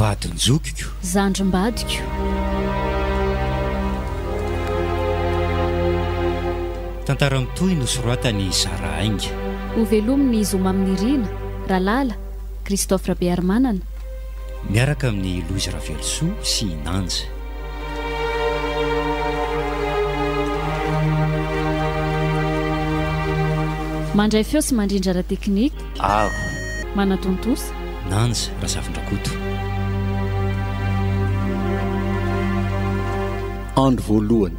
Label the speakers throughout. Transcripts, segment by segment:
Speaker 1: Vadin-jokiko.
Speaker 2: Zandrim-badiko.
Speaker 1: Tantara mitohy nosoratan'i Zara Ainga.
Speaker 2: Ho velomin'i Zoma Aminirina, Ralala, Christophe Rabearimanana.
Speaker 1: Miaraka amin'i Louise Ravelosoa sy i Nanja.
Speaker 2: Mandray feo sy mandrindra ara-teknika.
Speaker 1: Aro.
Speaker 2: Manatontosa.
Speaker 1: Nanja Razafindrakoto.
Speaker 3: Andro voalohany.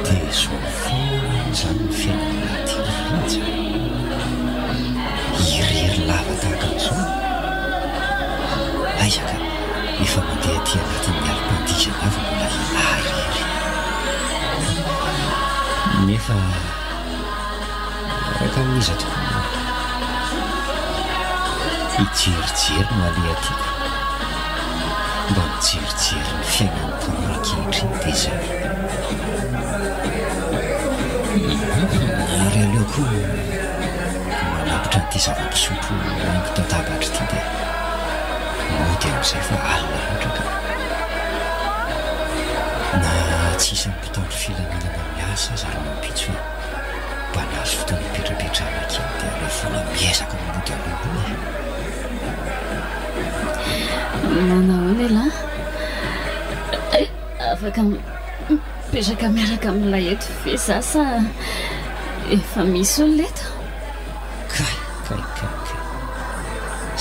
Speaker 1: Dia izao foana izany ny fiainana aty Frantsa e! Irery lava tahaka an'izao? Aiza ka, efa mandeha aty anatin'ny alim-pandihizana avy mbola elah irery. Nefa miaraka amin'iza tokoa moa? Hijerijery no aleha tiako. Mba mijerijery ny fiainan'ny tanora ankehitriny dia izay. Ary aleo koa manapitra an'ity zava-pisotro haingon-tatabatra ity dia mody amin'izay fa alina loatra ka. Na tsy isan'ny mpitandro filaminana miasa aza rahampitso e. Mba nahazo fotoana hipetrapetrahana kely dia aleo foana miezaka mody alohaloha e.
Speaker 2: Manahoana elah? Afaka mipetraka miaraka amin'ilay eto ve za sa efa misy olona eto?
Speaker 1: Kay kay kay kay.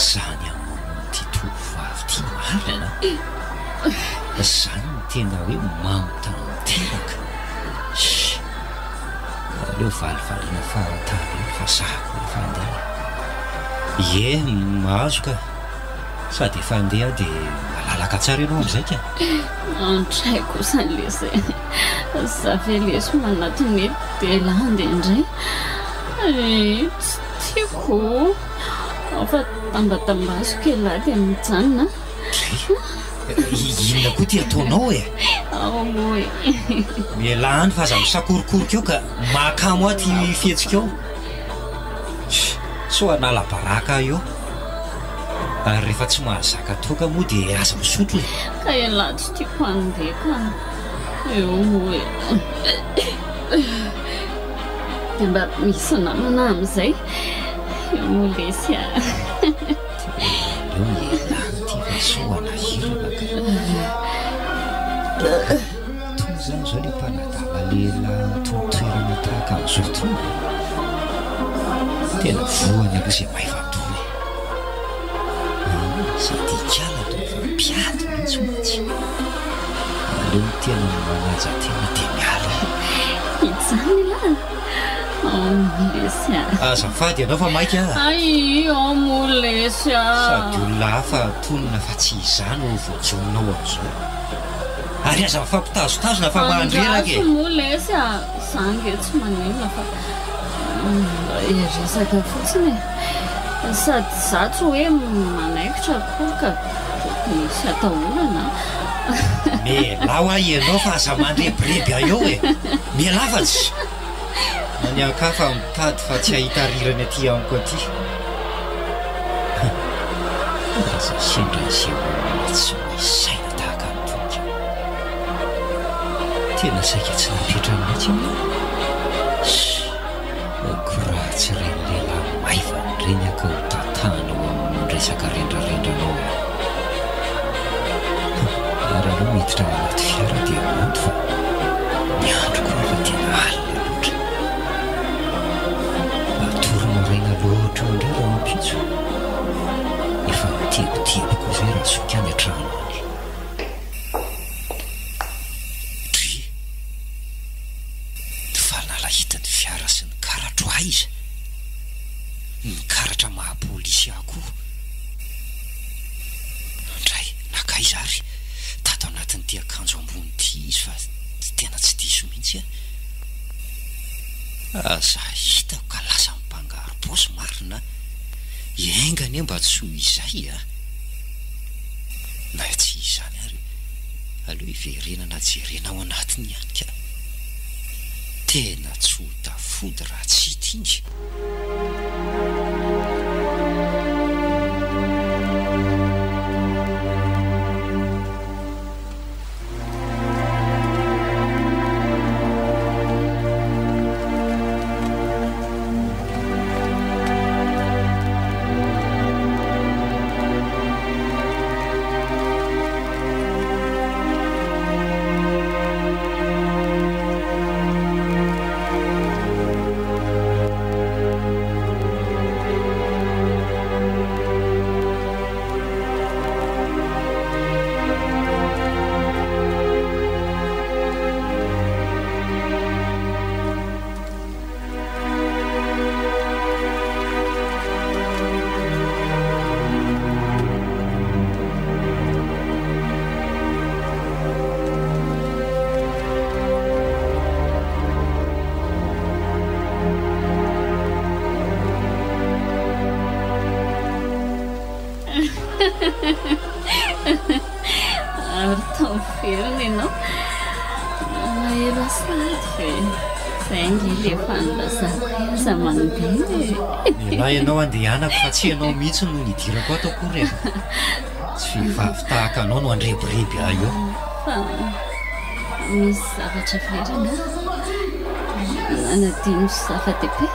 Speaker 1: Zany hamonoan'ity tovovavy ity marina a! Zany no tena hoe mamo tanteraka. Shh! Aleo valivaliana fahatany eo fa za koa efa handeha e. Ie, mahazo ka. Sady efa handeha aho dia malalaka tsara ianao amin'izay ka.
Speaker 2: Andray kosa lesy e. Za ve lesy manatona eto dia elah handeha indray? Eh, tsy tiako. Ao fa tambatambaziko elah dia mijanona a.
Speaker 1: Dray. Inona koa ity ataonao e?
Speaker 2: Ao moa e.
Speaker 1: Mialà any fa aza misakorokoroka eo ka mahakamo ahy ity fihetsikao. Sao hanala baraka ahy eo. Ary rehefa tsy mahazaka toaka moa dia aza misotro e.
Speaker 2: Ka ialahy tsy tiako handeha ka. Eo moa e. Dia mba misy namana amin'izay. Eo moa lesy a.
Speaker 1: Aleo ialana ity fa sao hanahirana ka. Tony izany izao ilay mpanadala lehilahy amin'itony toerana tahaka an'izao itony e. Tena voany aloha izay maivan-doha e. Sady ikala toa efa mpiady mihitsy mantsy. Aleo ny tena manaja tena dia miala e.
Speaker 2: Hijanona ialahy? Ao moa lesy a.
Speaker 1: Azafady ianao fa maika a.
Speaker 2: Hay ao moa lesy a.
Speaker 1: Sady olona hafa antonona fa tsy izaho no voajononao amin'izao. Ary aza mifampitazotazona fa mandreraka e.
Speaker 2: Andraso moa lesy a. Za ange tsy maninona fa hiresaka fotsiny e. Sady za tsy hoe manaikitra akory ka tokony hisy atahorana a.
Speaker 1: Mialà hoa ianao fa aza mandrebireby ahy eo e. Mialà fa tsy. Any an-kafa mitady fa tsy hahita rirany aty amiko aty. Aza sendra an'izay olona tsy misy saina tahaka an'itony ka. Tena saika tsy napetrany mihitsy anie. Ko raha tsy ireny lehilahy maivana ireny aho ka ho tantahanao amin'ny resaka rendrarendranao e. Ary aleo miditra ao anaty fiara dia mody fa ny andro koa efa tena alina loatra. Hatory maraina loatra eo indray rahampitso. Efa mitebiteby koa izay raha zoky any an-trano any. Dry. Ny fanalahidin'ny fiara sy ny karatro aiza? Ny karatra maha polisy ahy koa. Ndray, nankaiza ary? Tato anatin'ity akanjo ambony ity izy fa tena tsy diso mihitsy an! Aza hitako ka lasa mpangarom-paosy marina an! Enga anie mba tsy ho izay an! Na tsy izany ary, aleo hiverenana jerena ao anatiny ihany ka. Tena tsy ho tafody raha tsy hita iny.
Speaker 2: Ary tao velona ianao. Malahelo ahy sahady ve? Izay ange ilay efa nilazako hoe aza mandeha e.
Speaker 1: Elah ianao andehanako fa tsy ianao mihitsy no nidirako ato akory e. Tsy vehivavy tahaka anao no handrebireby ahy eo.
Speaker 2: Fa misy zavatra very angaha? Nanadino zava-dehibe?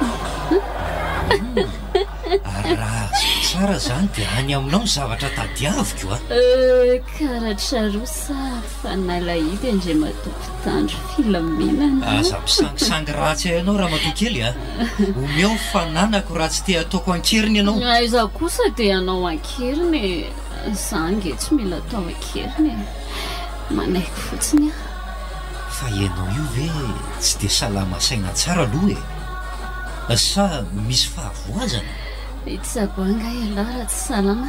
Speaker 1: Ary raha azoko tsara izany dia any aminao ny zavatra tadiaviko a!
Speaker 2: Karatra roa sa fanalahidy Andriamatoa mpitandro filaminana?
Speaker 1: Aza misangisangy ratsy ahy ianao ramatoa kely a! Omeo ny fananako raha tsy te hataoko an-keriny ianao.
Speaker 2: Aiza kosa dia hanao an-keriny e! Za ange tsy mila atao an-keriny e! Manaiky fotsiny aho.
Speaker 1: Fa ianao io ve tsy dia salama saina tsara aloha e? Sa misy fahavoazana?
Speaker 2: Hitsabo angaha ialahy raha tsy salama?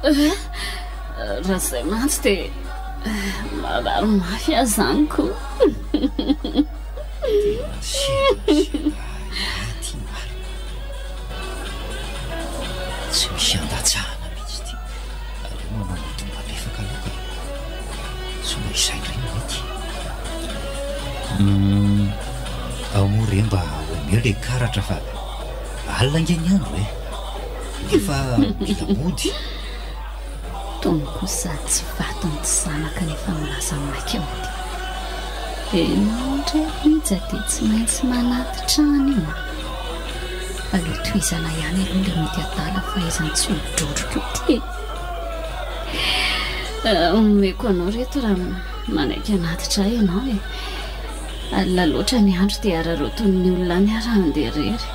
Speaker 2: Raha izay mantsy dia marary mafy aho izany ko!
Speaker 1: Tena sendrasendra ahy ity marina. Tsy misy andatsahana mihitsy ity. Aleo manao mody malefaka aloha ka. Sao mba izay indray no mety. Hum, ao moa re mba omeo ilay karatra fa alina ange ny andro e. Nefa mila mody.
Speaker 2: Tony koa sady tsy vadiny tsy zanaka nefa milaza maika mody. Enao ndray Rija dia tsy maintsy manatitra any io an. Aleo tohizana ihany aloha ilay mody adala fa aizany tsy ho droroko ity e. Omeko anao reto raha manaiky hanatitra ahy ianao e. Alina loatra ny andro dia araraotin'ny olona any aho raha handeha irery.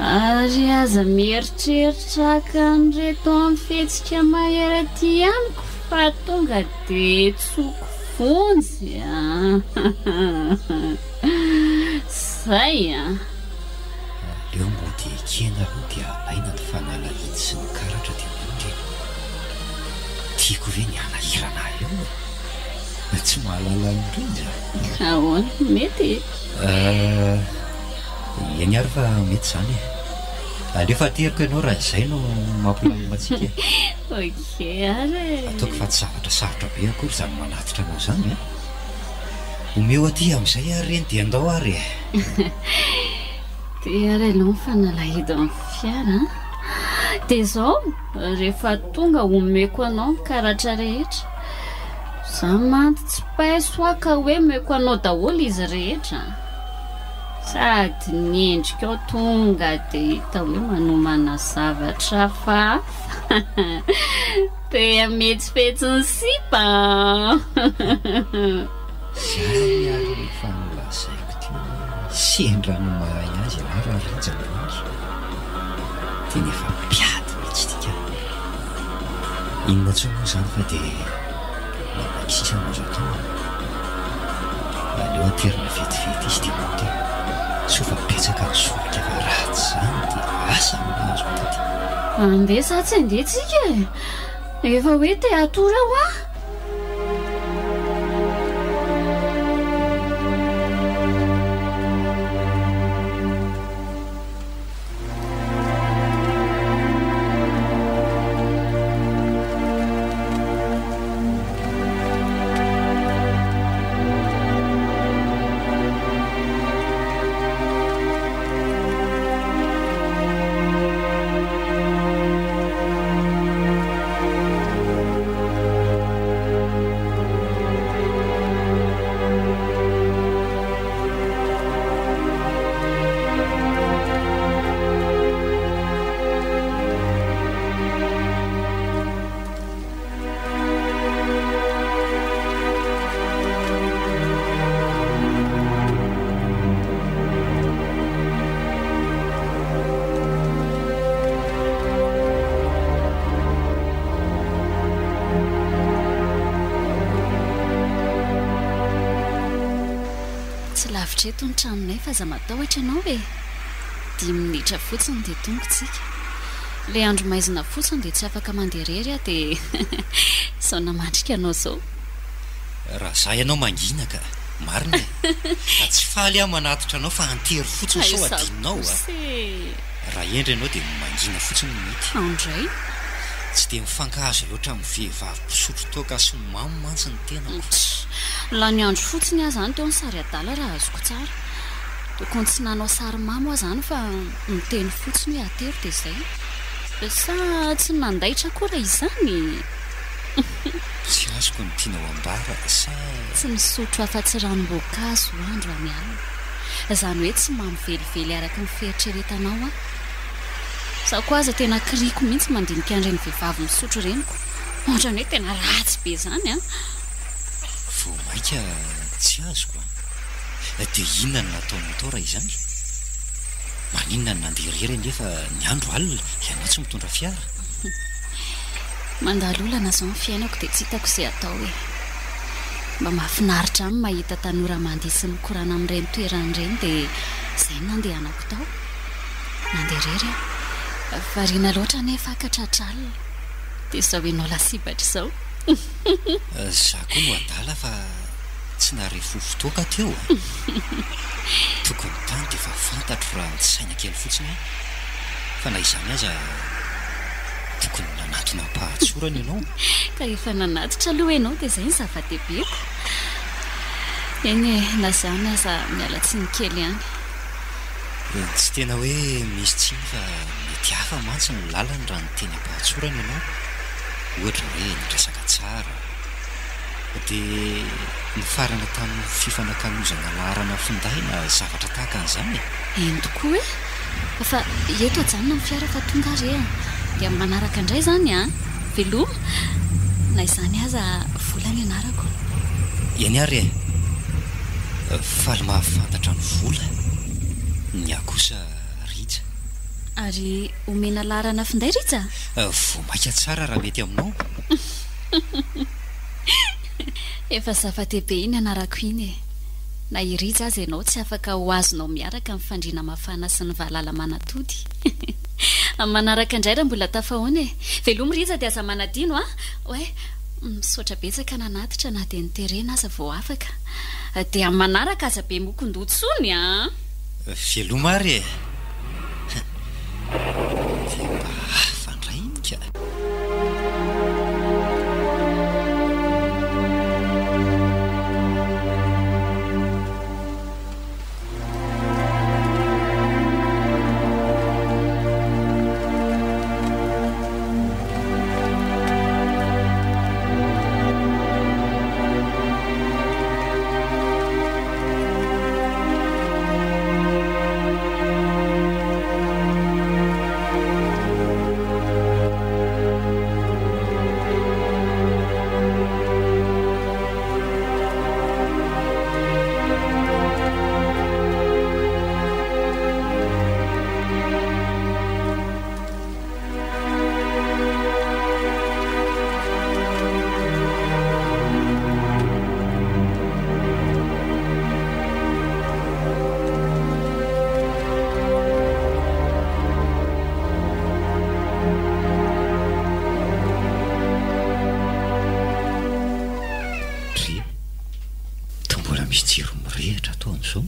Speaker 2: Ary aza mieritreritra haka an'ireto amin'ny fihetsika mahery aty amiko fa tonga dia tsoko vonjy a! Zay a!
Speaker 1: Aleo mody ekena aloha dia alaina ny fanalahidy sy ny karatra dia mody e! Tiako ve ny hanahirana ahy eo e! Tsy mahalala an'i Rija?
Speaker 2: Ahoana? Mety e?
Speaker 1: Euh, eny ary fa mety izany e! Aleo fa ateriko ianao raha izay no mampilamina antsika e!
Speaker 2: Ok ary e!
Speaker 1: Ataoko fa tsy zavatra sarotra be akory izany manatitra anao izany an! Omeo aty amin'izay ary reny dia andao ary e!
Speaker 2: Ty ary aloha ny fanalahidin'ny fiara an! Dia izao, rehefa tonga omeko anao ny karatra rehetra. Za mantsy tsy paiso aho ka hoe omeko anao daholo izy rehetra an! Sady ny endrikao tonga dia hita hoe manomana zavatra hafahafa. Te hametsifetsy ny sipa an!
Speaker 1: Zay ary efa nolazaiko teo hoe sendra ny mahay azy ialahy raha Rija androany. Tena efa mpiady mihitsy ity ka. Inona intsony moa izany fa dia manaiky sisa no azo atao e. Aleo aterina vetivety izy dia mody e. Soa fa betsaka ny solika fa raha tsy izany dia asa no nahazo an'ity.
Speaker 2: Andeha sa tsy andeha tsika e? Efa hoe te hatory aho an! lavitra eto ny tranonay fa aza matahotra ianao e! Dimy minitra fotsiny dia tonga tsika. Ilay andro maizina fotsiny dia tsy afaka mandeha irery aho dia izao namandrika anao izao.
Speaker 1: Raha za ianao mangina ka. Marina e. Tsy faly aho manatitra anao fa antery fotsiny sao adinonao a. Raha hendry ianao dia mangina fotsiny no mety.
Speaker 2: Andray.
Speaker 1: Tsy dia mifankahazo loatra amin'ny vehivavy mpisotro toaka sy mamo mantsy ny tenako.
Speaker 2: Tch! Lany andro fotsiny aho izany teo nisary adala raha azoko tsara. Tokony tsy nanao sary mamo aho izany fa niteny fotsiny hoe atero dia izay. Sa tsy nandaitra koa raha izany?
Speaker 1: Tsy azoko ny tianao ambara sa.
Speaker 2: Tsy misotro afa-tsy ranom-boankazo andro any alina. Izany hoe tsy mamo velively araka ny fieritreretanao aho. Izaho koa aza tena kiriko mihitsy mandinika an'ireny vehivavy misotro ireny ko. Ohatran'ny hoe tena ratsy be izany an!
Speaker 1: Vao mainka tsy azoko an! Dia inona no nataonao tao raha izany? Maninona no nandeha irery anefa ny andro alina ianao tsy mitondra fiara?
Speaker 2: Mandalo olana izao ny fiainako dia tsy hitako izay atao e! Mba mahafinaritra ahy ny mahita tanora mandihy sy mikorana amin'ireny toerana ireny dia izay no nandehanako tao. Nandeha irery aho. Variana loatra anefa aho ka tratra alina. Dia izao ianao lasibatra izao.
Speaker 1: Za koa no adala fa tsy nahare fofo toaka teo a! Tokony tany dia efa fantatro raha nisaina kely fotsiny aho. Fa na izany aza tokony nanatona am-pahatsorana ianao.
Speaker 2: Ka efa nanatitra aloha ianao dia izay no zava-dehibeko. Eny e, na izany aza miala tsiny kely ihany.
Speaker 1: Tsy tena hoe misy tsiny fa mety hafa mantsy ny lalany raha niteny am-pahatsorana ianao. Ohatra hoe niresaka tsara. Dia nifarana tamin'ny fifanakalozana laharana finday na zavatra tahaka an'izany e!
Speaker 2: Eny tokoa e! Fa eto ajanona ny fiara fa tonga ary e! Dia amin'ny manaraka indray izany an! Veloma! Na izany aza Vola ny anarako.
Speaker 1: Eny ary e! Faly mahafantatra an'i Vola. Ny ahy kosa Rija.
Speaker 2: Ary omena laharana finday Rija?
Speaker 1: Vao maika tsara raha mety aminao.
Speaker 2: Efa zava-dehibe iny anarako iny e! Na i Rija aza ianao tsy afaka ho azonao miaraka amin'ny fandriana mafana sy ny valala manatody. Amin'ny manaraka indray raha mbola tafahoana e! Velomy Rija dia aza manadino a! Oay! Misaotra betsaka nanatitra na dia noterena aza vao afaka. Dia amin'ny manaraka aza be mokon-doha intsony a!
Speaker 1: Veloma ary e! Dia mba hafa indray iny ka! Dry, toa mbola misy jiro mirehitra ato amin'izao?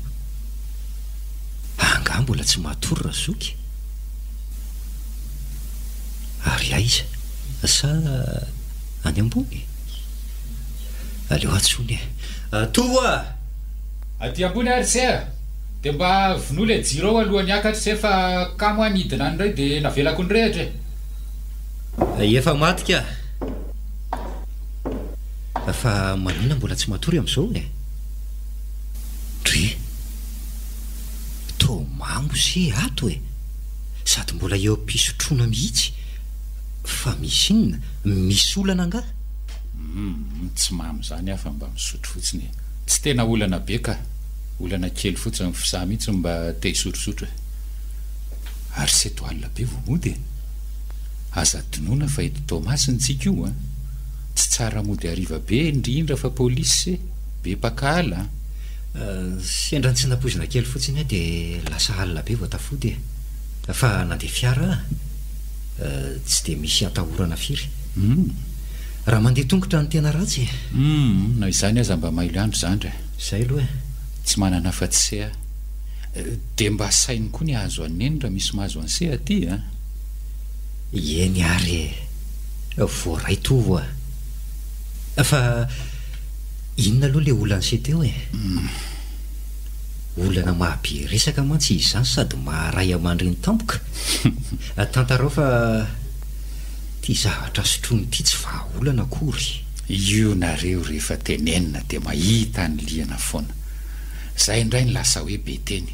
Speaker 1: Angaha mbola tsy matory Razoky? Ary aiza? Sa any ambony? Aleo antsoina e! Tovo a!
Speaker 3: Aty ambony ary se a! Dia mba vonoy ilay jiro ao alohan'ny hiakatra se fa kamo aho nidina any indray dia navelako nirehitra e!
Speaker 1: Efa maty ka! Fa maninona mbola tsy matory amin'izao e? Dry! Toa mamo se ato e! Sady mbola eo am-pisotroana mihitsy. Fa misy inona? Misy olana angaha?
Speaker 3: Humm, tsy mamo izany aho fa mba misotro fotsiny e. Tsy tena olana be ka. Olana kely fotsiny f'izaho mihitsy no mba te hisotrosotro e. Ary seto alina be vao mody e. Aza adinoina fa eto Toamasina tsika io an. Tsy tsara mody hariva be indrindra fa polisy se, be mpakahala an.
Speaker 1: Sendra ny tsy nampoizina kely fotsiny aho dia lasa alina be vao tafody e. Fa nandeha fiara aho. Tsy dia misy atahorana firy. Raha mandeha tongotra no tena ratsy e.
Speaker 3: Humm, na izany aza mba mailo andry zandry e.
Speaker 1: Izay aloha e.
Speaker 3: Tsy manana afa-tsy se aho. Dia mba saino koa ny hahazo an'i Neny raha misy mahazo an'i se aty a.
Speaker 1: Eny ary e. Voaray tovo a. Fa inona aloha ilay olan'i se teo e? Olana maha be resaka mantsy izy izany sady maha ray aman-dreny tampoka. Tantarao fa ity zavatra sotroiny ity tsy vahaolana akory.
Speaker 3: Io nareo rehefa tenenina dia mahita ny liana foana. Zay indray no lasa hoe be teny.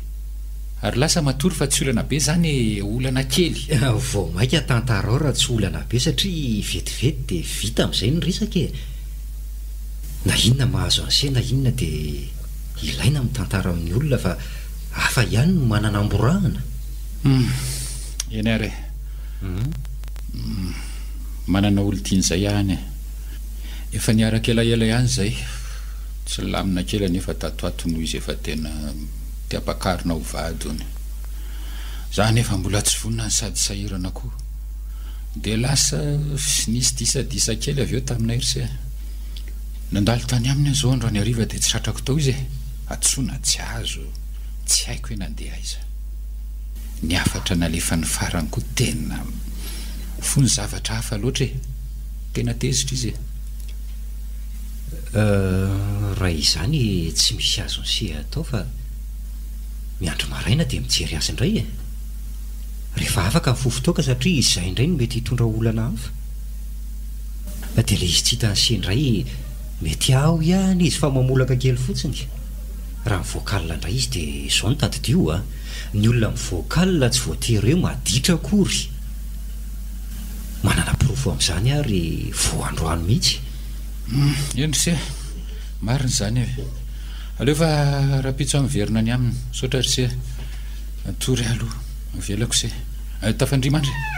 Speaker 3: Ary lasa matory fa tsy olana be zany e, olana kely.
Speaker 1: Vao maika tantarao raha tsy olana be satria vetivety dia vita amin'izay ny resaka e. Na inona mahazo an'se na inona dia ilaina mitantara amin'ny olona fa hafa ihany ny manana amborahana.
Speaker 3: Humm, eny ary e. Humm, manana olon-tiana izay aho any e. Efa niaraka elaela ihany izay. Tsy nilamina kely anefa tato ato noho izy efa tena te hampakarina ho vady hono. Za anefa mbola tsy vonona no sady sahirana koa. Dia lasa nisy disadisa kely avy eo taminay ry se. Nandalo tany aminy aho izao androany hariva dia tsy tratrako tao izy e. Antsoina tsy azo, tsy haiko hoe nandeha aiza. Ny hafatra nalefany farany koa tena fony zavatra hafa loatra e. Tena tezitra izy e.
Speaker 1: Raha izany tsy misy azon'i se atao fa miandry maraina dia mijery azy indray e! Rehefa afaka ny fofon-toaka satria izay indray no mety hitondra olana hafa. Dia ilay izy tsy hitan'i se indray mety ao ihany izy fa mamolaka kely fotsiny. Raha mi-vocal indray izy dia izao no tadidio a! Ny olona mi-vocal tsy voatery hoe maditra akory. Manana porofo amin'izany aho ry vao androany mihitsy.
Speaker 3: Humm, eny ry se, marina izany e. Aleo fa rahampitso aho miverina any aminy. Misaotra ry se. Matory aho aloha. Avelako se. Tafandria mandry e.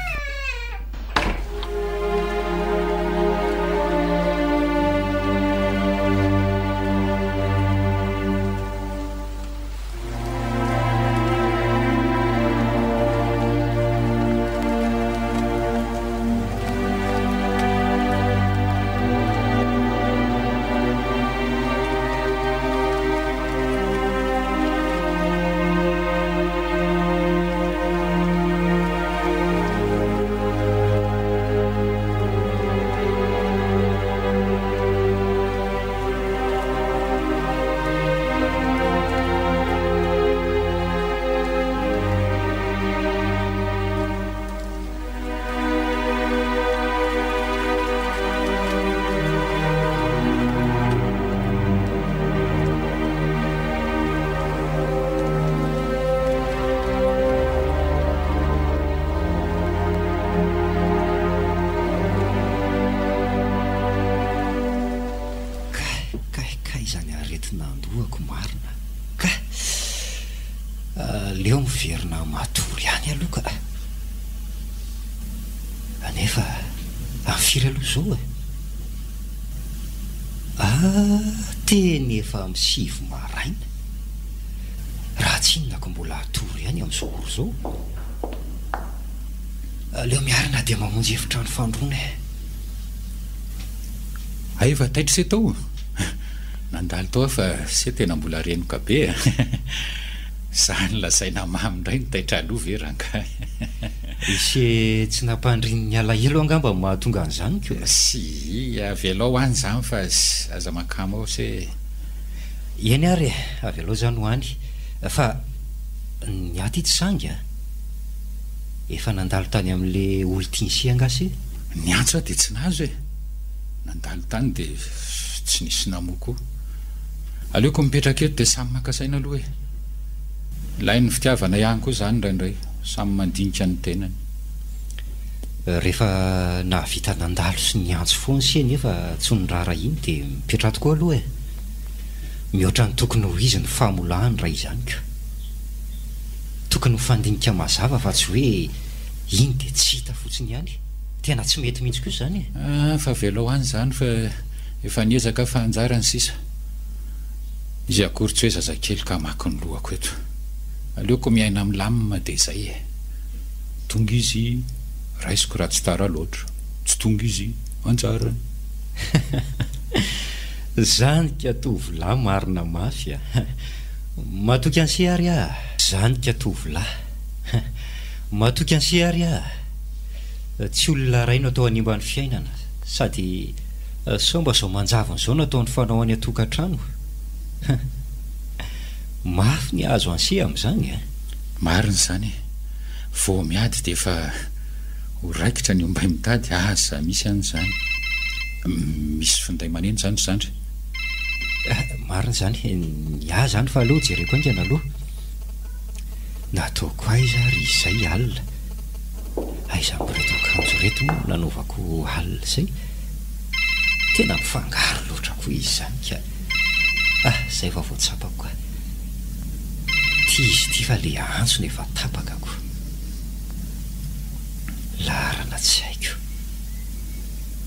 Speaker 1: Kay, kay, kay izany aretina andohako marina ka! Aleo miverina matory ihany aloha ka! Anefa amin'ny firy aloha izao e? Ah, teny efa amin'ny sivy maraina. Raha tsy inona ko mbola hatory ihany amin'izao ora izao. Aleo miarina dia mamonjy efitrano fandroana e.
Speaker 3: Hay efa taitra se tao? Nandalo tao aho fa se tena mbola renoka be a! Zany lazaina mamy indray no taitra aloha ve rangahy?
Speaker 1: Ise tsy nampandrin'ny alahelo angamba no mahatonga an'izany ko.
Speaker 3: Sy, avelao any izany fa aza mankamo ao se e.
Speaker 1: Eny ary e, avelao izany ho any fa ny aty tsy sangy a! Efa nandalo tany amin'le olon-tian'se angaha se?
Speaker 3: Niantso aho dia tsy nahazo e! Nandalo tany dia tsy nisy namoha koa. Aleoko mipetraka eto dia samy maka saina aloha e! Ilain'ny fitiavana ihany koa izany indraindray, samy mandinika ny tenany.
Speaker 1: Rehefa nahavita nandalo sy niantso foana ise nefa tsy noraharahiany dia mipetraha tokoa aloha e! Mihoatra ny tokony ho izy ny famolahany raha izany ka! Tokony mifandinika mazava fa tsy hoe iny dia tsy hita fotsiny ihany. Tena tsy mety mihitsy kosa izany e!
Speaker 3: Ah, fa avelao any izany fa efa niezaka aho fa anjara ny sisa. Izy akory tsy hoe zazakely ka hamaky ny lohako eto. Aleoko miaina milamina dia izay e. Tonga izy, raisiko raha tsy tara loatra. Tsy tonga izy, anjarany.
Speaker 1: Zany ka tovolahy marina mafy a! Matoky an'se ary ah! Zany ka tovolahy. Matoky an'se ary ah! Tsy olona iray no atao hanimba ny fiainana, sady sao mba zao manjavona zao no ataony fanao any an-tokantrano. Mafy ny hahazo an'se amin'izany a!
Speaker 3: Marina izany e! Vao miady dia efa ho raikitra ny ombay mitady, aza misy an'izany. Misy finday maneno izany ry zandry?
Speaker 1: Marina izany, ny ahy izany fa aleo jereko haingana aloha. Nataoko aiza ary izay alina? Aiza amin'ireto akanjo ireto moa no nanaovako alina izay? Tena mifangaro loatra koa izy izany ka! Ah, izay vao vao tsapako ka! Ity izy ity fa le antsona efa tapaka ko! Laharana tsy haiko.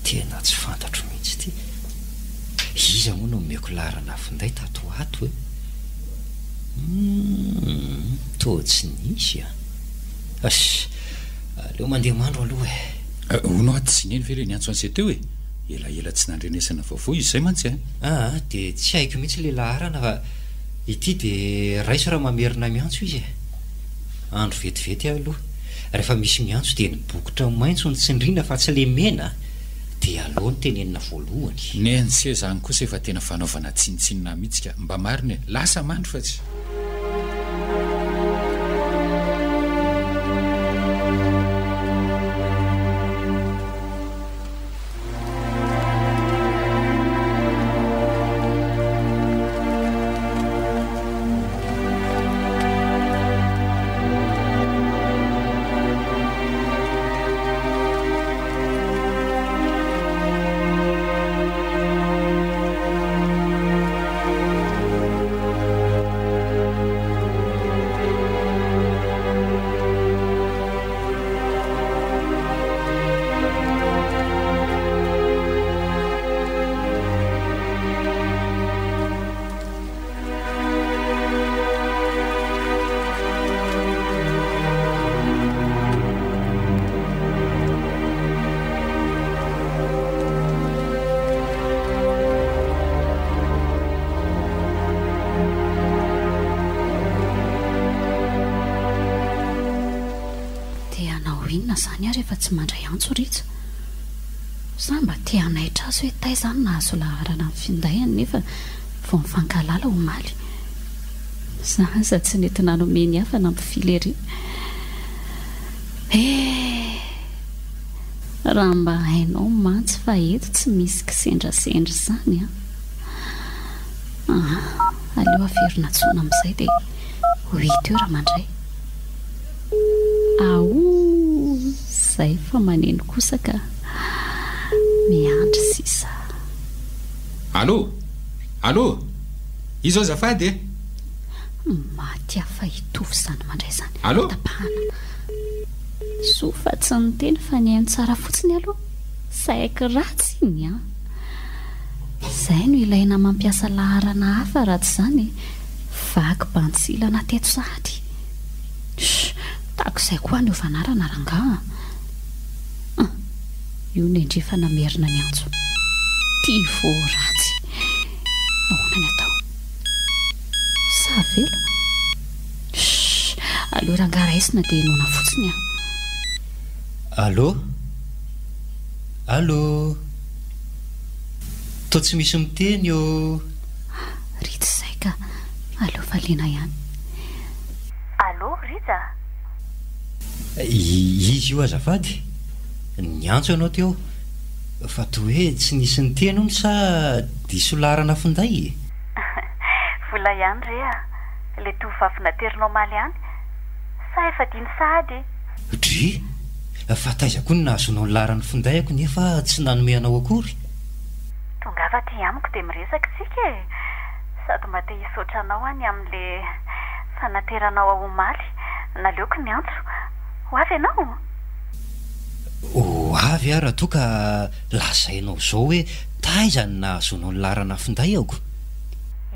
Speaker 1: Tena tsy fantatro mihitsy ity. Iza moa no omeko laharana finday tato ho ato e? Humm, toa tsy nisy an! Huss, aleo mandeha mandro aloha e!
Speaker 3: Hono aho tsy neny ve ilay niantso an'se teo e? Elaela tsy nandrenesana vaovao izy izay mantsy an!
Speaker 1: Aa, dia tsy haiko mihitsy ilay laharana fa ity dia raiso raha mamerina miantso izy e! Andro vetivety aho aloha. Rehefa misy miantso dia ny bokotra maitso no tsindriana fa tsy ilay mena dia aleo no tenenina voalohany.
Speaker 3: Nense zany kosa efa tena fanaovana tsinontsinona mihitsy ka. Mba marina e. Lasa mandry fa tsy.
Speaker 2: Te hanao inona izany aho rehefa tsy mandray antso Rija? Sa mba te hanaitra azy hoe taiza aho no nahazo laharana ny findainy nefa vao nifankahalala omaly? Za aza tsy nety nanome ny hafa nampifily ery. Eh! Raha mba hainao mantsy fa eto tsy misy kisendrasendra izany an! Aa! Aleo averina antsoina amin'izay dia ho hita eo raha mandray. Aouu! Zay fa maneno kosa ka! Miandry sisa.
Speaker 3: Allô! Allô! Iza azafady e?
Speaker 2: Maty aho fa hitovy izany mandray izany.
Speaker 3: Allô!
Speaker 2: Tapahana. Soa fa tsy niteny fa nihaino tsara fotsiny aloha. Saiky ratsy iny an! Izay no ilaina mampiasa laharana hafa raha tsy izany vaky bantsilana teto sahady. Shh! Tahaka izay koa ny ovanarana rangaha an! Io ny ndry fa namerina ny antso. Ty vao ratsy. Ahoana ny atao? Sa avela? Shh! Aleo rangaha raisina dia henoina fotsiny an!
Speaker 1: Allô? Allô? Toa tsy misy miteny ô!
Speaker 2: Rija izay ka! Aleo valiana ihany.
Speaker 4: Allô, Rija?
Speaker 1: Izy io azafady? Niantso ianao teo fa toa hoe tsy nisy niteny hono sa diso laharana finday e?
Speaker 4: Vola ihany re a! Ilay tovovavy naterinao omaly ihany. Sa efa dino sahady?
Speaker 1: Dry! Fa taiza koa no nahazoanao ny laharan'ny finday-ako nefa tsy nanome anao akory?
Speaker 4: Tongava aty amiko dia miresaka isika e! Sady mba te hisaotra anao aho ny amin'ilay fanateranao ahy omaly. Naleoko niantso. Ho avy ianao?
Speaker 1: Ho avy aho raha toa ka lazainao izao hoe taiza no nahazoanao ny laharana finday-ako?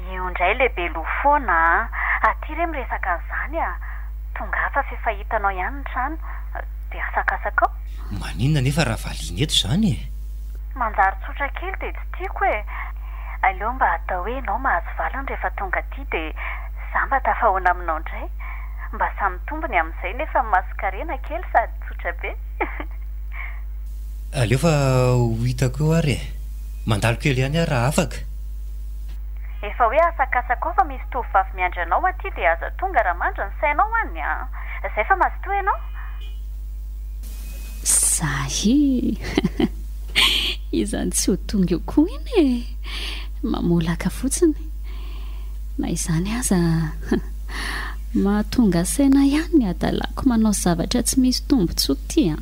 Speaker 4: Io indray. indray le be loha foana a! Aty re miresaka an'izany a! Tongava f'efa hitanao ihany ny trano dia asakasakao.
Speaker 1: Maninona nefa raha valiana eto izany e?
Speaker 4: Manjary tsotra kely dia tsy tiako e! Aleo mba atao hoe ianao mahazo valiny rehefa tonga aty dia za mba tafahoana aminao indray. Mba samy tombony amin'izay nefa mason-karena kely sady tsotra be.
Speaker 1: Aleo fa ho hitako eo ary e! Mandalo kely ihany aho raha afaka.
Speaker 4: Efa hoe asakasakao fa misy tovovavy miandry anao aty dia aza tonga raha mandry ny sainao any an! Zay fa mazotoa ianao.
Speaker 2: Zahy izany tsy ho tonga eo koa iny e! Mamolaka fotsiny. Na izany aza mahatonga saina ihany ny hadalako manao zavatra tsy misy tombontsoa ty an!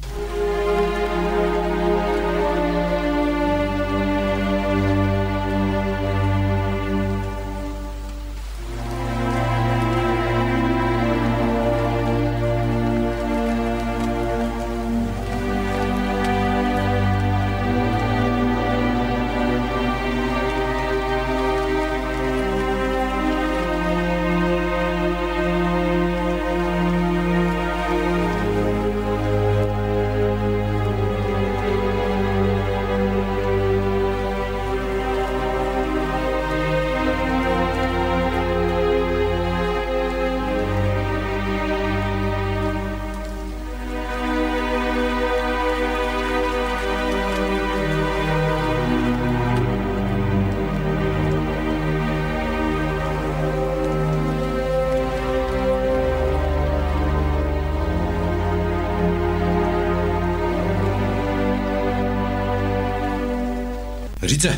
Speaker 3: Rija!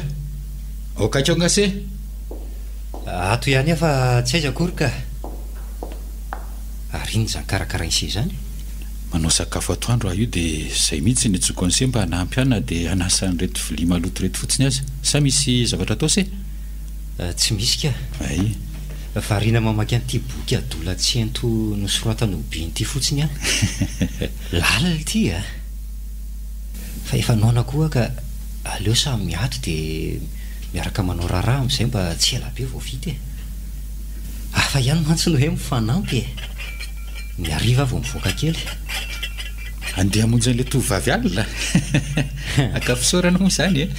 Speaker 3: Ao akaiky ao nga se?
Speaker 1: Ato ihany aho fa tsy aiza akory ka. Ary inona izany karakarain'i se izany?
Speaker 3: Manao sakafo atoandro aho io dia izay mihitsy ny antsoiko an'i se mba hanampy ahy na dia hanasa an'ireto vilia maloto ireto fotsiny aza. Sa misy zavatra atao se?
Speaker 1: Tsy misy ka.
Speaker 3: Ay.
Speaker 1: Variana mamaky an'ity boky adolantsento nosoratan'i Hobin ity fotsiny aho. Lalina ity a! Fa efa noana koa aho ka aleo samy miato dia miaraka manao raharaha amin'izay mba tsy ela be vao vita e! Hafa ihany mantsy ny hoe mifanampy e! Ny hariva aho vao mivoaka kely.
Speaker 3: Andeha hamonjy an'ilay tovovavy alina? Haka fisaorana moa izany e!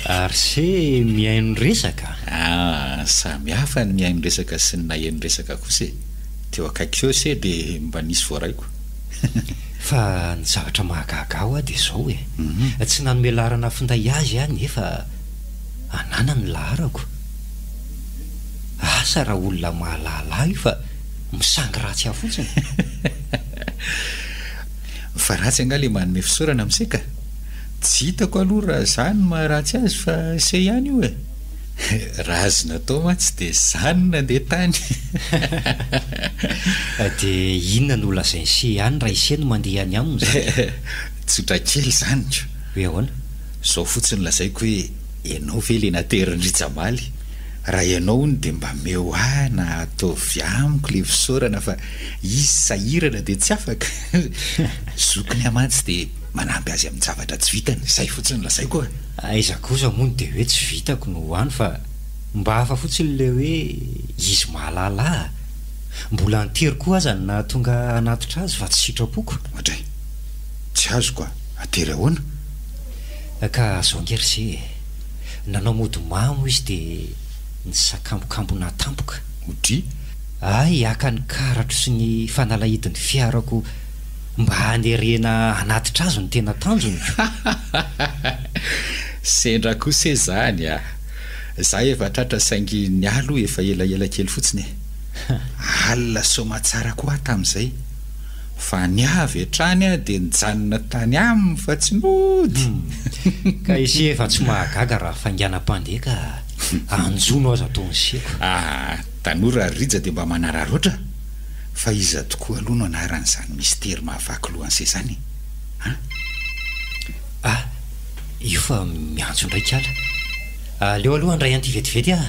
Speaker 1: Ary se mihaino resaka?
Speaker 3: Ah, samy hafa ny mihaino resaka sy ny naheno resaka kosa e! Teo akaiky eo se dia mba nisy voaraiko.
Speaker 1: Fa ny zavatra mahagaga ahy hoa dia izao e! Tsy nanome laharana finday azy aho nefa ananany ny laharako. Asa raha olona mahalala ahy io fa misangy ratsy ahy fotsiny.
Speaker 3: Fa ratsy angaha le manome fisaorana amse ka! Tsy hitako aloha raha za no maharatsy azy fa se ihany io e! Raha azo natao mantsy dia za no nandeha tany.
Speaker 1: Dia inona no lazain'i se ihany raha i se no mandeha any aminy izany?
Speaker 3: Tsotra kely izany ko!
Speaker 1: Hoe ahoana?
Speaker 3: Izao fotsiny lazaiko hoe ianao ve le naterin'i Rijamaly? Raha ianao hono dia mba meo ahy na ataovy amiko le fisaorana fa izy sahirana dia tsy afaka. Zokiny aho mantsy dia Manampy azy amin'ny zavatra tsy vitany, izay fotsiny no lazaiko a!
Speaker 1: Aiza kosa moa no dia hoe tsy vitako no ho any fa mba hafa fotsiny ilay hoe izy mahalala a! Mbola an-tery koa aza no nahatonga hanatitra azy fa tsy sitrapoko.
Speaker 3: Oadray! Tsy azoko a! An-tery ahoana?
Speaker 1: Ka zao ange ry se e! Nanao mody mamo izy dia nisakambokambona tampoka.
Speaker 3: Odry!
Speaker 1: Hay haka ny karatro sy ny fanalahidin'ny fiarako Mba hanerena hanatitra azy no tena tanjony.
Speaker 3: Sendra kosa e zany a! Za efa tratra saingy ny ahy aloha efa elaela kely fotsiny e! Alina soamatsara koa aho tamin'izay. Fa ny ahy avy hatrany aho dia nijanona tany aminy fa tsy nody!
Speaker 1: Ka ise efa tsy mahagaga raha fainganam-pandeha ka anjono aza ataon'i seko.
Speaker 3: Ah, tanora ry Rija dia mba manararaotra. Fa iza tokoa aloha no anaran'izany mistery mahavaky loha an'se zany e? An?
Speaker 1: Ah, io fa miantso indray kala. Aleo aloha handray an'ity vetivety aho.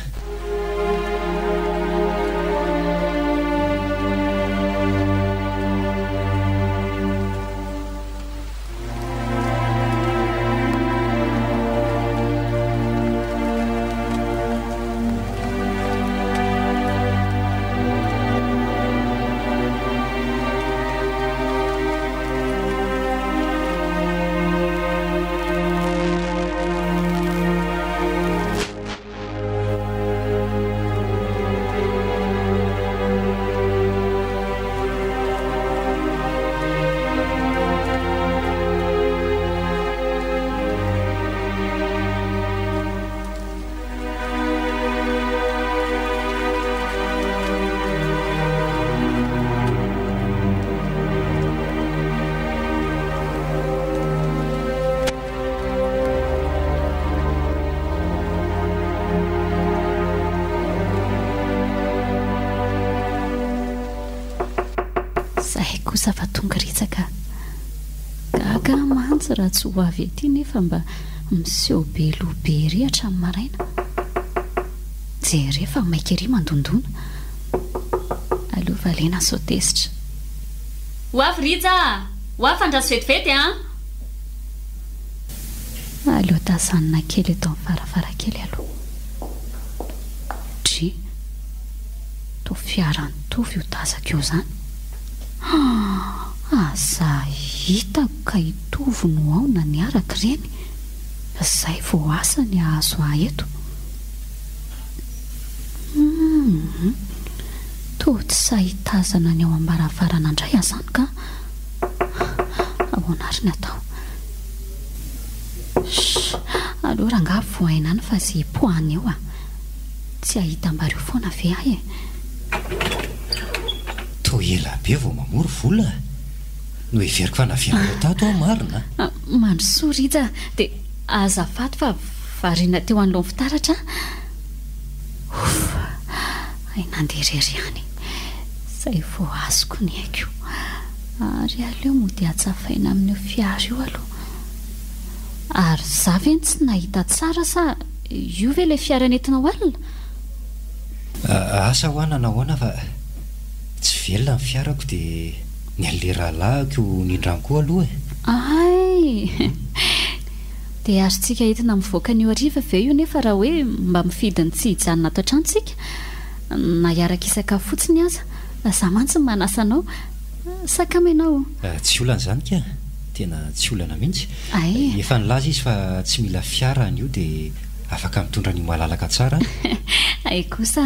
Speaker 2: Gaga aho mantsy raha tsy ho avy aty nefa mba miseho be loha be ery hatramin'ny maraina. Jereo fa maika ery mandondona. Aleo valiana sao tezitra.
Speaker 5: Ho avy Rija a! Ho avy fa andraso vetivety an!
Speaker 2: Aleo tazanina kely eto amin'ny varavarankely aloha. Dry. Toa fiara nitovy io tazako io izany. Haa! Aza hitako ka hitovy no ao na niaraka ireny. Izay vao asa ny hahazo ahy eto. Humm! Toa tsy sahy hitazana ny ao am-baravarana indray aho izany ka! Ahoana ary ny atao? Shh! Aleo rangahy vohaina any fa ze hipoahana eo a! Tsy hahita ambareo foana ve aho e?
Speaker 1: Toa ela be vao mamory vola a! Noheveriko fa navelanao tato aho marina
Speaker 2: a! Mandrosoa Rija a! Dia azafady fa variana teo anoloan'ny fitaratra aho. Ouf! Hay nandeha irery ihany. Izay vao azoko ny aiko. Ary aleo mody hatsafaina amin'io fiara io aloha. Ary za ve no tsy nahita tsara sa io ve ilay fiara nentinao alina?
Speaker 1: Asa hoa nanahoana fa tsy velona ny fiarako dia ny an'ilay rahalahiko nindrano koa aloha e.
Speaker 2: Hay! Dia azontsika entina mivoaka anio hariva ve io nefa raha hoe mba mifidy ny tsy hijanona ato an-trano tsika? Na hiaraka hisakafo fotsiny aza. Za mantsy manasa anao. Sakama ianao.
Speaker 1: Tsy olana izany ka! Tena tsy olana mihitsy. Efa nilaza izy fa tsy mila fiara anio dia afaka mitondra an'io malalaka tsara an!
Speaker 2: Hay kosa!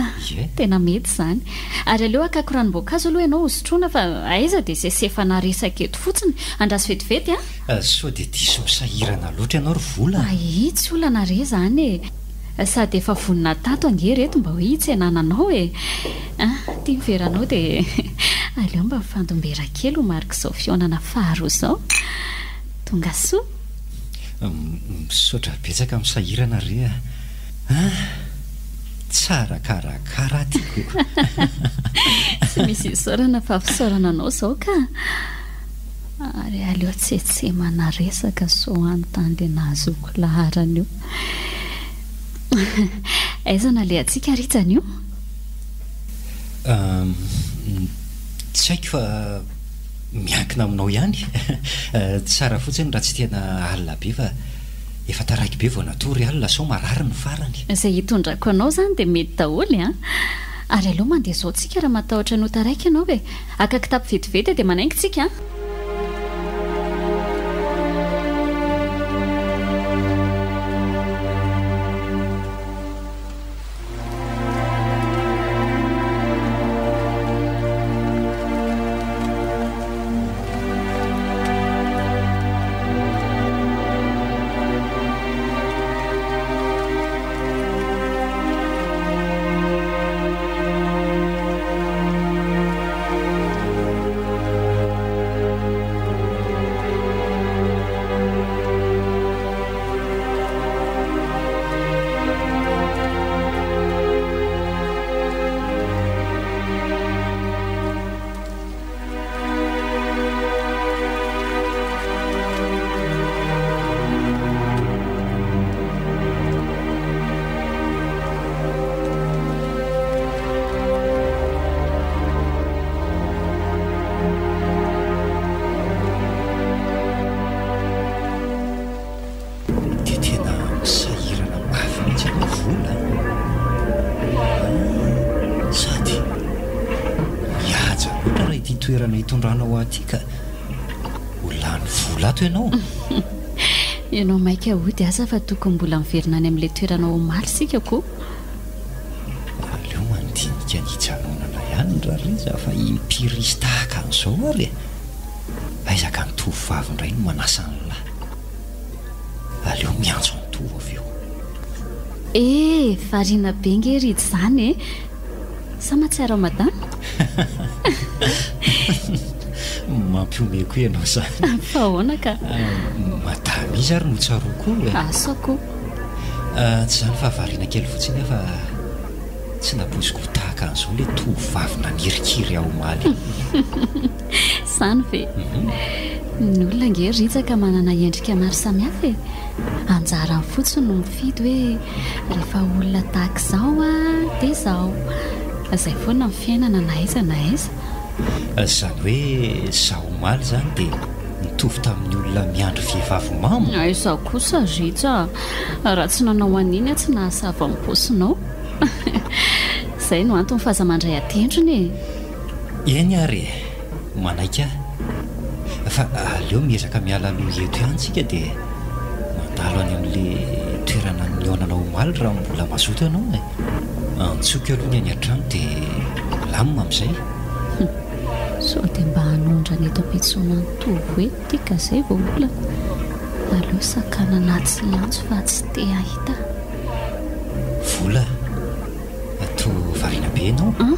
Speaker 2: Tena mety izany. Ary aleo hakako ranom-boankazo aloha ianao hosotroina fa aiza dia sesefana resaka eto fotsiny. Andraso vetivety
Speaker 1: an! Sao dia diso misahirana loatra ianao ry Vola a!
Speaker 2: Hay, tsy olana re izany e! Sady efa vonona tato ange ireto mba hoe hitsenana anao e! Ah, ity ny veranao dia aleo mba mifandom-bera kely ho marik'izao fihaonana faharoa izao. Tonga soa!
Speaker 1: Misaotra betsaka misahirana re a! Ah! Tsara karakara aty ko!
Speaker 2: Tsy misy isaorana fa fisaorana anao izao ka! Ary aleo tsetsemana resaka sao hanontany le nahazoako laharana io. Aiza no alehantsika Rija anio?
Speaker 1: Tsy haiko fa miankina aminao ihany. Tsara fotsiny raha tsy tena alina be fa efa taraiky be vao natory alina sao marary ny farany.
Speaker 2: Izay hitondrako anao izany dia mety daholo an! Ary aleo mandeha izao tsika raha matahotra ny ho taraiky ianao e! Haka kitapo vetivety dia manainga tsika an!
Speaker 1: Dia tena sahirana mafy mihitsy aloha vola an! Sady mihaja loatra raha ity toerana itondranao ahy ity ka ho lany vola ato ianao.
Speaker 2: Ianao maika hody aza fa tokony mbola miverina any amin'ilay toerana omaly isika ko.
Speaker 1: Aleo mandinika ny hijanonana ihany Rarija fa impiry izy tahaka an'izao ary e! Aiza ka ny tovovavy indray no manasa an'lah. Aleo miantso an'i Tovo avy eo.
Speaker 2: Eh! Variana be nge Rija izany e! Sa mahatsiaro an'i Madame?
Speaker 1: Mampihomehy koa ianao izany.
Speaker 2: Fa ahoana ka?
Speaker 1: Madame iza ary no tsaroako eo e?
Speaker 2: Asa ko.
Speaker 1: Tsy izany fa variana kely fotsiny aho fa tsy nampoiziko ho tahaka an'izao ilay tovovavy nanirikiry ahy omaly iny.
Speaker 2: Izany ve?
Speaker 5: Ny olona ange ry Rija ka manana endrika maro samihafa e! Anjarany fotsiny no mifidy hoe rehefa olona tahaka izao aho dia izao. Izay foana ny fiainana na aiza na aiza.
Speaker 1: Izany hoe izaho omaly izany dia nitovy tamin'ny olona miandry vehivavy mamo?
Speaker 2: Aiza kosa Rija a! Raha tsy nanao an'iny aho tsy nahasava ny paosinao. Izay no antony fa aza mandray an-tendrony e!
Speaker 1: Eny ary e! Manaiky aho. Fa aleo miezaka miala aloha eto ihany tsika dia mandalo any amin'ilay toerana nihaonana omaly raha mbola mazoto ianao e! Antsoiko aloha ny any an-trano dia milamina amin'izay.
Speaker 2: Hum! Sao dia mba hanondrana eto am-piantsoana an'i Tovo eto ity ka izay vao olana. Aleo sakanana ahy tsy hiantso fa tsy te hahita aho.
Speaker 1: Vola, toa variana be ianao?
Speaker 2: An?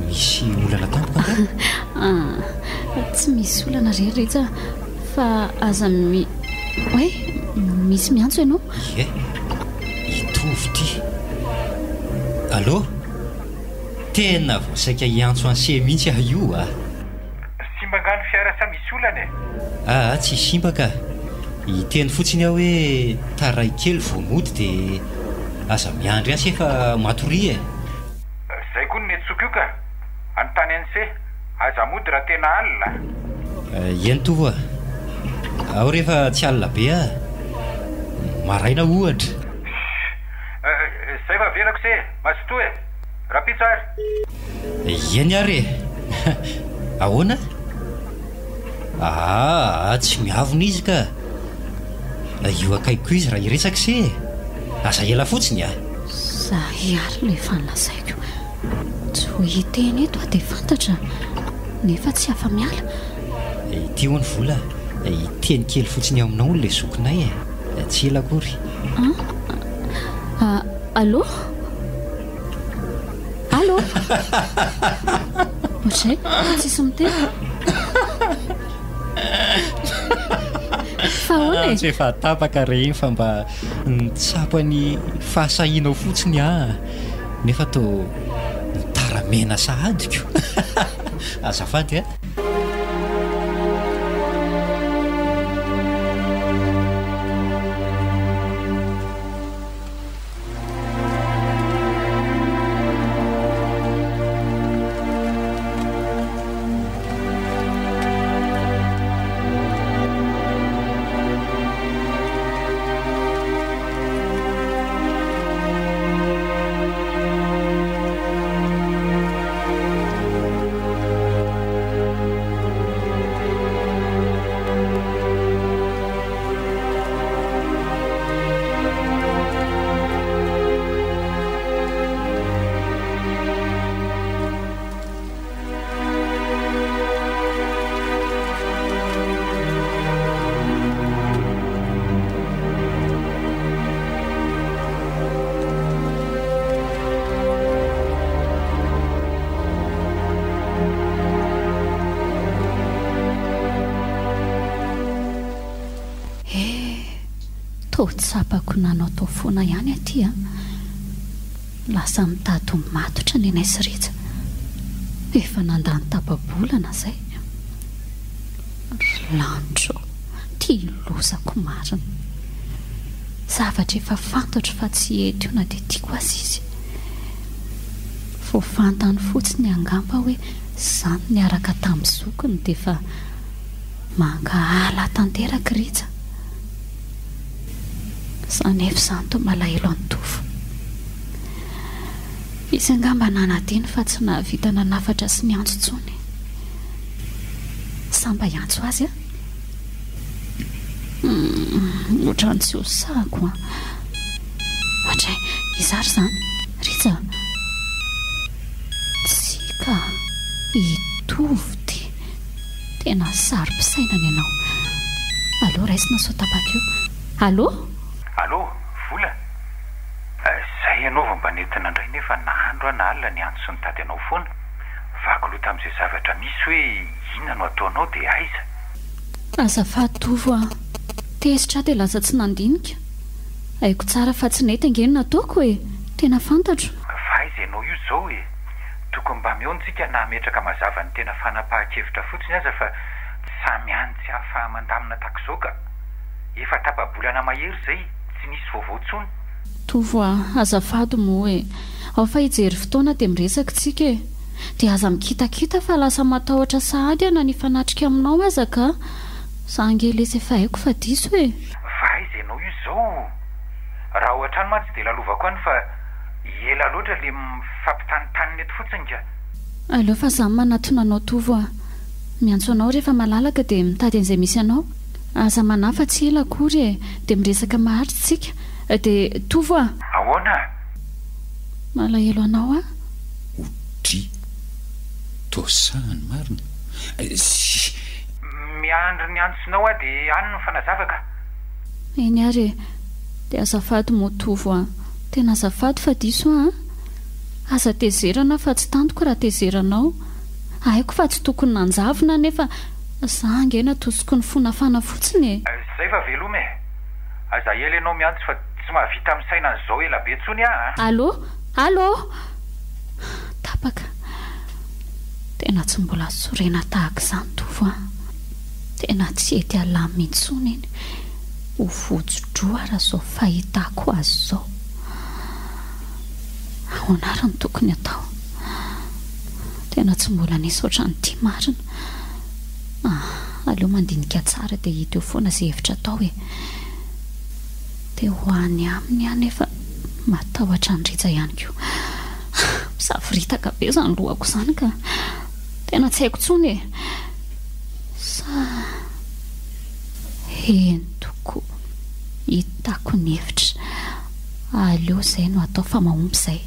Speaker 1: Misy olana tampoka angaha?
Speaker 2: Ah, tsy misy olana re Rija fa aza mi... Oay, misy miantso ianao?
Speaker 1: Ie, i Tovo ity. Allô? Tena vao saika hiantso an'i Se mihitsy aho io a!
Speaker 6: Simba angaha ny fiara sa misy olana e?
Speaker 1: Aa, tsy simba ka. Hiteny fotsiny aho hoe taray kely vao mody dia aza miandry ahy se fa matoria e!
Speaker 6: Zay koa no netsoko io ka! Anontany an'i se, aza mody raha tena alina
Speaker 1: a! Eny Tovo a! Ao re fa tsy alina be a! Maraina ohatra!
Speaker 6: Shh! Zay fa avelako se e! Mazotoa e! Rahampitso ary!
Speaker 1: Eny ary e! Ahoana? Aa! Tsy miavona izy ka! Io akaikiko izy raha hiresaka se e! Aza ela fotsiny a!
Speaker 2: Zay ary ilay efa nolazaiko. Tsy vao hiteny eto aho dia fantatra, nefa tsy afa-miala.
Speaker 1: Ity hono vola, hiteny kely fotsiny aminao hono ilay zokinay e! Tsy ela akory.
Speaker 2: An? Allô? Allô? Ohatrizay, tsisy miteny. Fa ahoana e?
Speaker 1: Tsy efa tapaka re iny fa mba nitsapa ny fahasahianao fotsiny aho nefa toa nitaramena sahady ko. Azafady a.
Speaker 2: Eh! Toa tsapako nanao tao foana ihany aty an! Lasa mitady ho matotra nenay sy Rija. Efa nandany tapa-bolana izay. Ry lanitra ô, ty lozako marina. Zavatra efa fantatro fa tsy hety io na dia tiako aza izy. Vao fantany fotsiny angamba hoe za no niaraka tamin'ny zokiny dia efa mankahala ahy tanteraka Rija. Za nefa izany toa malahelo an'i Tovo. Izy angamba nanadino fa tsy nahavita nanafatra sy niantso intsony. Sa mba hiantso azy aho? Humm, ohatran'ny tsy ho sahako an. Ohatray, iza ary izany? Rija? Tsia ka, i Tovo ity. Tena saro-pisainana ianao. Aleo raisina sao tapaka eo. Allô?
Speaker 6: Allô, Vola? Zay ianao vao mba nentina indray nefa na andro aho na alina niantso sy nitady anao foana. Vaky loha tamin'izay zavatra misy hoe inona no ataonao dia aiza?
Speaker 2: Azafady Tovo a! Tezitra aho dia lasa tsy nandinika. Haiko tsara fa tsy nety ange ny nataoko e! Tena fantatro.
Speaker 6: Fa aiza ianao io izao e? Tokony mba mihaona tsika na hametraka mazava ny tena fanapahan-kevitra fotsiny aza fa tsy. Samy any tsy ahafaha-mandamina tahaka izao ka! Efa tapa-bolana mahery izay tsy nisy vaovao intsony.
Speaker 5: Tovo a, azafady moa e! Ao fa hijery fotoana dia miresaka tsika e! Dia aza mikitakita fa lasa matahotra sahady aho na ny hifanatrika aminao aza ka! Za ange lesy efa haiko fa diso e!
Speaker 6: Fa aiza ianao io izao? Raha ao an-trano mantsy dia lalovako any fa ela loatra le mifampitantanina eto fotsiny ka!
Speaker 5: Aleo fa za manatona anao Tovo a! Miantso anao rehefa malalaka dia mitady an'izay misy anao. Aza manahy fa tsy ela akory e! Dia miresaka maharitra isika. Dia Tovo a!
Speaker 6: Ahoana?
Speaker 5: Malahelo anao aho.
Speaker 3: Odry! Toa sahany marina. Sy.
Speaker 6: Miandry ny antsonao aho dia any no mifanazava ka!
Speaker 5: Eny ary e! Dia azafady moa Tovo a! Tena azafady fa diso aho an! Aza tezerana aho fa tsy tantiko raha tezeranao. Haiko fa tsy tokony nanjavona nefa za ange natosiky ny fo nafana fotsiny e!
Speaker 6: Zay fa veloma e! Aza ela ianao miantso fa tsy mahavita misaina an'izao ela be intsony aho a!
Speaker 5: Allô? Allô? Tapaka. Tena tsy mbola sorena tahaka izany Tovo a! Tena tsy hety alamina intsony iny. Ho votso-droa raha izao fahitako azy izao. Ahoana ary no tokony atao? Tena tsy mbola nisy ohatran'ity marina. Ah, aleo mandinika tsara dia hita eo foana izay hevitra atao e. Te ho any aminy aho nefa matahotra an'i Rija ihany koa. Misavoritaka be izany lohako izany ka. Tena tsy haiko intsony e. Sa eny tokoa, hitako ny hevitra. Aleo izay no atao fa mahomby izay.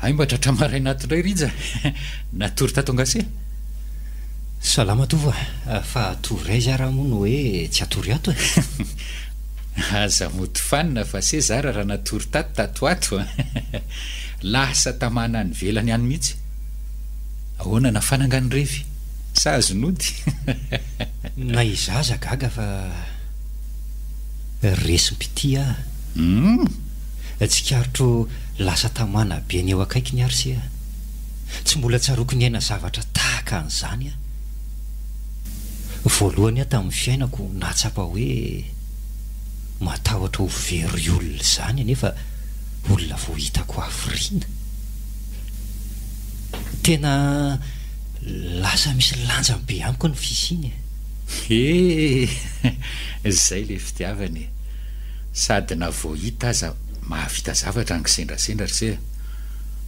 Speaker 3: Hay mba tratra maraina ato indray Rija, natory tato angaha se?
Speaker 1: Salama Tovo a, fa hatory aiza ary aho moa no hoe tsy hatory ato e?
Speaker 3: Aza mody fanina fa se zara raha natory tato tato ato a! Lasa tamana any ivelany any mihitsy. Ahoana nafana angaha ny revy? Sa azo nody?
Speaker 1: Na izaho aza gaga fa resim-pitia aho.
Speaker 3: Humm!
Speaker 1: Tsikaritro lasa tamana be ny eo akaikiny ary se a! Tsy mbola tsaroako niaina zavatra tahaka an'izany aho. Voalohany aho tamin'ny fiainako nahatsapa hoe matahotra ho very olona izany anefa olona vao hitako hafiriana. Tena lasa misy lanjany be amiko ny fisiany e.
Speaker 3: He! Izay le fitiavana e! Sady na vao hita aza mahavita zavatra ny kisendrasendra ry se a!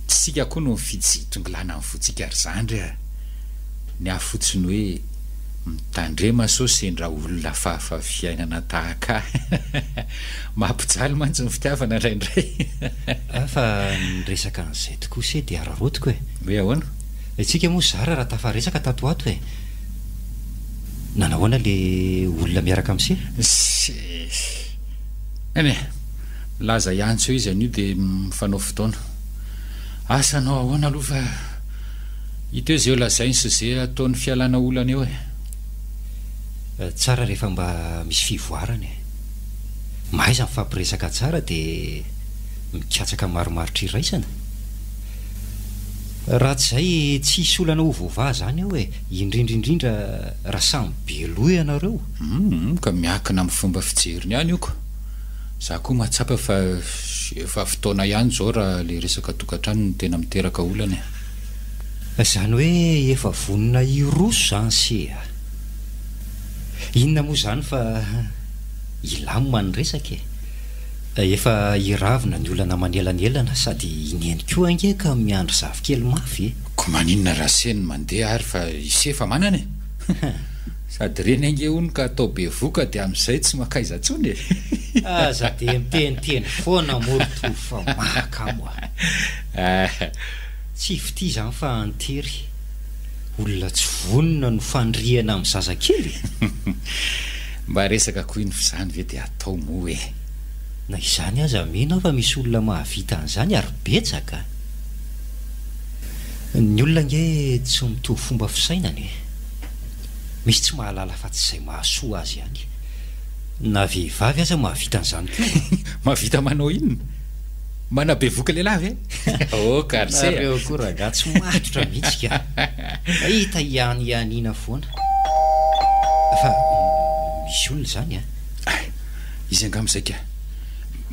Speaker 3: Tsy tsika koa no mifidy sy hitongilana ny fontsika ry zandry a! Ny ahy fotsiny hoe mitandrema sao sendra olona hafahafa fiainana tahaka ahy. Mampijaly mantsy ny fitiavana indraindray.
Speaker 1: Ah fa ny resaka an'izay tokoa se dia araraotiko e.
Speaker 3: Hoe ahoana?
Speaker 1: Tsika moa zara raha tafaresaka tato ho ato e. Nanahoana le olona miaraka amin'i se?
Speaker 3: Se. Eny e. Milaza hiantso eo izy anio dia mifanao fotoana. Asa hanao ahoana aloha fa hita eo ze lazainy sy ze ataony fialana olana eo e.
Speaker 1: Tsara rehefa mba misy fivoarana e. Mahaiza mifampiresaka tsara dia mikatsaka marimaritra iraisana. Raha tsy izay tsy hisy olana ho voavaha izany eo e, indrindra indrindra raha samy be loha ianareo.
Speaker 3: Humm ka miankina amin'ny fomba fijeriny ihany io ko. Za koa mahatsapa fa efa fotoana ihany izao raha le resaka tokantrano no tena miteraka olana e.
Speaker 1: Izany hoe efa vonona hiroso izany se a! Inona moa izany fa hilamina ny resaka e! Efa hiravina ny olana manelanelana sady i Neny koa ange ka miandry zafikely mafy e!
Speaker 3: Ko maninona raha se no mandeha ary fa i se efa manana e! Sady reny ange hono ka atao bevoka dia amin'izay tsy mankaiza intsony e!
Speaker 1: Aza dia miteniteny foana moa ry Tovo fa mahakamo a! Tsy fitia izany fa antery. Olona tsy vonona no fandrihana amin'ny zazakely e!
Speaker 3: Mba resaka koa iny f'izany ve dia atao moa e!
Speaker 1: Na izany aza mino aho fa misy olona mahavita an'izany ary betsaka. Ny olona ange tsy mitovy fomba fisainana e! Misy tsy mahalala afa-tsy izay mahasoa azy ihany. Na vehivavy aza mahavita an'izany koa.
Speaker 3: Mahavita manao inona? Manabevoka lehilahy ve? Oh ry se a!
Speaker 1: Nareo koa ragah tsy matotra mihitsy ka! Mahita hianianiana foana. Fa misy olona izany an!
Speaker 3: Ay, izy angamba izay ka!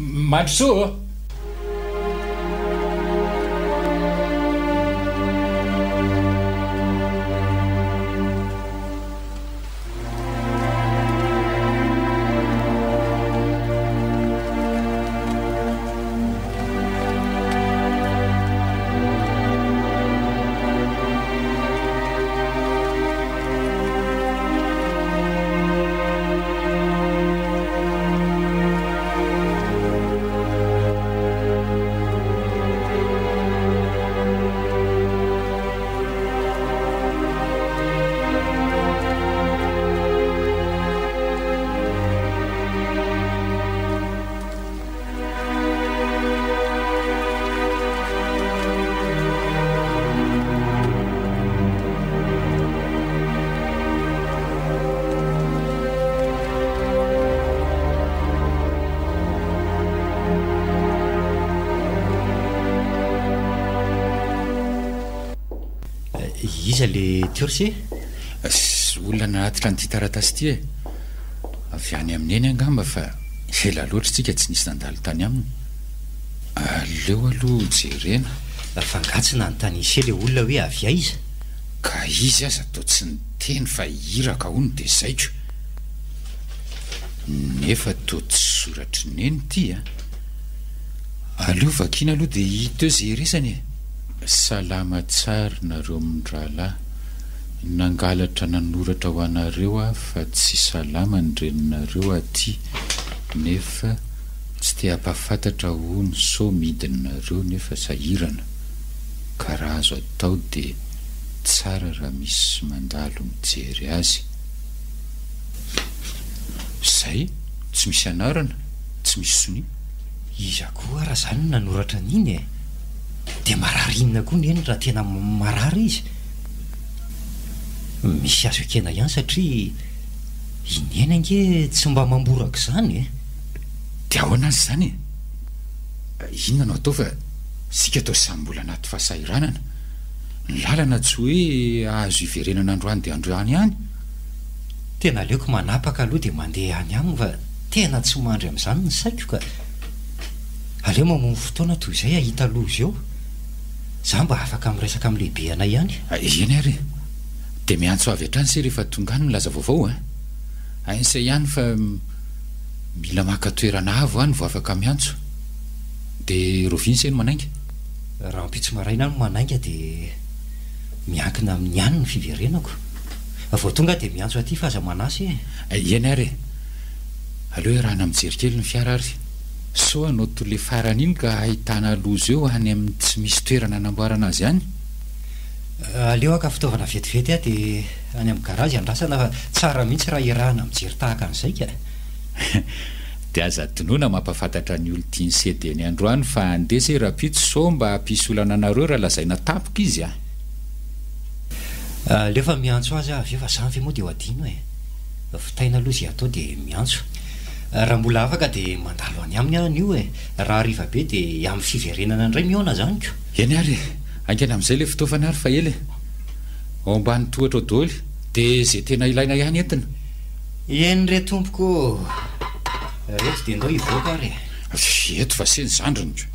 Speaker 3: Mandrosoa ô!
Speaker 1: Iza le teo ry se?
Speaker 3: Olona nanatitra an'ity taratasy ity e. Avy any amin'i Neny angamba fa ela loatra isika tsy nisy nandalo tany aminy. Aleo aloha jerena.
Speaker 1: Fa angaha tsy nanontanian'i se le olona hoe avy aiza?
Speaker 3: Ka izy aza toa tsy niteny fa iraka hono dia zaiko. Nefa toa tsy soratr'i Neny ity a! Aleo vakiana aloha dia hita eo izay iresany e! Salama tsara nareo mirahalahy, nangalatra nanoratra ho anareo aho fa tsy salama ny reninareo aty nefa tsy te hampafantatra hono sao midina nareo nefa sahirana ka raha azo atao dia tsara raha misy mandalo mijery azy. Zay, tsy misy anarana, tsy misy sonia.
Speaker 1: Iza koa ara zany no nanoratra an'iny e? Dia marary inona koa neny raha tena marary izy? Misy azo ekena ihany satria i Neny ange tsy mba mamboraka izany e!
Speaker 3: Dia ahoana aza izany e? Inona no atao fa isika toa samy mbola anaty fahasahiranana. Ny lalana tsy hoe azo iverenana androany dia androany ihany.
Speaker 1: Tena aleoko manapaka aloha dia mandeha any aminy fa tena tsy mandry amin'izany ny saiko ka. Aleo mamono fotoana toy izay hahita loza eo. Za mba afaka miresaka amin'ny lehibe anay ihany.
Speaker 3: Eny ary e! Dia miantso avy hatrany se rehefa tonga any milaza vaovao a! Hain'se ihany fa mila maka toerana avo any vao afaka miantso. Dia rahoviana se no manainga?
Speaker 1: Rahampitso maraina aho no manainga dia miankina amin'ny any ny fiverenako. Vao tonga aho dia miantso aty fa aza manasa e!
Speaker 3: Eny ary e! Aleo iarahana mijery kely ny fiara ary. Sao hanao toy ilay farany iny ka ahitana loza eo any amin'ny tsy misy toerana anamboarana azy any.
Speaker 1: Aleo haka fitaovana vetivety aho dia any amin'ny garazy andrasana fa tsara mihitsy raha iarahana mijery tahaka an'izay ka.
Speaker 3: Dia aza adinoina mampahafantatra ny olon-tian'i CD ny androany fa handeha se rahampitso sao mba hampisy olana anareo raha lazaina tampoka izy a!
Speaker 1: Aleo fa miantso azy aho avy eo fa zany ve moa dia ho adino e! Vitaina aloha izay atao dia miantso. Raha mbola afaka dia mandalo any aminy aho anio e! Raha hariva be dia amin'ny fiverenana indray mihaona izany ko!
Speaker 3: Eny ary e! Haingana amin'izay ilay fitaovana ary fa ela e! Ao ambany tohatra ao daholo dia izay tena ilaina ihany entina.
Speaker 1: Eny re tompoko ô! Reto dia ndao hivoaka ary e!
Speaker 3: Eto fa se ny zandriny ko!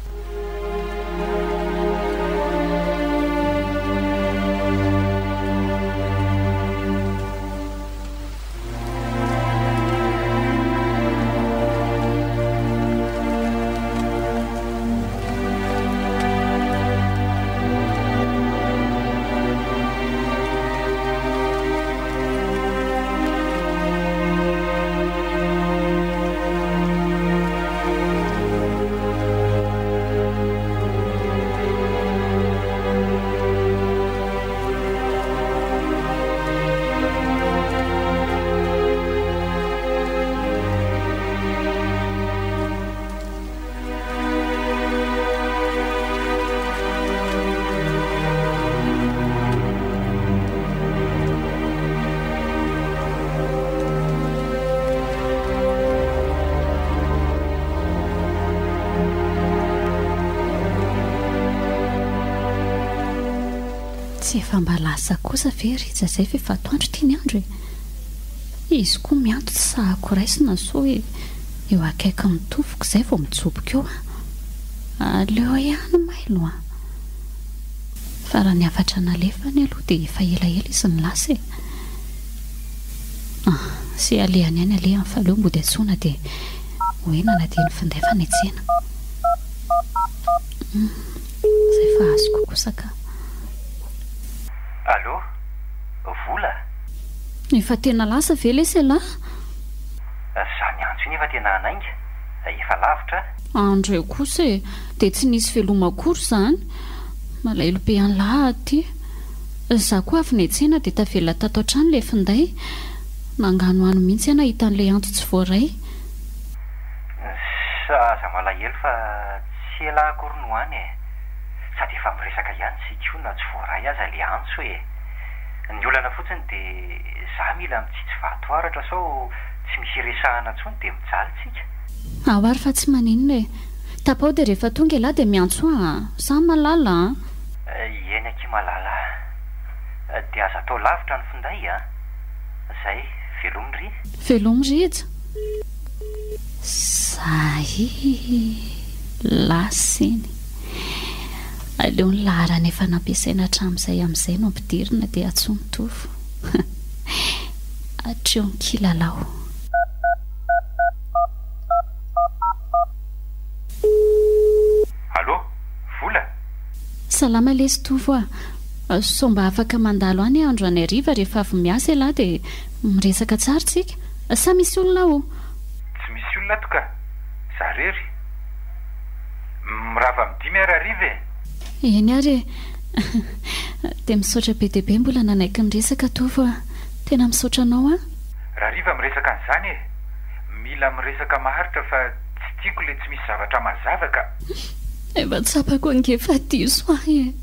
Speaker 5: Tsy efa mba lasa kosa ve Rija zay f'efa atoandro ity ny andro e? Izy koa mianto tsy sahako raisina sao hoe eo akaikin'ny tovoko izay vao mitsoboka eo an! Aleo ihany mailo an! Fa raha ny hafatra nalefany aloha dia efa elaela izy no lasa e! Ah, sy alehany ihany alehany fa aleo mody antsoina dia hoe nanadino finday fa niantsena. Hum, izay fa azoko kosa ka.
Speaker 6: Allô? Vola?
Speaker 5: Efa tena lasa ve lesy elah?
Speaker 6: Za niantso iny efa tena hanainga, efa lavitra a!
Speaker 5: Andreo kosa e! Dia tsy nisy veloma akory izany. Malahelo be an'lah aho aty. Za koa avy niantsena dia tavela tato an-trano ilay finday. Nanganohano mihitsy aho nahita an'ilay antso tsy voaray.
Speaker 6: Sa aza malahelo fa tsy ela aho akory no any e! Sady efa miresaka ihany isika io na tsy voaray aza ilay antso e! Ny olana fotsiny dia za mila mitsitsy vatoaratra sao tsy misy iresahana intsony dia mijaly tsika.
Speaker 5: Ao ary fa tsy maninona e! Tapaho dia rehefa tonga ialahy dia miantso ahy an! Sa Malala an!
Speaker 6: Eny akia Malala a! Dia aza atao lavitra ny finday an! Zay, velomy ry.
Speaker 5: Velomy Rija! Zay! Lasa iny. Aleo ny laharana efa nampiasaina hatramin'izay amin'izay no ampidirina dia antsoy ny Tovo. Hatreo ny kilalao.
Speaker 6: Allô? Vola?
Speaker 5: Salama lesy Tovo a! Sao mba afaka mandalo any aho androany hariva rehefa avy miasa ialahy dia miresaka tsara tsika? Sa misy olona ao?
Speaker 6: Tsy misy olona ato ka! Za rery. Mirava amin'ny dimy ary hariva e!
Speaker 5: Eny ary e! Dia misaotra be dia be mbola nanaiky niresaka Tovo a! Tena misaotra anao an!
Speaker 6: Rahariva miresaka an'izany e! Mila miresaka maharitra fa tsy tiako le tsy misy zavatra mazava ka!
Speaker 5: Efa tsapako ange fa diso ahy e!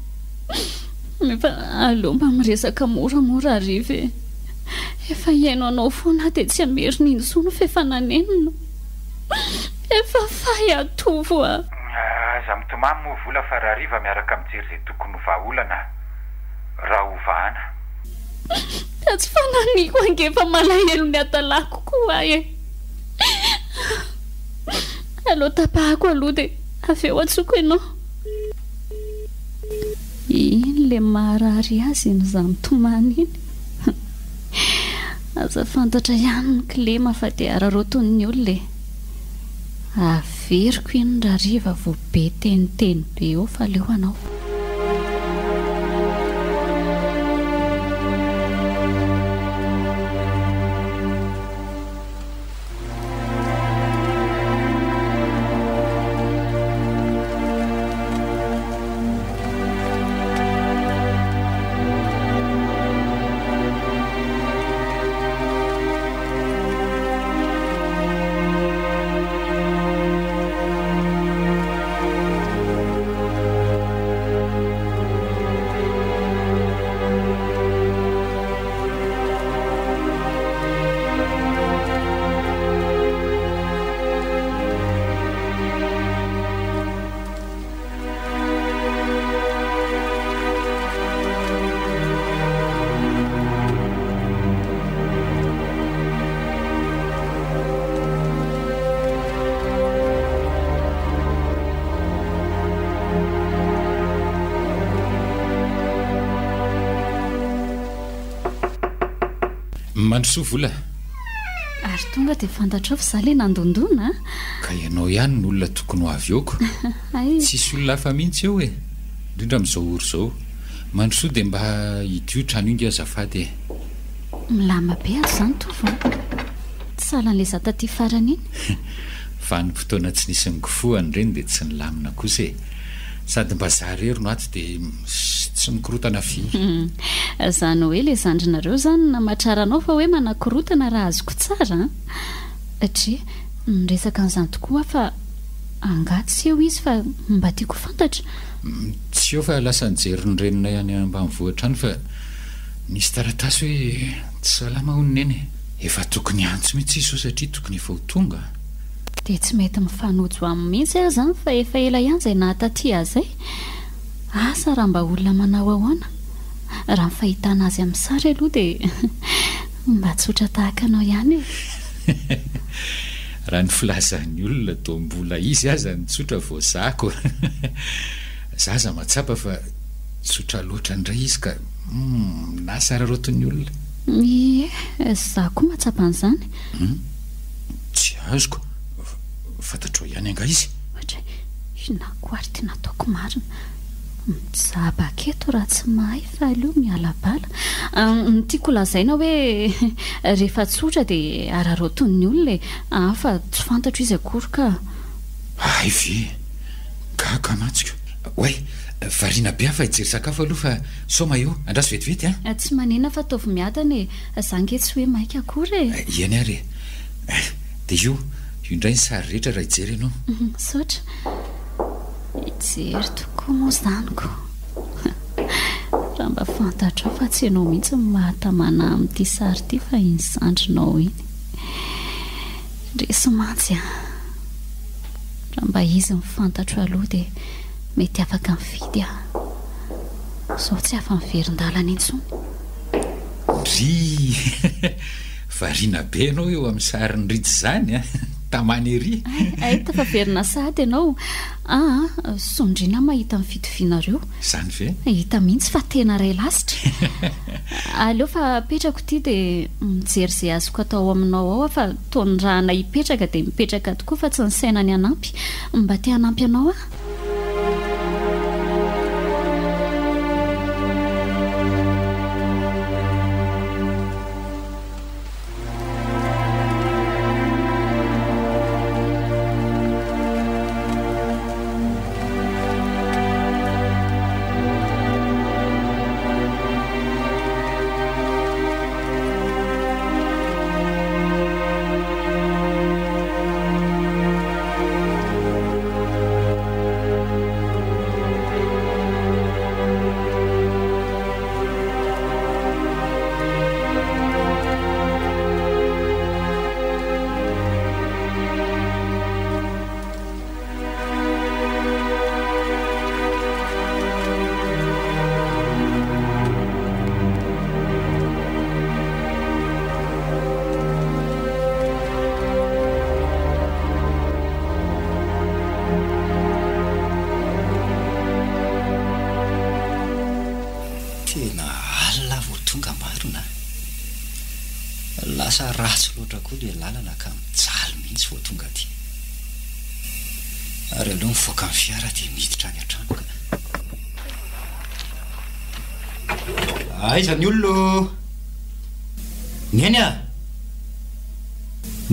Speaker 5: Efa aleo mba miresaka moramora hariva e! Efa hihaino anao foana aho dia tsy hamerina intsony f'efa nanenina! Efa fay aho Tovo a!
Speaker 6: Aza mitomany moa vola fa rahariva miaraka mijery izay tokony ho vahaolana raha ho vahana.
Speaker 5: Ka tsy fananiko ange fa malahelo ny hadalako koa aho e! Aleo tapahako aloha dia avy eo antsoiko ianao. Iny le maharary azy iny za mitomany iny. Aza fantatra ihany ny kilema fa dia araraotin'ny olona e! Averiko iny rahariva vao be teniteny be eo fa aleo anao.
Speaker 3: Mandrosoa vola.
Speaker 5: Ary tonga dia fantatrao fa za le nandondona a!
Speaker 3: Ka ianao ihany no olona tokony ho avy eo ko.
Speaker 5: Hay.
Speaker 3: Tsisy olona hafa mihitsy eo e! Indrindra amin'izao ora izao. Mandrosoa dia mba hidio trano io nge azafady e!
Speaker 5: Milamina be ato izany Tovo a! Tsy sahalan'ilay za taty farany iny.
Speaker 3: Vanim-potoana tsy nisy nikofohana ireny dia tsy nilamina kosa e! Sady mba za irery no ato dia tsy mikorotana firy.
Speaker 5: Izany hoe ilay zandrinareo izany namatrara anao fa hoe manakorotana raha azoko tsara an! Dre, niresaka an'izany tokoa aho fa angaha tsy eo izy fa mba tiako ho fantatra?
Speaker 3: Tsy eo fa lasa nijery ny reninay any ambanivohitra any fa nisy taratasy hoe tsy salama hono neny e! Efa tokony hiantso mihitsy izy izao satria tokony efa ho tonga.
Speaker 5: Dia tsy mety mifanojo aminy mihitsy aho izany fa efa ela ihany izay nahataty azy izay. Asa raha mba olona manao ahoana? Raha ny fahitana azy amin'ny sary aloha dia mba tsotra tahaka anao ihany e.
Speaker 3: Raha ny filazan'ny olona toa mbola izy aza no tsotra vao za ko. Za aza mahatsapa fa tsotra loatra indray izy ka humm lasa araraotin'ny olona.
Speaker 5: Ie, za koa mahatsapa an'izany.
Speaker 3: Humm, tsy azoko, fantatrao ihany angaha izy?
Speaker 5: Ohatra, inona koa ary ty nataoko marina? Mijabaka eto raha tsy mahay fa aleo miala bala. Ny tiako lazaina hoe rehefa tsotra dia araraotin'ny olona e! Fa tsy fantatro izy akory ka.
Speaker 3: Hay ve! Gaga mantsy ko! Oay! Variana be aho fa hijery sakafo aloha fa sao maheho. Andraso vetivety an!
Speaker 5: Tsy manina fa ataovy miadana e! Za nge tsy hoe maika akory e!
Speaker 3: Eny ary e! Dia io, io indray ny sary rehetra raha hijery ianao.
Speaker 5: Misaotra. Hijery tokoa moa izany ko! Raha mba fantatrao fa tsy ianao mihitsy no mahatamana amin'ity sary ity fa iny zandrinao iny. Resy mantsy an! Raha mba izy no fantatro aloha dia mety afaka mifidy aho. Izao tsy afa-miverin-dalana intsony.
Speaker 3: Ndrii! Variana be ianao eo amin'ny sarin'i Rija izany an! Tamana ery!
Speaker 5: Hay, hay tafaverina sahady ianao. Aa, sondriana aho mahita ny fitovianareo.
Speaker 3: Izany ve?
Speaker 5: Hita mihitsy fa tena iray lasitra. Aleo fa apetrako ity dia mijery izay azoko atao aminao ao aho fa toa nirahana hipetraka dia mipetraka tokoa fa tsy nisaina ny hanampy. Mba te hanampy anao aho.
Speaker 1: Tena alina aho vao tonga marina a! Lasa ratsy loatra koa ilay lalana ka mijaly mihitsy vao tonga aty. Ary aleo mivoaka ny fiara dia miditra any an-trano ka.
Speaker 6: Aiza ny olona ô? Neny a!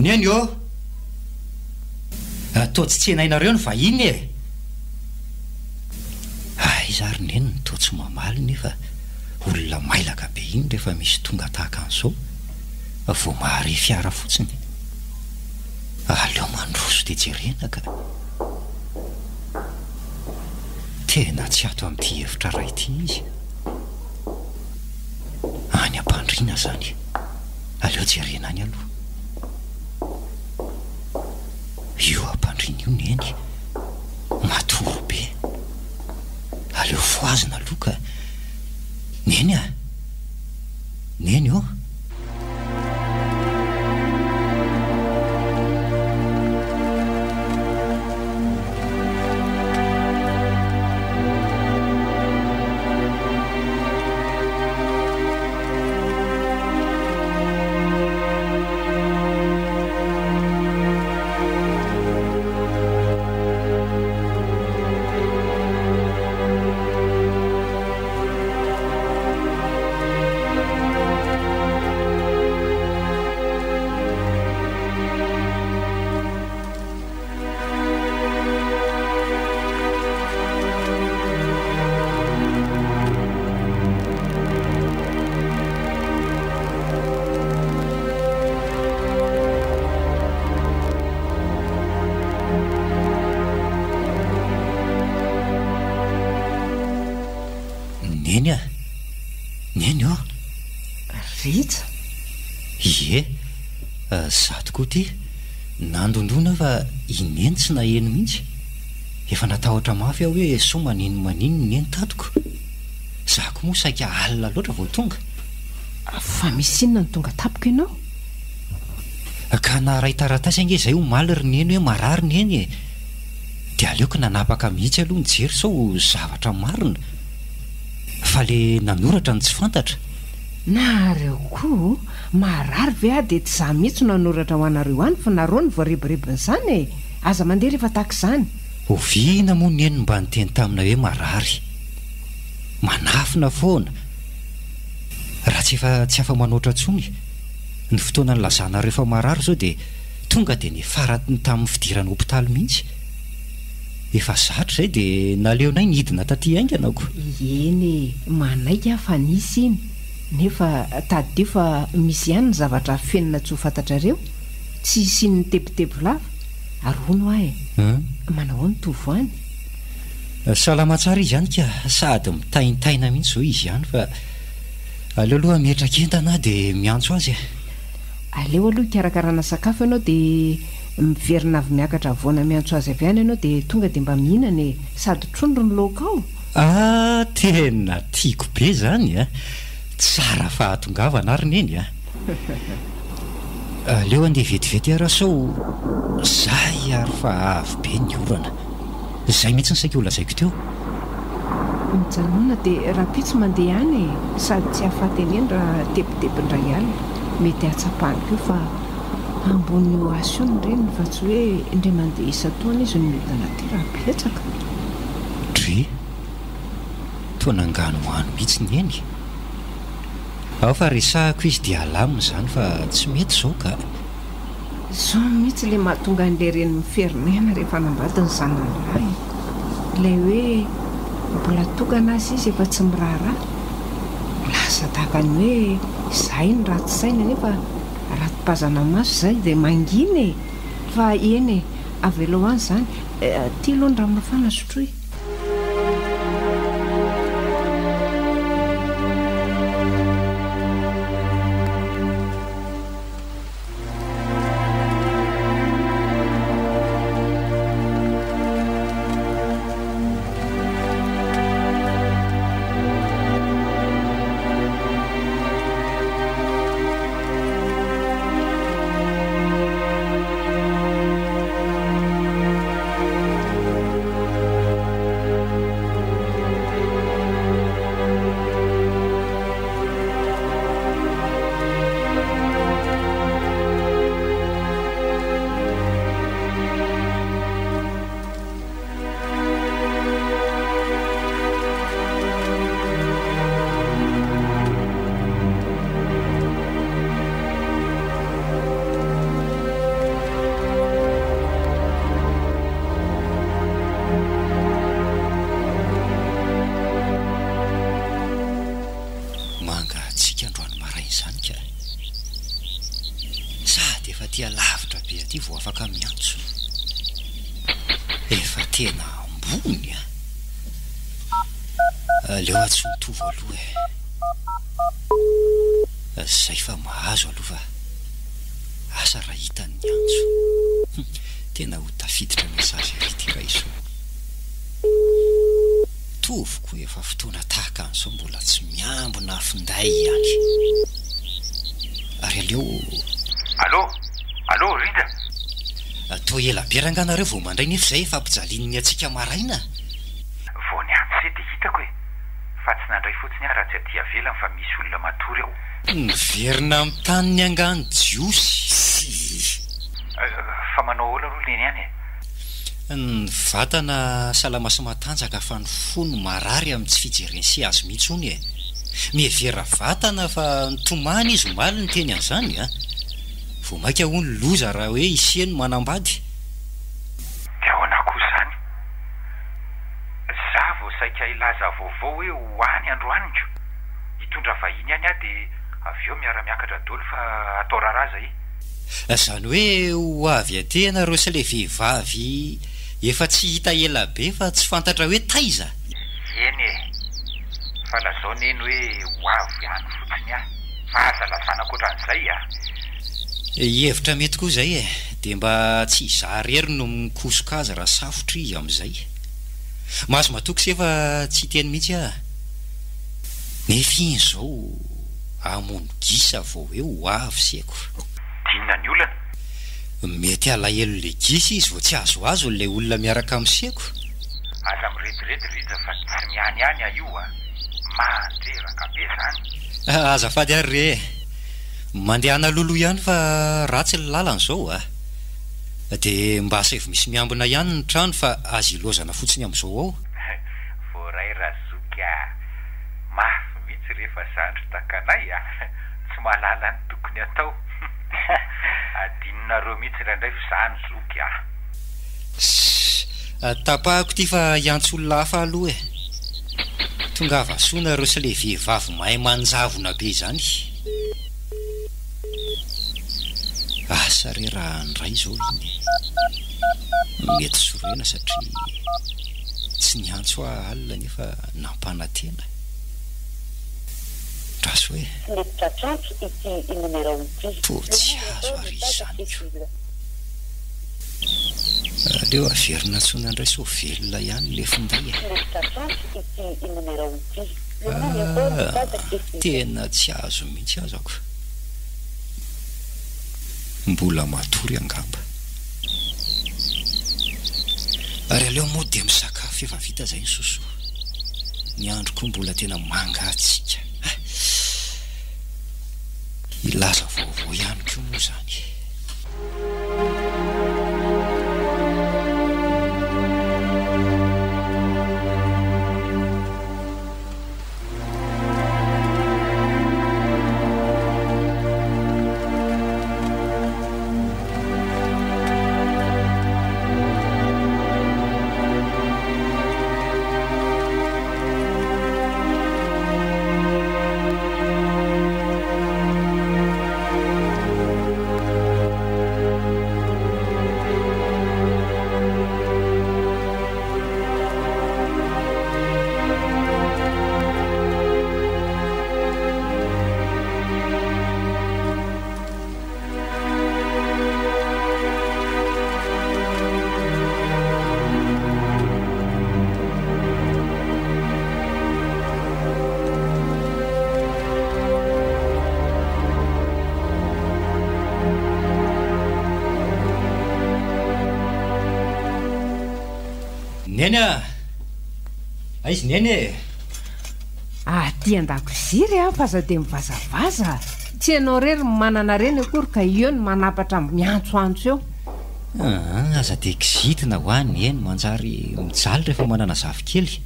Speaker 6: Neny ô! Toa tsy tsenainareo ny vahiny e!
Speaker 1: Aiza ary neny no toa tsy mamaly nefa olona mailaka be iny rehefa misy tonga tahaka an'izao vao mahare fiara fotsiny. Aleo mandroso dia jerena ka. Tena tsy ato amin'ity efitra iray ity izy. Any am-pandriana izany. Aleo jerena any aloha. Io am-pandriana io neny. Matory be. Aleo fohazina aloha ka. Neny a! Neny ô! Neny a! Neny ô!
Speaker 7: Rija?
Speaker 1: Ie, za tokoa ity. Nandondona aho fa i Neny tsy naheno mihitsy. Efa natahotra mafy aho hoe sao manino manino Neny tatiko. Za koa moa saika alina loatra vao tonga.
Speaker 7: Fa misy inona no tonga tampoka ianao?
Speaker 1: Ka naharay taratasy ange izay omaly ry Neny hoe marary Neny e! Dia aleoko nanapaka mihitsy aloha nijery sao zavatra marina. Fa le nanoratra no tsy fantatra.
Speaker 7: Nareo koa, marary ve aho dia tsy za mihitsy no hanoratra ho anareo any fa nareo no voarebirebin'izany e! Aza mandeha rehefa tahaka izany.
Speaker 1: Oviana moa Neny no mba niteny taminay hoe marary? Manafina foana. Raha tsy efa tsy afa-manoatra intsony, ny fotoana nilazanareo fa marary izao dia tonga dia niafara tamin'ny fidirana hopitaly mihitsy. Efa zatra izay dia naleonay nidina taty haingana ko.
Speaker 7: Eny e, manaiky aho fa nisy iny, nefa tadidio fa misy ihany ny zavatra afenina tsy ho fantatrareo, tsy hisian'ny tebiteby lava, ary hono hoa e, manao ahoana Tovo any?
Speaker 1: Salama tsara izy any ka, sady mitaintaina mihitsy izao izy any fa aleo aloha hametraka entana aho dia miantso azy e.
Speaker 7: Aleo aloha hikarakarana sakafo ianao dia miverina avy miakatra havoana miantso azy avy any ianao dia tonga dia mba mihinana e! Sady trondro ny laoka ao.
Speaker 1: Ah tena tiako be izany a! Tsara fahatongavana ary neny a! Aleo andeha vetivety ara sao zay ary fa avy be ny orana. Izay mihitsy no saika ho lazaiko teo.
Speaker 7: Mijanona dia rahampitso mandeha any e! Sady tsy hahafaty an'iny raha tebiteby indray alina. Mety hahatsapany koa fa ambony asa io ny reniny fa tsy hoe indray mandeha isan-taona izy no mihodina aty raha betsaka.
Speaker 1: Dry! Toa nanganohano mihitsy ny eny. Ao fa resahako izy dia alamina izany fa tsy mety izao ka.
Speaker 7: Izao mihitsy ilay mahatonga an'ilay reny miferinaina rehefa hanambady ny zanany lahy. Ilay hoe mbola tokana aza izy efa tsy miraharaha. Lasa tahaka ny hoe izahay no ratsy saina nefa raha topazana maso izay dia mangina e! Fa eny e, avelao any izany. Ity aloha ny rano mafana sotroy.
Speaker 1: Mangatsiaka androany maraina izany ka. Sady efa aty alavitra be aty vao afaka miantso. Efa tena ambony an! Aleo antso mitovy aloha e. Zay fa mahazo aloha fa asa raha hitany ny antso. Tena ho tafiditra message ery ity raiso. Tovo koa efa fotoana tahaka an'izao mbola tsy miambina finday ihany. Ary aleo.
Speaker 6: Allô! Allô, Rija!
Speaker 1: Toa ela be rangaha nareo vao mandray nefa izay efa ampijalian'ny hatsiaka maraina.
Speaker 6: Vao niantso se dia hitako e! Fa tsy nandray fotsiny aho raha tsy aty avelany fa misy olona matory ao.
Speaker 1: Niverina amin'ny taniny angaha ny Jiosy?
Speaker 6: Fa manao ahoana aloha Neny any e?
Speaker 1: Ny vatana salama sy matanjaka fa ny fo no marary amin'ny tsy fijereny sy azy mihitsy hono e! Mihevera vatana fa nitomany izy omaly niteny an'izany a! Vao maika hono loza raha hoe ise no manambady.
Speaker 6: Dia ahoana koa izany? Za vao saika hilaza vaovao hoe ho any androany ko! Hitondra vahiny any aho dia avy eo miara-miakatra daholo fa atao raharaha zay.
Speaker 1: Izany hoe ho avy aty ianareo sy ilay vehivavy efa tsy hita ela be fa tsy fantatra hoe taiza?
Speaker 6: Eny e! Fa lazao neny hoe ho avy any fotsiny aho fa aza lazana ankoatran'izay a!
Speaker 1: Hevitra mety koa izay e! Dia mba tsy izaho irery no mikosoka azy raha safotra izy amin'izay. Mahazo matoky se fa tsy hiteny mihitsy aho. Nefa iny izao hamono gisa vao hoe ho avy seko.
Speaker 6: D'inona ny olana?
Speaker 1: Mety halahelo le gisa izy vao tsy azoazony ilay olona miaraka amin'ny seko.
Speaker 6: Aza mirediredy Rija fa tsy mianiany aho io a! Mandreraka be zany.
Speaker 1: Azafady ary re e! Mandehana loloha ihany fa ratsy ny lalana izao a! Dia mba asaivo misy miambina ihany ny trano fa aza ilaozana fotsiny amin'izao ao.
Speaker 6: Voaray Razoky a! Mafy mihitsy rehefa zandry takanay a! Tsy mahalala ny tokony atao. Adinonareo mihitsy indraindray f'izaho ny zoky a!
Speaker 1: Ssss! Tapahako ity fa hiantso olona hafa aloha e! Tongava soa nareo sy le vehivavy mahay manjavona be izany. Asa re raha handray izao iny e! Mety sorena satria tsy niantso aho alina nefa nampanantena. Andraso e!
Speaker 8: Tsy mety tratr'antso ity nomerao ity.
Speaker 1: Toa tsy azo ary izany ko. Aleo averina antsoina indray sao velona ihany ilay finday e!
Speaker 8: Tsy mety tratr'antso ity nomerao ity. Le numéro n'est pas
Speaker 1: Ah,
Speaker 8: accessible.
Speaker 1: tena tsy azo mihitsy azako. Mbola matory angamba. Ary aleo moa dia misakafo efa vita izay ny sosoa. Ny andro koa mbola tena mangatsiaka. Hilaza vaovao ihany koa moa izany. Neny a! Aiza Neny e?
Speaker 7: Aty an-dakozia re aho fa aza dia mivazavaza. Tsy ianao irery no manana reny akory ka eo no manapatra miantsoantso eo.
Speaker 1: Aa, aza dia kizitina hoa Neny, manjary mijaly rehefa manana zafikely.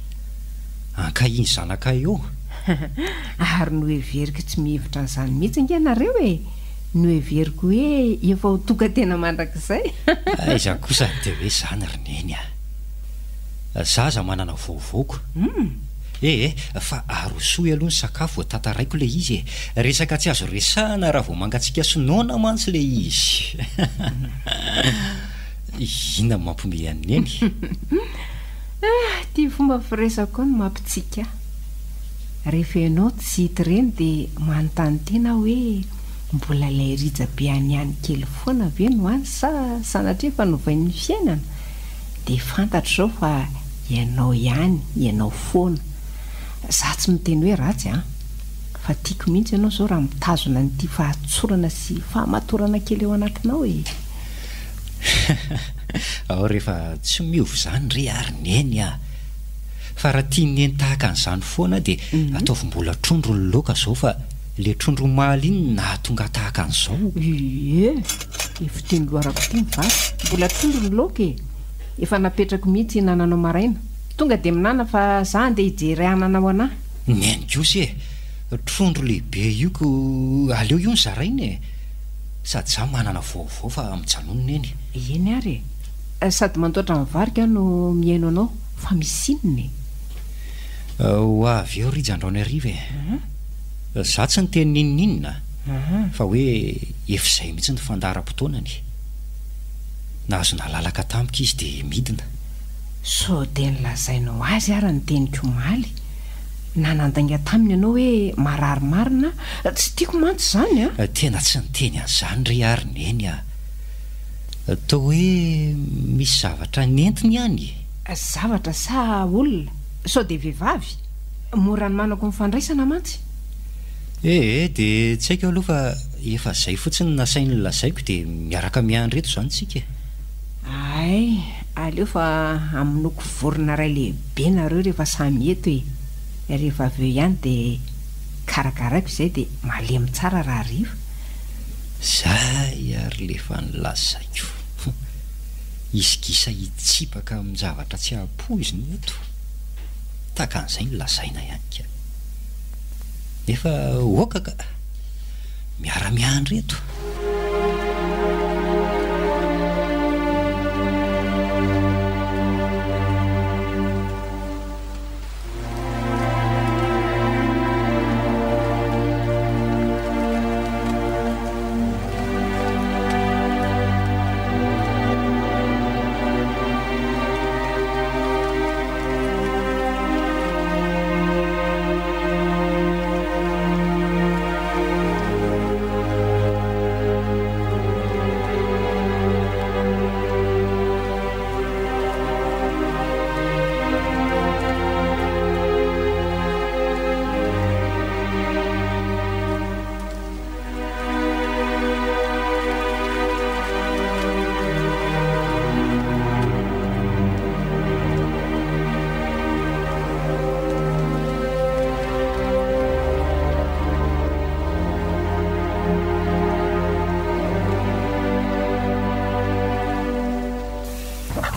Speaker 1: Ankahiny zanakay eo.
Speaker 7: Ary noheveriko tsy mihevitra an'izany mihitsy ange nareo e! Noheveriko hoe efa ho tokan-tena mandrakizay.
Speaker 1: Aiza kosa dia hoe izany ry Neny a! Za aza manana vaovaoko. Eh eh, fa arosoy aloha ny sakafo vao tantaraiko ilay izy e! Resaka tsy azo resahana raha vao mangatsiaka sy noana mantsy ilay izy. Inona no mampiomehy an'i Neny?
Speaker 7: Ah, ity fomba firesako no mampitsiky ahy. Rehefa ianao tsy hita ireny dia manontany tena aho hoe mbola ilay Rija be aniany kely foana ve no any sa sanatria efa novain'ny fiainana? Dia fantatro izao fa ianao ihany, ianao foana. Za tsy miteny hoe ratsy an! Fa tiako mihitsy ianao izao raha mitazona an'ity fahatsorana sy fahamatorana kely ao anatinao e!
Speaker 1: Ao rehefa tsy miova izany re ary Neny a! Fa raha tian'i Neny tahaka an'izany foana dia ataovy mbola trondro ny laoka izao fa le trondro omaly iny no nahatonga tahaka an'izao.
Speaker 7: Ie! Efa ity ny loharako ity ny vary. Mbola trondro ny laoka e! Efa napetrako mihitsy hinananao maraina. Tonga dia minana fa za andeha hijery anana ho anah.
Speaker 1: Neny kosa e! Trondro lehibe io ko aleo io no zaraina e! Sady za manana vaovao fa mijanona neny.
Speaker 7: Eny ary e! Sady mandoatra ny varika aho no mihaino anao fa misy inona e?
Speaker 1: Ho avy eo Rija androany hariva e! Za tsy niteny n'inon'inona fa hoe efa izay mihitsy ny fandaharam-potoanany. Nahazo nalalaka tampoka izy dia midina.
Speaker 7: Sao dia nolazainao azy ara ny teniko omaly? Na nandainga taminy ianao hoe marary marina aho? Tsy tiako mantsy izany an!
Speaker 1: Tena tsy niteny an'izany re ary Neny a! Toa hoe misy zavatra nentiny ihany e!
Speaker 7: Zavatra sa olona? Sao dia vehivavy? Mora hanomanako ny fandraisana mantsy.
Speaker 1: Ee, dia tsy haiko aloha fa efa izay fotsiny no nasainy nolazaiko dia miaraka miandry eto izany tsika e.
Speaker 7: Hay, aleo fa hamonoako vorona iray lehibe nareo rehefa samy eto e. Rehefa avy eo ihany dia karakaraiko izay dia malemy tsara rahariva.
Speaker 1: Zay ary le efa nolazaiko. Hisy gisa hitsipaka amin-javatra tsy ampoizina eto. Tahaka an'izay no lazaina ihany ka. Nefa ok ka. Miara-miandry eto.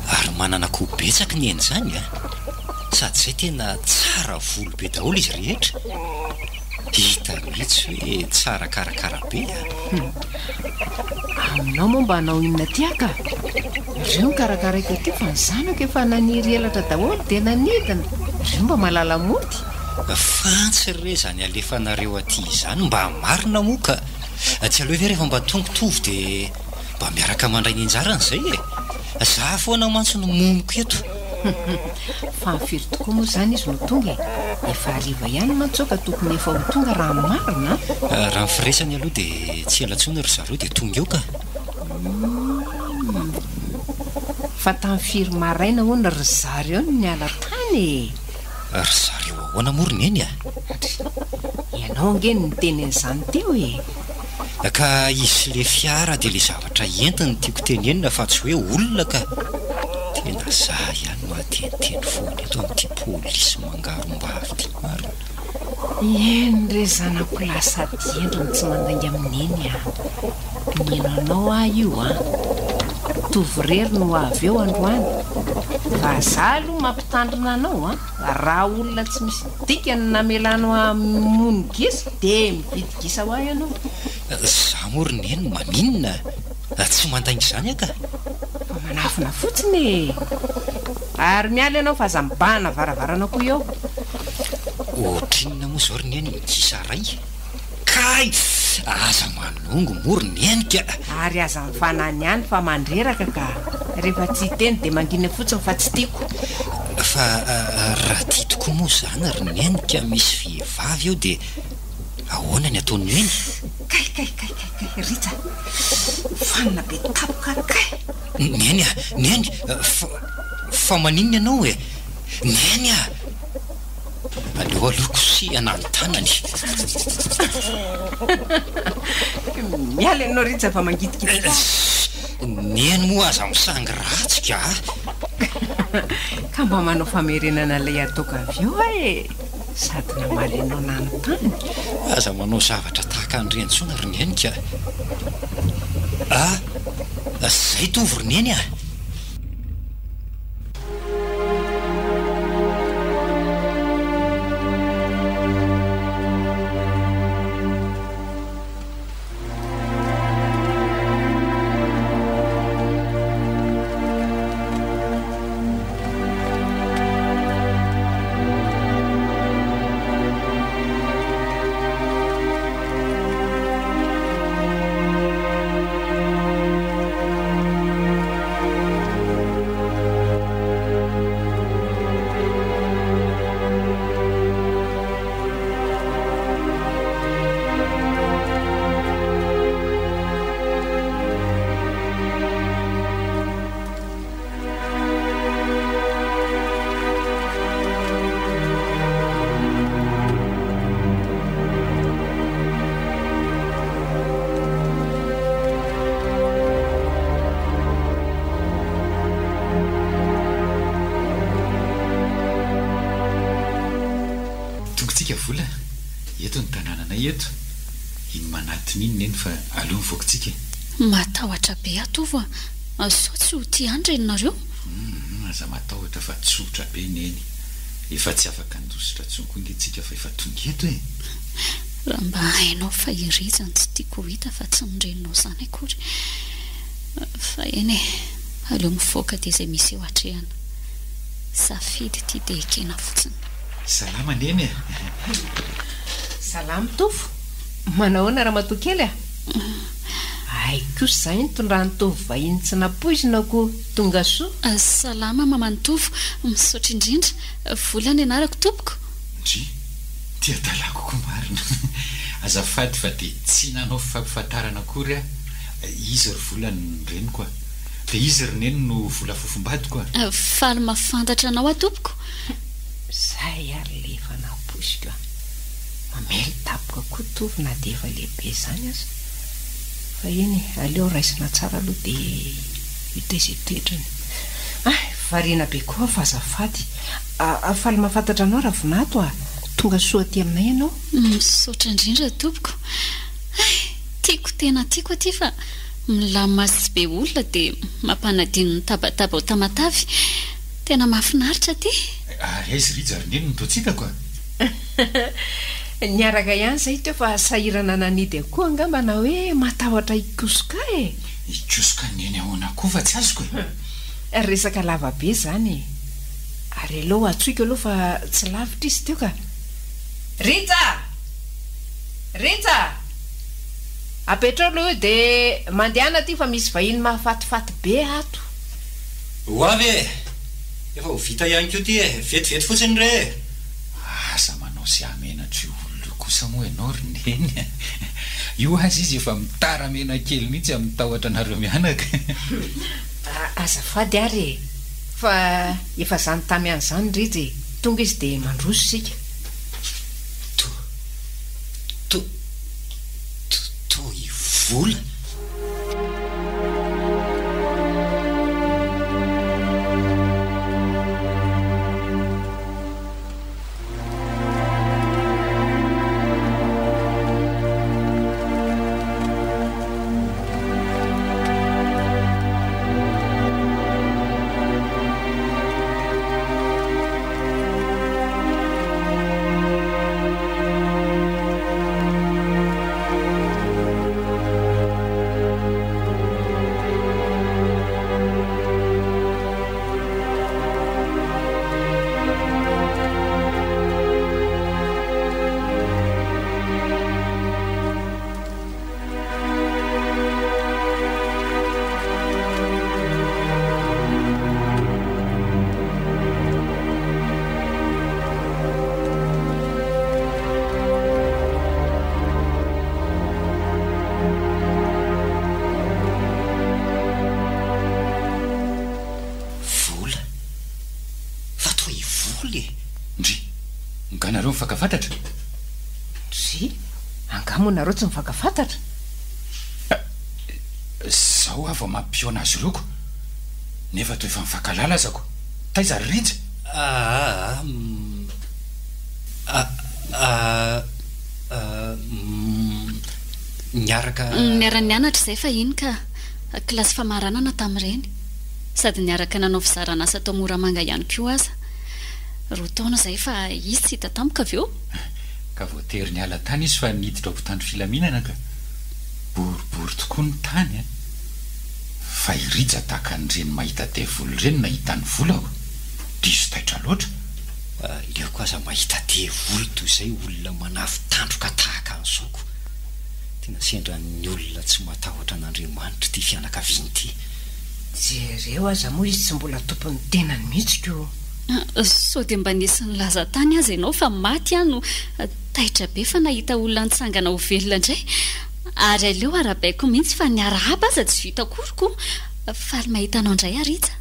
Speaker 1: Ary manana akoho betsaka ny eny izany a! Sady izay tena tsara volo be daholo izy rehetra. Hita mihitsy hoe tsara karakara be a!
Speaker 7: Aminao moa mba hanao inona aty aho ka? Ireo no karakaraiko aty fa ny zanako efa naniry elatra daholo dia nanidina. Ireo mba malala mody.
Speaker 1: Fantsy re izany alefanareo aty izany mba marina moa ka! Tsy aleo ve rehefa mba tonga Tovo dia mba miaraka mandray ny anjarany izay e! Za foana mantsy no momiko eto.
Speaker 7: Fa ny firy tokoa moa izany izy no tonga e? Efa hariva ihany mantsy izao ka tokony efa ho tonga raha ny marina an!
Speaker 1: Raha ny firesany aloha dia tsy ela intsony ry zareo dia tonga eo ka!
Speaker 7: Humm. Fa tamin'ny firy maraina hono ry zareo no niala tany e?
Speaker 1: Ry zareo ahoana moa ry Neny a?
Speaker 7: Dry, ianao ange no niteny an'izany teo e!
Speaker 1: Ka izy sy le fiara dia le zavatra entiny no tiako tenenina fa tsy hoe olona ka! Tena za ihany no ahateniteny foana eto amin'ity polisy mangarom-bavy ity marina.
Speaker 7: Eny re zanako lahy sady hendry no tsy mandainga amin'i Neny a! Mino anao aho io an! Tovo irery no ho avy eo androany fa za aloha mampitandrina anao an! Raha olona tsy misy dikany no namelanao hamono gisa dia mividy gisa ho ahy ianao.
Speaker 1: Za moa ry neny maninona? Tsy mandainga izany aho ka.
Speaker 7: Fa manafina fotsiny e! Ary miala ianao fa aza mibahana varavarana koa eo.
Speaker 1: Ohatrinona moa izao ry neny ny gisa ray? Kay! Aza manongo moa ry neny ka!
Speaker 7: Ary aza mifanany ihany fa mandreraka ka! Rehefa tsy hiteny dia mangina fotsiny fa tsy tiako.
Speaker 1: Fa raha tia tokoa moa izany ry neny ka misy vehivavy eo dia ahoana ny ataon'i neny?
Speaker 7: Kay kay kay kay kay Rija! Fanina be tampoka kay!
Speaker 1: Neny a! Neny! Fa fa maninona ianao e? Neny a! Aleo aloha kosehana ny tanany.
Speaker 7: Miala ianao Rija fa mangidikidy.
Speaker 1: Neny moa aza misangy ratsy ka.
Speaker 7: Ka mba manao famerenana ilay ataoko avy eo aho e! Sady namaly anao nanontany.
Speaker 1: Aza manao zavatra tahaka an'ireny intsony ry Neny ka. Ah! Zay tovo ry Neny a!
Speaker 3: Vola, eto ny tanànanay eto. Iny manatona iny Neny fa aleo mivoaka tsika e.
Speaker 5: Matahotra be aho Tovo a! Sao tsy ho tia ahy ny reninareo?
Speaker 3: Humm aza matahotra fa tsotra be Neny. Efa tsy afaka handositra intsony koa nge tsika fa efa tonga eto e!
Speaker 5: Raha mba hainao fa i Rija no tsy tiako ho hita fa tsy ny reninao izany akory. Fa eny e, aleo mivoaka dia izay misy eo atrehana. Safidy ity dia ekena fotsiny.
Speaker 3: Salama Neny e!
Speaker 7: Salama Tovo! Manahoana ramatoa kely a! Hay kosa izay nitondran'i Tovo vahiny tsy nampoizina ko! Tonga soa!
Speaker 5: Salama maman'i Tovo! Misaotra indrindra! Vola ny anarako tompoko!
Speaker 3: Ndry! Ty adalako koa marina! Azafady fa dia tsy nanao fifampifantarana akory aho, izy ry Vola ny reniko a! Dia izy ry Neny no vola fofombadiko
Speaker 5: a! Faly mahafantatra anao aho tompoko!
Speaker 7: Zay ary le efa nampoiziko a! Mamely tapoka koa Tovo na dia efa lehibe izany aza. Fa eny e, aleo raisina tsara aloha dia hita izay toetrany. Hay, variana be koa aho fa azafady. Faly mahafantatra anao Ravinato a! Tonga soa aty aminay ianao.
Speaker 5: Misaotra indrindra tompoko. Hay, tiako tena tiako aty fa milamina sy tsy be olona dia mampanadino ny tabataba ao Tamatave. Tena mahafinaritra aty.
Speaker 3: Ary aiza Rija ry Neny no toa tsy hitako a?
Speaker 7: Niaraka ihany izahay teo fa sahirana nanidy akoho angamba na hoe matahotra hikosoka ahy e!
Speaker 3: Hikosoka Neny ahoana koa fa tsy azoko e!
Speaker 7: Resaka lava be izany e! Ary aleo antsoiko aloha fa tsy lavitra izy teo ka! Rija! Rija! Apetrao aloha io dia mandehana aty fa misy vahiny mahafatifaty be ato.
Speaker 6: Ho avy e! Efa ho vita ihany koa ity e! Vetivety fotsiny re e!
Speaker 3: Aza manao izay hahamenatra io olona io kosa moa ianao ry Neny a! Io aza izy efa mitara-mena kely mihitsy amin'ny tahotra anareo mianaka.
Speaker 7: Azafady ary e! Fa efa zany tamy any zany Rija e! Tonga izy dia mandroso isika.
Speaker 1: To, to, to, to i Vola. Vola. Fa toa i Vola e!
Speaker 3: Ndry! Nga nareo mifankafantatra?
Speaker 7: Ndry! Angaha moa nareo tsy mifankafantatra?
Speaker 3: Zao aho vao mampihaona azy ireo ko! Nefa toa efa mifankahalala aza ko! Taiza ry Rija?
Speaker 1: Aa aa Niaraka.
Speaker 5: Niara-nianatra izay fahiny ka! Kilasy famaranana tamin'ireny. Sady niaraka nanao fizaran'asa tao Moramanga ihany koa aza. Roa taona izay fa izy tsy hita tampoka avy eo.
Speaker 3: Ka voatery niala tany izy fa niditra ho mpitandro filaminana ka. Boribory tokoa ny tany an! Fa i Rija tahaka an'ireny mahita devoly ireny nahita ny volako. Diso taitra loatra.
Speaker 1: Aleoko aza mahita devoly toy izay olona manafin-tandroka tahaka an'izao ko. Tena sendra ny olona tsy matahotra an'Andriamanitra ity fianakaviana ity.
Speaker 7: Jereo aza moa izy tsy mbola tompon'ny tenany mihitsy ko.
Speaker 5: Sao dia mba nisy nilaza tany aza ianao fa maty aho no taitra be fa nahita olona nitsangana ho velona indray. Ary aleo arahabaiko mihitsy fa ny arahaba aza tsy vita akory ko. Faly mahita anao indray aho Rija.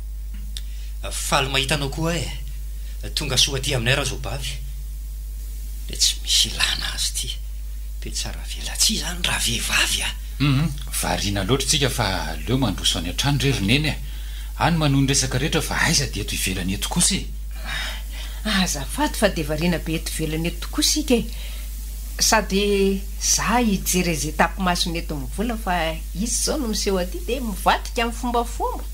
Speaker 1: Faly mahita anao koa aho e. Tonga soa aty aminay Razaobavy. Ilay tsy misy ilana azy ity. Dia tsara velatsihy izany ravehivavy a!
Speaker 3: Hum, variana loatra tsika fa aleo mandroso any an-trano re ry Neny a! Any manohy ny resaka rehetra fa aiza dia eto ivelany eto kosa e!
Speaker 7: Azafady fa dia variana be eto ivelany eto tokoa isika e! Sady za hijery an'izay tapi-masony eto Mivola fa izy izao no miseho aty dia mivadika amin'ny fombafomba.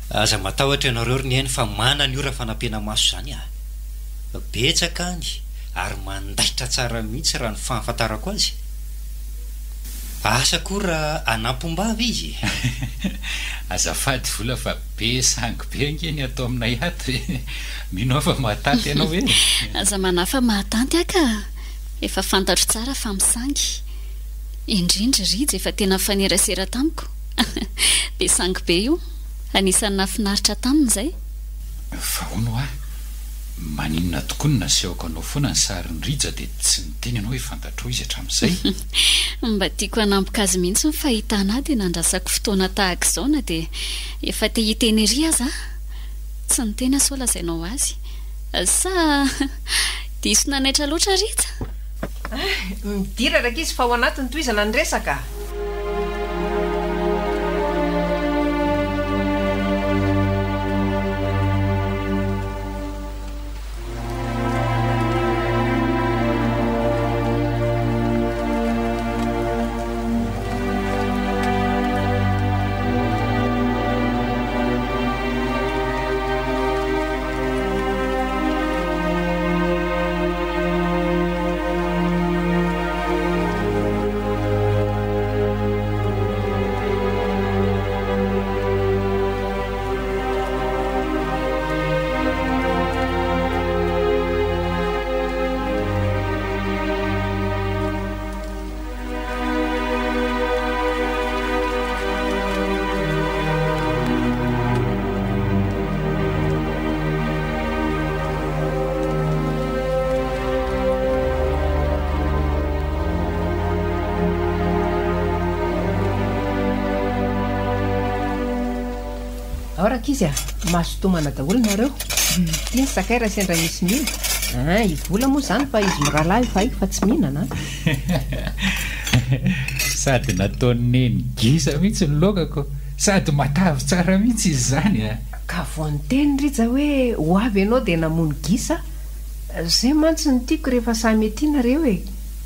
Speaker 1: Aza matahotra ianareo ry Neny fa manana io rafanampenamaso izany a! Betsaka any ary mandaitra tsara mihitsy raha ny fahafantarako azy. Asa koa raha anampom-bava izy e!
Speaker 3: Azafady Vola fa be sangy be ange ny ato aminay ato e! Mino aho fa mahatanty ianao e!
Speaker 5: Aza manahy fa mahatanty aho ka! Efa fantatro tsara fa misangy. Indrindra i Rija efa tena nifanerasera tamiko. Be sangy be io. Anisan'ny nahafinaritra taminy izay.
Speaker 3: Fa hono hoa, maninona tokoa no nasehoko anao foana ny sarin'i Rija dia tsy niteny ianao hoe fantatrao izy hatramin'izay?
Speaker 5: Mba tiako hanampoka azy mihitsy ny fahitana ahy dia nandrasako fotoana tahaka izao na dia efa te hiteny ery aza aho. Tsy niteny aho sao lazainao azy. Sa diso nanaitra loatra Rija?
Speaker 7: Midira rankizy fa ao anatiny tohizana ny resaka a! Ao rankizy a! Mazotomana daholo nareo. Ity ny sakay raha sendra misy mila. An, i Vola moa izany fa izy mirahalahy efa haiko fa tsy mihinana an.
Speaker 3: Sady nataon'i Neny gisa mihitsy ny laokako, sady matavy tsara mihitsy izy izany a!
Speaker 7: Ka vao niteny Rija hoe ho avy ianao dia namono gisa, zay mantsy no tiako rehefa samy aty nareo e!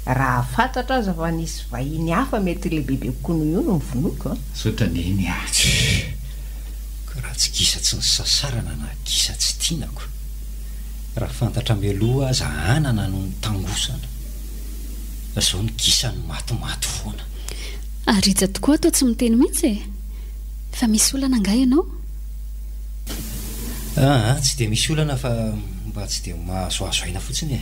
Speaker 7: Raha fantatro aza fa nisy vahiny hafa mety lehibebe kokoa noho io no novonoiko a!
Speaker 3: Misaotra Neny a!
Speaker 1: Ka raha tsy gisa tsy nisasarana na gisa tsy tianako, raha fantatra mialoha aza anana no nitangosana. Zao ny gisa no matimaty foana.
Speaker 5: Ary Rija tokoa toa tsy miteny mihitsy e! Fa misy olana angaha ianao?
Speaker 1: Aa, tsy dia misy olana fa mba tsy dia mahazoazo aina fotsiny e!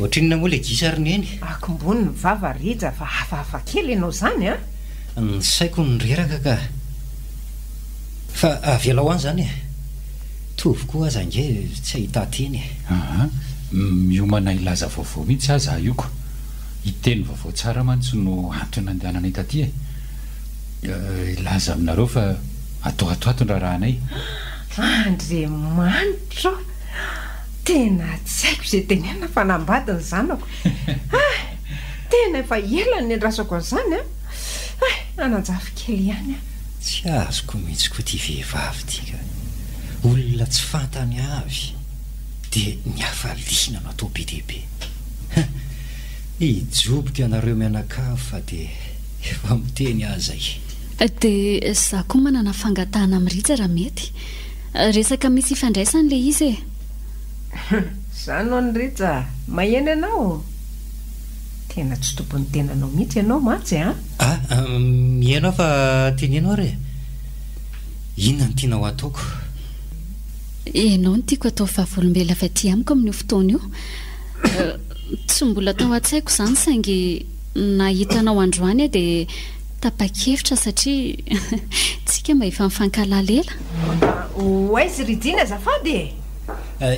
Speaker 1: Ohatrinona moa ilay gisa ry Neny?
Speaker 7: Akombony ny vava Rija fa hafahafa kely ianao izany an!
Speaker 1: Ny saiko no reraka ka! Fa avelao any izany e! Tovo koa aza ange tsy ahitan-teny e!
Speaker 3: Aa, miomana hilaza vaovao mihitsy aho za io ko! Hiteny vaovao tsara mantsy no antony nandehananay taty e! Hilaza aminareo fa ato ato ato ny raharahanay.
Speaker 7: Andriamanitra ô! Tena tsy haiko izay tenenina fa nambady ny zanako. Hay! Tena efa ela no niandrasako an'izany an! Hay! Hanan-jafy kely ihany aho.
Speaker 1: Tsy azoko mihitsy koa ity vehivavy ity ka! Olona tsy fantany avy dia ny hafaliana no atao be dia be. Hein! Hijoboka ianareo mianakavy fa dia efa miteny aho izay.
Speaker 5: Dia za koa manana fangatahana amin'i Rija raha mety. Resaka misy ifandraisany ilay izy e!
Speaker 7: Zany hono Rija a! Maheno ianao? Tena tsy tompon'ny tenanao mihitsy ianao mantsy an!
Speaker 1: Ah, mihaino aho fa teneno ary e! Inona no tianao hataoko?
Speaker 5: Ianao no tiako hatao vavolombelona avy aty amiko amin'io fotoana io. Tsy mbola tao an-tsaiko izany saingy nahita anao androany aho dia tapa-kevitra satria tsika mba efa nifankahalala ela.
Speaker 7: Ho aiza ry Dina azafady e?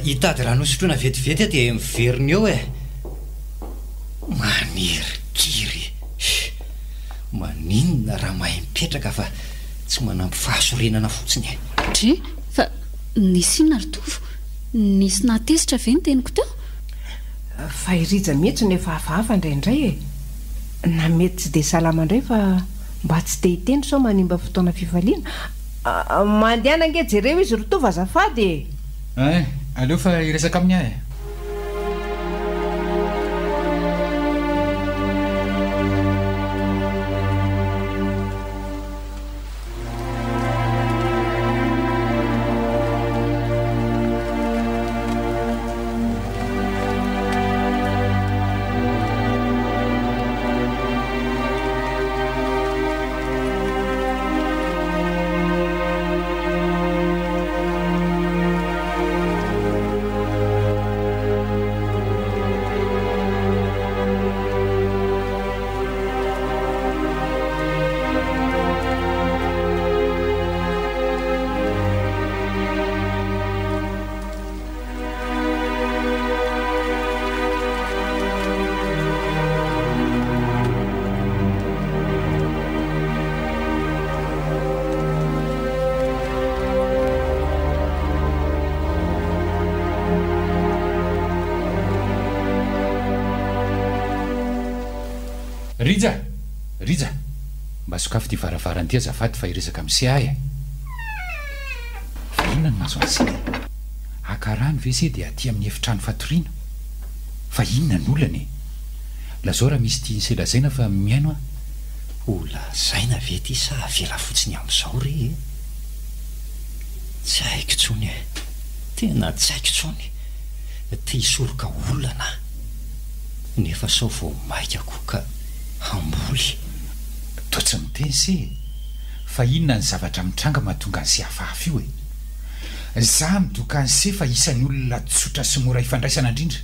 Speaker 1: Hitady rano hosotroina vetivety aho dia miverina eo e! Manirikiry! Maninona raha mahay mipetraka fa tsy manampy fahasorenana fotsiny e!
Speaker 5: Dry, fa nisy inona ry Tovo? Nisy nahatezitra ve ny teniko teo?
Speaker 7: Fa i Rija mihitsy no efa hafahafa indraindray e! Na mety tsy dia salama indray fa mba tsy te hiteny sao manimba fotoana fifaliana. Mandehana ange jereo izy ry Tovo azafady e!
Speaker 3: Hein! Aleo fa hiresaka aminy aho e. Rija! Rija! Mba sokafy ity varavarana ity azafady fa hiresaka amin'i se aho e! Fa inona no mahazo an'i se? Haka rano ve se dia aty amin'ny efitrano fatoriana? Fa inona ny olana e? Lazao raha misy tian'i se lazaina fa mihaino aho.
Speaker 1: Ho lazaina ve ity sa avela fotsiny amin'izao re e? Tsy haiko intsony e! Tena tsy haiko intsony! Te hisoroka olana aho, nefa sao vao maika koa ka hamboly.
Speaker 3: Toa tsy miteny se e! Fa inona ny zavatra mitranga mahatonga an'i se hafahafa io e? Za midoka an'i se fa isan'ny olona tsotra sy mora ifandraisana indrindra,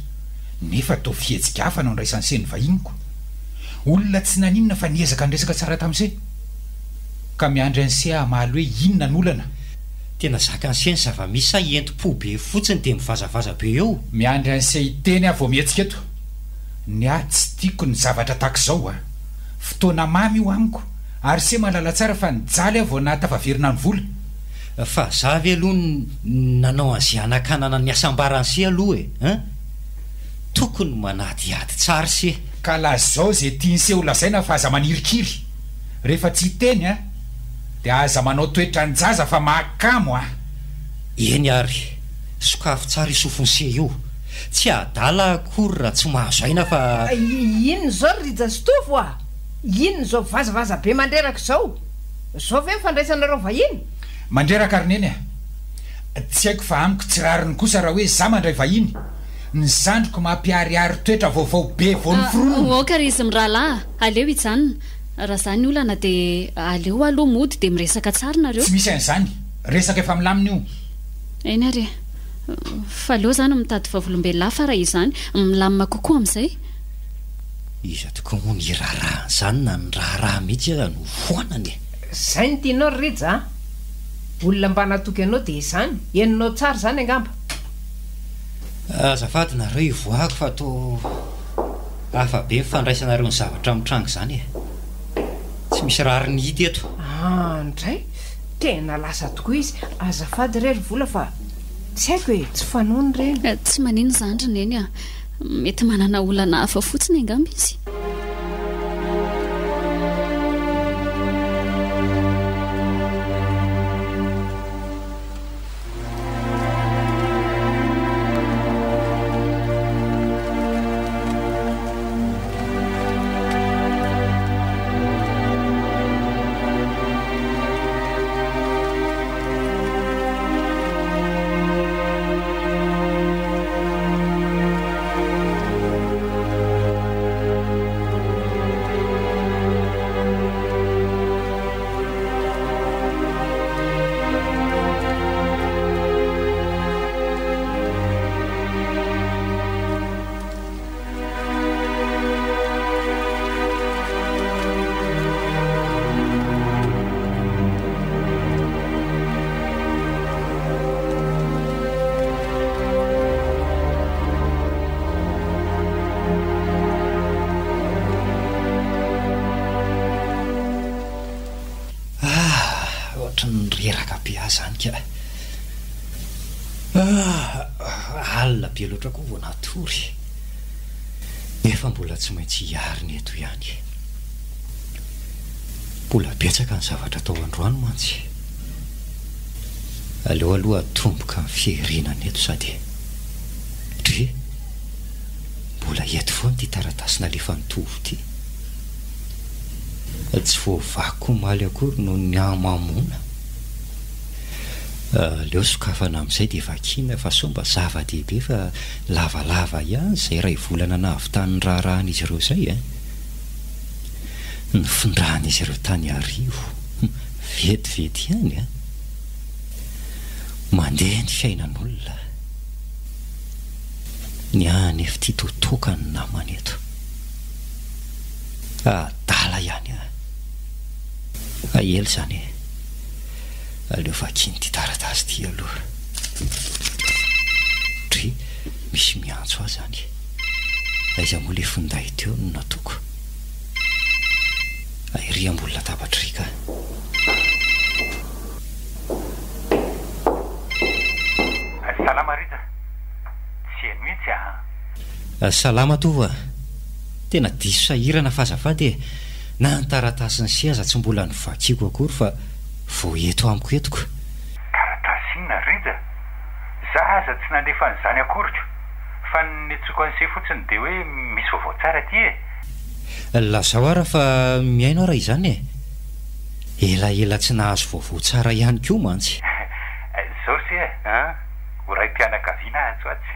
Speaker 3: nefa toa fihetsika hafa no andraisan'i se ny vahiniko. Olona tsy naninona fa niezaka niresaka tsara tamin'i se. Ka miandry an'i se hamaly hoe inona ny olana.
Speaker 1: Tena zakan'i se ny zava-misy sa entim-po be fotsiny dia mivazavaza be eo?
Speaker 3: Miandry an'i se hiteny aho vao mihetsika eto. Ny ahy tsy tiako ny zavatra tahaka izao a! Fotoana mamy io amiko ary se mahalala tsara fa nijaly aho vao nahatafaverina ny vola.
Speaker 1: Fa za ve aloha nanao an'ze hanakanana ny hasambaran'i se aloha e hein! Tokony manadihady tsara se.
Speaker 3: Ka lazao ze tian'se ho lazaina fa aza manirikiry. Rehefa tsy hiteny an, dia aza manao toetran-jaza fa mahakamo an!
Speaker 1: Eny ary, sokafy tsara io sofin'se io. Tsy adala akory raha tsy mahazo aina fa.
Speaker 7: Inona izao ry Rija sy Tovo a! Inona izao vazavaza be mandreraka izao? Zao ve ny fandraisanareo vahiny?
Speaker 3: Mandreraka ry neny a! Tsy haiko fa amiko tsy rariny kosa raha hoe za mandray vahiny, ny zandriko mampiharihary toetra vaovao be vao noforonina.
Speaker 5: Ok ry izy mirahalahy a! Aleo hijanona. Raha zany ny olana dia aleo aloha mody dia miresaka tsara nareo.
Speaker 3: Tsy misy an'izany. Resaka efa milamina io.
Speaker 5: Eny ary e. Fa aleo zany mitady vavolombelona hafa raha izany. Milamina kokoa amin'izay.
Speaker 1: Iza tokoa moa ny hiraharaha an'izany na ny raharaha mihitsy aza no foanana e!
Speaker 7: Zay no tianao ry Rija a! Olona mba natoky anao dia izany, henonao tsara izany angamba?
Speaker 1: Azafady nareo hivoahako fa toa hafa be ny fandraisanareo ny zavatra mitranga izany e! Tsy misy rariny hita eto.
Speaker 7: An ndray! Tena lasa tokoa izy! Azafady re ry Vola fa tsy haiko e! Tsy fanaony ireny.
Speaker 5: Tsy maninona izany ry Neny a! Mety manana olana hafa fotsiny angamba izy.
Speaker 1: Ah! Ohatran'ny reraka be aho izany ka. Ah! Alina be loatra koa vao natory. Nefa mbola tsy maintsy hiarina eto ihany. Mbola betsaka ny zavatra atao androany mantsy. Aleo aloha atomboka ny fiherenana eto sady. Mbola eto foana ity taratasy nalefan'i Tovo ity. Tsy voavakiko omaly akory noho ny hamamoana. Aleo sokafana amin'izay dia vakiana fa sao mba zava-dehibe fa lavalava ihany izay iray volana nahavitany ny raharahan'izy ireo izay e! Nifindran'izy ireo tany Iarivo. Vetivety ihany an! Mandeha ny fiainan'olona. Ny ahy anefa ity toa toaka ny namana eto. Adala ihany aho. Ela izany e. Aleo vakiana ity taratasy ity aloha. Dry, misy miantso ahy izany. Aiza moa ilay finday teo no nataoko? Ery ambony latabatra ery ka.
Speaker 6: Salama Rija, tsy heno mihitsy aa.
Speaker 1: Salama Tovo a! Tena diso sahirana fa azafady e! Na ny taratasin'i se aza tsy mbola novakiako akory fa vao eto amiko eto ko.
Speaker 6: Taratasy inona Rija? Za aza tsy nandefa an'izany akory ko! Fa ny niantsoako an'i se fotsiny dia hoe misy vaovao tsara aty e!
Speaker 1: Lazao ara fa mihaino ara izany e! Elaela tsy nahazo vaovao tsara ihany koa mantsy.
Speaker 6: Zao ry se a! Ho raim-pianakaviana aho atsy ho atsy.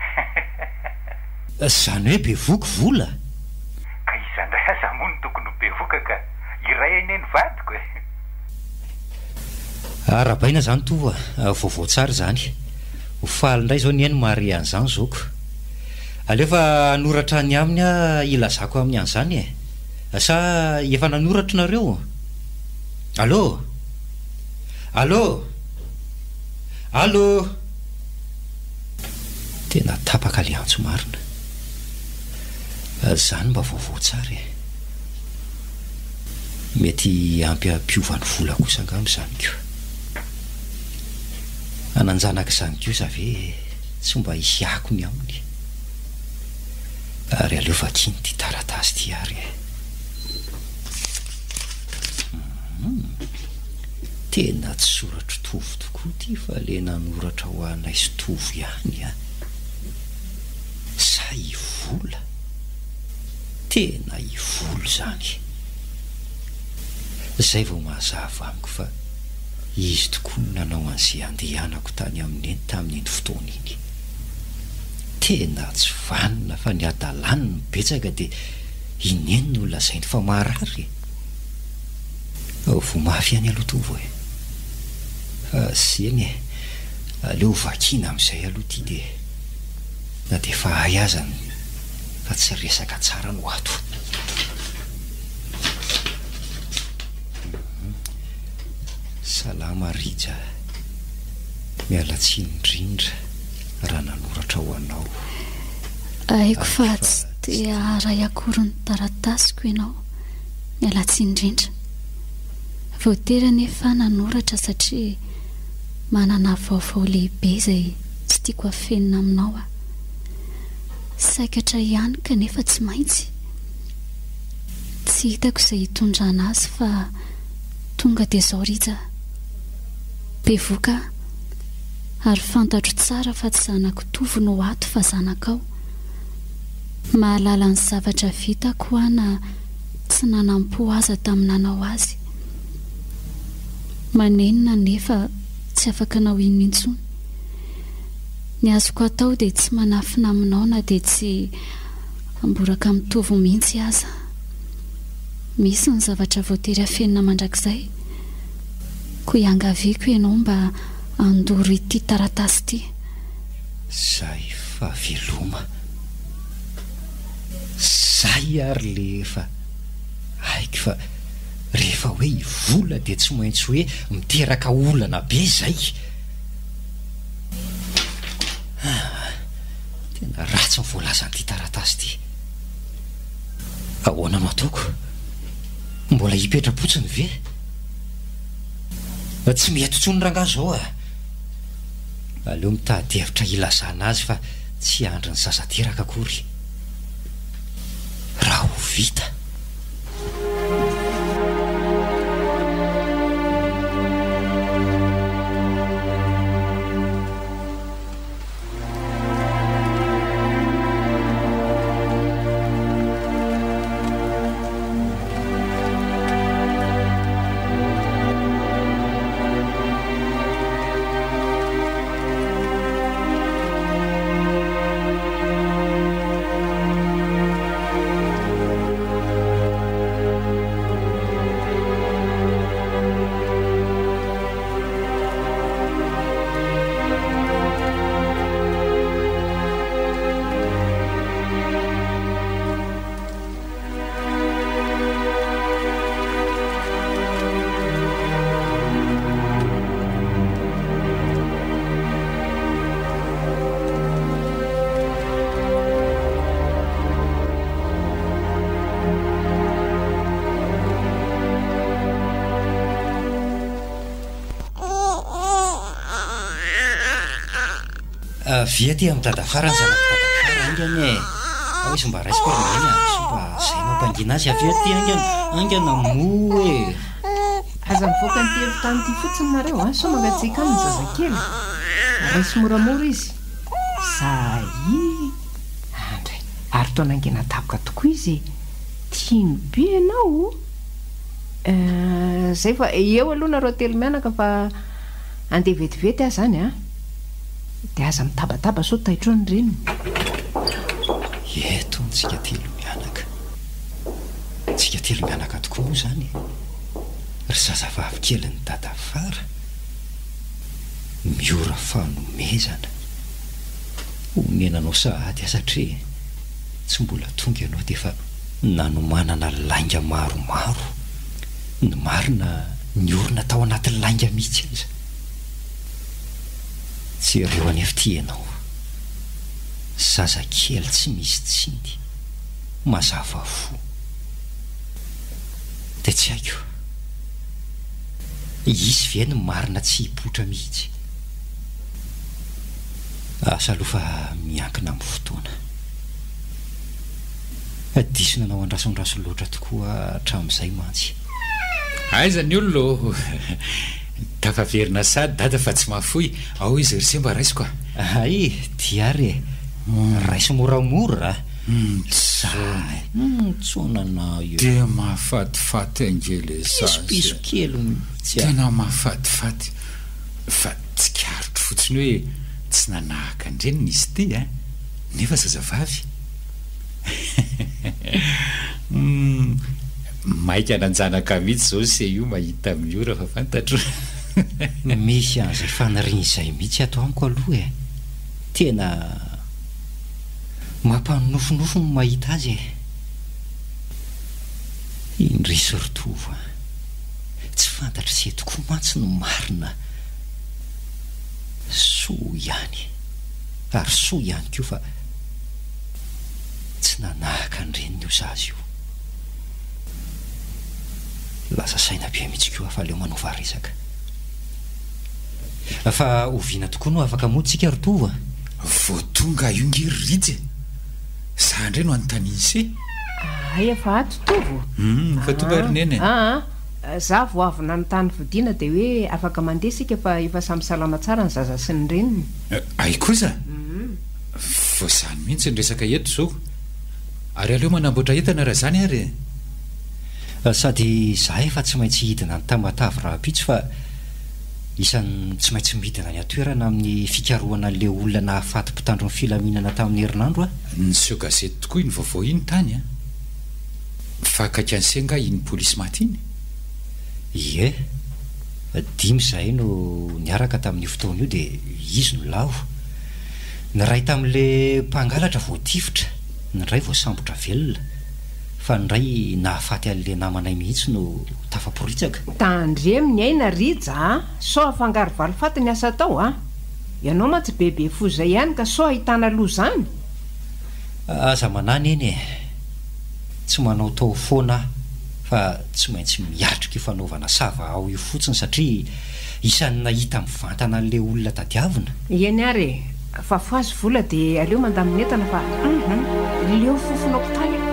Speaker 1: Izany hoe bevoky vola?
Speaker 6: Ka iza indray aza moa no tokony ho bevoka ka! Iray anie ny vadiko e!
Speaker 1: Arahabaina izany Tovo a! Vaovao tsara izany. Ho faly indray izao ny ahy ny mahare an'izany zoko. Aleo fa hanoratra any aminy aho hilazako aminy an'izany e! Sa efa nanoratra nareo? Allô! Allô! Allô! Tena tapaka le antso marina. Zany mba vaovao tsara e. Mety ampy hampiova ny vola kosa angamba izany ko. Hanan-janaka izany kosa ve tsy mba hisy akony aminy. Ary aleo vakiana ity taratasy ity ary e. Humm. Tena tsy soratr'i Tovo tokoa ity fa le nanoratra ho anay sy Tovo ihany an! Sa i Vola? Tena i Vola izany. Izay vao mazava amiko fa izy tokoa no nanao an'izay handehanako tany amin'i Neny tamin'iny fotoana iny. Tena tsy vanona fa ny hadalany no betsaka dia i Neny no lazainy fa marary e! Voa mafy ihany aloha Tovo e! Fa eny e! Aleo vakiana amin'izay aloha ity dia na dia efa hay aza ny fa tsy resaka tsara no ato. Salama Rija. Miala tsiny indrindra raha nanoratra ho anao.
Speaker 5: Haiko fa tsy te haharay akory ny taratasiko ianao. Miala tsiny indrindra. Voatery anefa aho nanoratra satria manana vaovao lehibe izay tsy tiako hafenina aminao aho. Saikatra ihany kanefa tsy maintsy. Tsy hitako izay hitondrana azy fa tonga dia izao Rija a. Bevoka aho ary fantatro tsara fa tsy zanak'i Tovo no ato fa zanakao. Mahalala ny zavatra vitako aho na tsy nanam-po aza tamin'ny nanao azy. Manenina nefa tsy afaka hanao inona intsony. Ny azoko atao dia tsy manafina aminao na dia tsy hamboraka mitovy mihitsy aza. Misy ny zavatra voatery afenina mandrakizay. Koa iangaviako ianao mba handoro ity taratasy ity.
Speaker 1: Zay fa veloma. Zay ary le efa haiko fa rehefa hoe hivola dia tsy maintsy hoe miteraka olana be zay. Aa, tena ratsy ny voalazan'ity taratasy ity. Ahoana no ataoko? Mbola hipetra-potsiny ve? Tsy mety intsony rangahy izao a! Aleo mitady hevitra hilazana azy fa tsy hiandry ny zaza teraka akory. Raha ho vita. Avia aty amin'i Dadafara ny zanak'i Dadafara haingana e! Ao izy mba raisiko ry Neny a! Soa mba izay mampangina azy, avia aty haingana, haingana moa e!
Speaker 7: Aza mivoaka an'ity efitrano ity fotsiny nareo a! Sao mangatsiaka any ny zazakely. Raiso moramora izy. Zay! Andray! Ary toa nangina daboka tokoa izy e! Tiany be ianao o! Eh, zay fa eo aloha nareo telo mianaka fa andeha vetivety aho zany a! Dia aza mitabataba sao taitra eo ny reniny.
Speaker 1: Eto ny tsika telo mianaka. Tsika telo mianaka tokoa moa izany e! Ry zazavavy kelin'i Dadafara. Miora fanomezana. Omena anao sahady aho satria tsy mbola tonga ianao dia efa nanomanana lainga maromaro. Ny marina niorina tao anaty lainga mihitsy aza. Jereo anefa ity ianao, zazakely tsy misy tsiny, mazava fo. Dia tsy haiko, hisy ve ny marina tsy hipoitra mihitsy? Asa aloha fa miankina amin'ny fotoana. Diso nanao andraso andraso loatra tokoa hatramin'izay mantsy.
Speaker 3: Aiza ny olona ô? Tafaverina sady dada fa tsy mahafoy, ao izy ry se mba raisiko a!
Speaker 1: Hay, ty ary e! Raiso moramora a!
Speaker 3: Mitsona e!
Speaker 1: Mitsona anao io.
Speaker 3: Dia mahafatifaty ange le zaza e!
Speaker 1: Pisopiso kely mihitsy a!
Speaker 3: Tena mahafatifaty, fa tsikaritro fotsiny hoe tsy nanahaka an-dreniny izy ity a! Nefa zazavavy. Humm, maika nanjanaka mihitsy zao se io mahita miora fa fantatro.
Speaker 1: Misy an'izay faniriana izay mihitsy ato amiko aloha e! Tena mampanonofinofy ny mahita azy e! Indrisy ry Tovo a! Tsy fantatry se tokoa mantsy ny marina. Soa ihany, ary soa ihany koa fa. Tsy nanahaka ny reniny io zaza io. Lasa saina be mihitsy koa fa aleo manova resaka. Fa oviana tokoa no afaka mody tsika ry Tovo a?
Speaker 3: Vao tonga io nge ry Rija e! Za ndray no anontanian'i se.
Speaker 7: Hay efa ato Tovo?
Speaker 3: Humm, efa tonga ry Neny e!
Speaker 7: Aa, za vao avy nanontany fodiana dia hoe afaka mandeha isika fa efa samy salama tsara ny zaza sy ny reniny.
Speaker 3: Hay kosa? Vao izany mihitsy ny resaka eto izao. Ary aleo manamboatra entana raha izany ary e!
Speaker 1: Sady izaho efa tsy maintsy hidina any Tamatave rahampitso fa isan'ny tsy maintsy midina any an-toerana amin'ny fikarohana an'ilay olona nahafaty mpitandro ny filaminana tamin'ny herinandro aho.
Speaker 3: Niseho gazety tokoa iny vaovao iny tany an! Fa akaiky an'se nga iny polisy maty iny?
Speaker 1: Ie. Dimy izahay no niaraka tamin'io fotoana io dia izy no lavo. Ny iray tamin'ilay mpangalatra voatifitra, ny iray voasambotra velona, fa ny iray nahafaty an'ilay namanay mihitsy no tafaporitsaka.
Speaker 7: Tandremo ny aina Rija a! Sao afangaro valifaty ny asa atao a! Ianao mantsy bebe foza ihany ka sao ahitana loza any!
Speaker 1: Aza manahy Neny e! Tsy manao tao foana aho fa tsy maintsy miatrika io fanaovana sava ao io fotsiny satria Isan'ny nahita mivantana an'ilay olona tadiavina.
Speaker 7: Eny ary e! Fa fohazo vola dia aleo mandamina entana fa hum leo fofona hopitaly aho.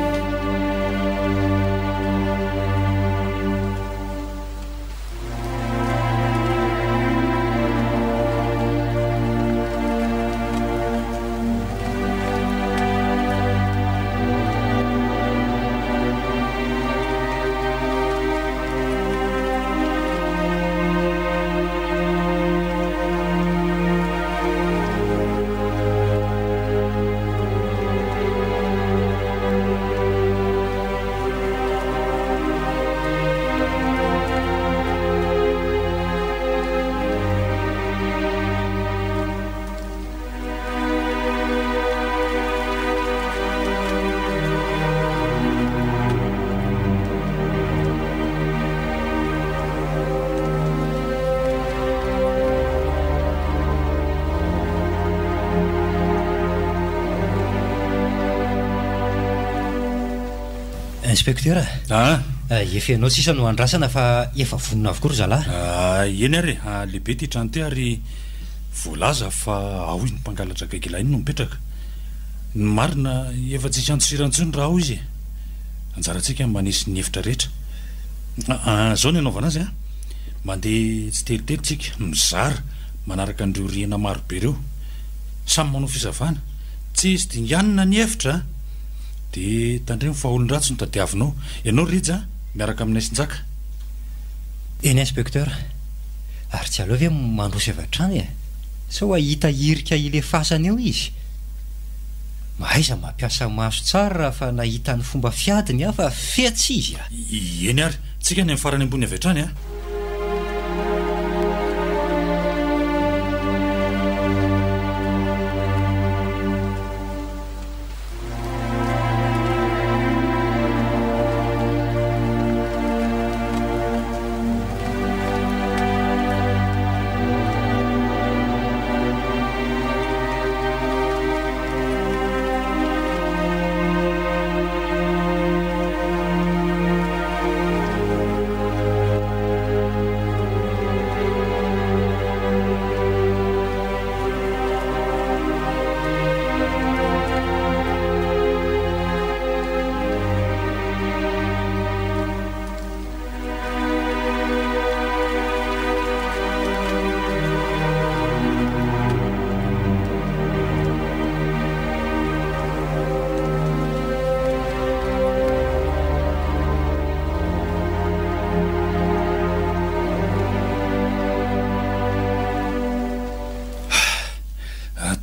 Speaker 1: Inspecteur a! Efa ianao sisa no andrasana fa efa vonona avokoa ry zalahy.
Speaker 9: Eny ary e, lehibe ity trano ity ary. Voalaza fa ao iny mpangalatra gaigilahy iny no mipetraka. Ny marina, efa tsisy andosirana intsony raha ao izy e! Anjarantsika ny manisy ny efitra rehetra. Aa, izao ny anaovana azy an! Mandeha tsitelotelo tsika, mizara, manaraka an'ireo rihana maro be ireo. Samy manao fisavana. Tsisy dinganina ny efitra an! Dia tandremo fa olon-dratsy no tadiavinao. Ianao Rija an, miaraka aminay sy Njaka.
Speaker 6: Eny Inspecteur, ary tsy aleo ve mandroso avy hatrany e? Sao hahita hirika hilefasana eo izy? Mahaiza mampiasa maso tsara fa nahita ny fomba fiadiny aho fa fetsy izy a!
Speaker 9: Eny ary, tsika any amin'ny farany ambony avy hatrany a!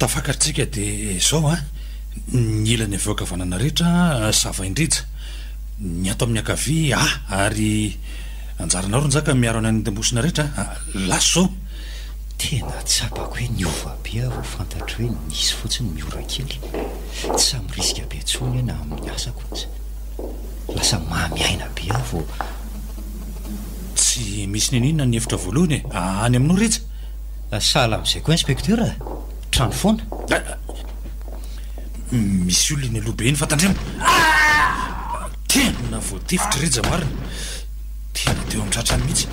Speaker 9: Tafakatr'tsika dia izao an, ny ilany avy eo ankavanana rehetra savain-drija. Ny ato amin'ny ankavia ahy ary anjaranao ry Njaka miaro any an-dambosina rehetra a! Lasa izao!
Speaker 6: Tena tsapako hoe niova be aho vao fantatro hoe nisy fotsiny miora kely. Tsy samy mirisika be intsony aho na amin'ny asako aza. Lasa mamy aina be aho vao.
Speaker 9: Tsy misy n'inon'inona ny efitra voalohany e! Any aminao Rija?
Speaker 6: Sahala amin'izay koa Inspecteur a! Trano foana.
Speaker 9: Misy olona eny aloha be eny fa tandremo! Ah! Tena voatifitry Rija marina! Tena teo amin'ny tratrany mihitsy,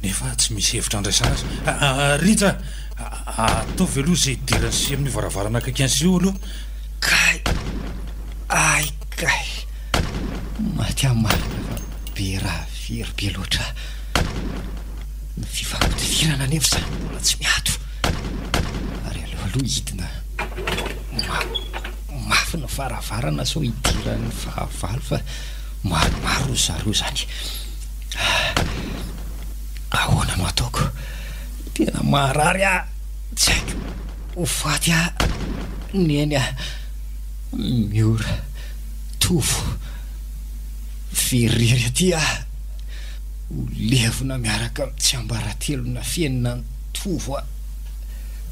Speaker 9: nefa tsy misy hevitra andraisana azy. Rija, ataovy aloha izay hidiran'i sy amin'io varavarana akaiky an'i sy io aloha.
Speaker 6: Kay! Ay kay! Maty aho marina fa be raha very be loatra. Ny fifampitifirana anefa izany mbola tsy miato. Ary aleo aloha hidina mafy ny varavarana sao hidiran'ny fahavalo fa maromaro ry zareo izany. Ahoana no ataoko? Tena maharary aho, tsy haiko. Ho faty aho Neny a! Miora, Tovo, very irery aty aho. Ho levona miaraka amin'ny tsiambaratelo nafenina an'i Tovo aho,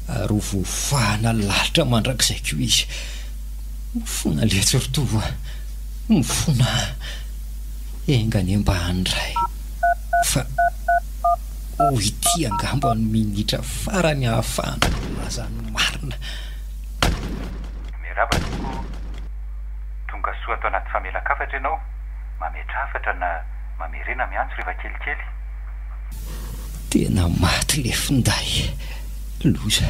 Speaker 6: ary ho voafahana lalitra mandrakizay koa izy. Mifona letsy ry Tovo a! Mifona a! Enga anie mba handray fa ho ity angamba no minitra farany ahafahana milaza ny marina.
Speaker 10: Miarahaba tompoko o! Tonga soa ato anaty famelan-kafatra ianao, mametra hafatra na mamerena miantso rehefa kelikely.
Speaker 1: Tena maty le finday. Loza.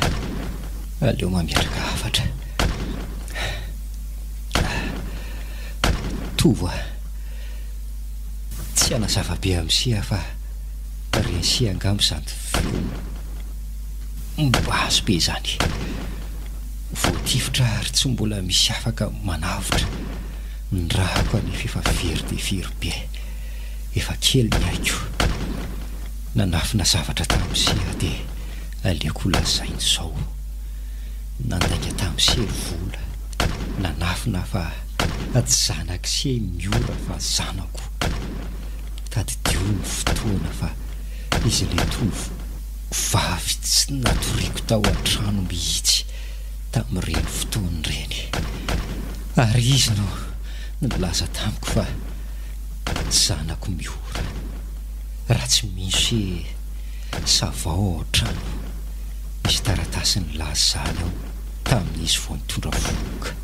Speaker 1: Aleo mametraka hafatra. Tovo a. Tsy hanazava be amin'i se aho fa ren'i se angamba izany feo mibazo be izany. Voatifitra ary tsy mbola misy afaka manavotra. Ny rako anefa efa very dia very be. Efa kely ny aiko. Nanafina zavatra tamin'i se aho dia aleoko holazaina izao. Nandainga tamin'i se ry vola. Nanafina aho fa tsy zanak'i se Miora fa zanako. Tadidio ny fotoana fa izy ilay tovo vavy tsy natoriako tao an-trano mihitsy tamin'ireny fotoana ireny. Ary izy no nilaza tamiko fa zanako Miora. Raha tsy misy savao ao an-trano, misy taratasy nilaza izany ao tamin'izy vao nitondra vohoka.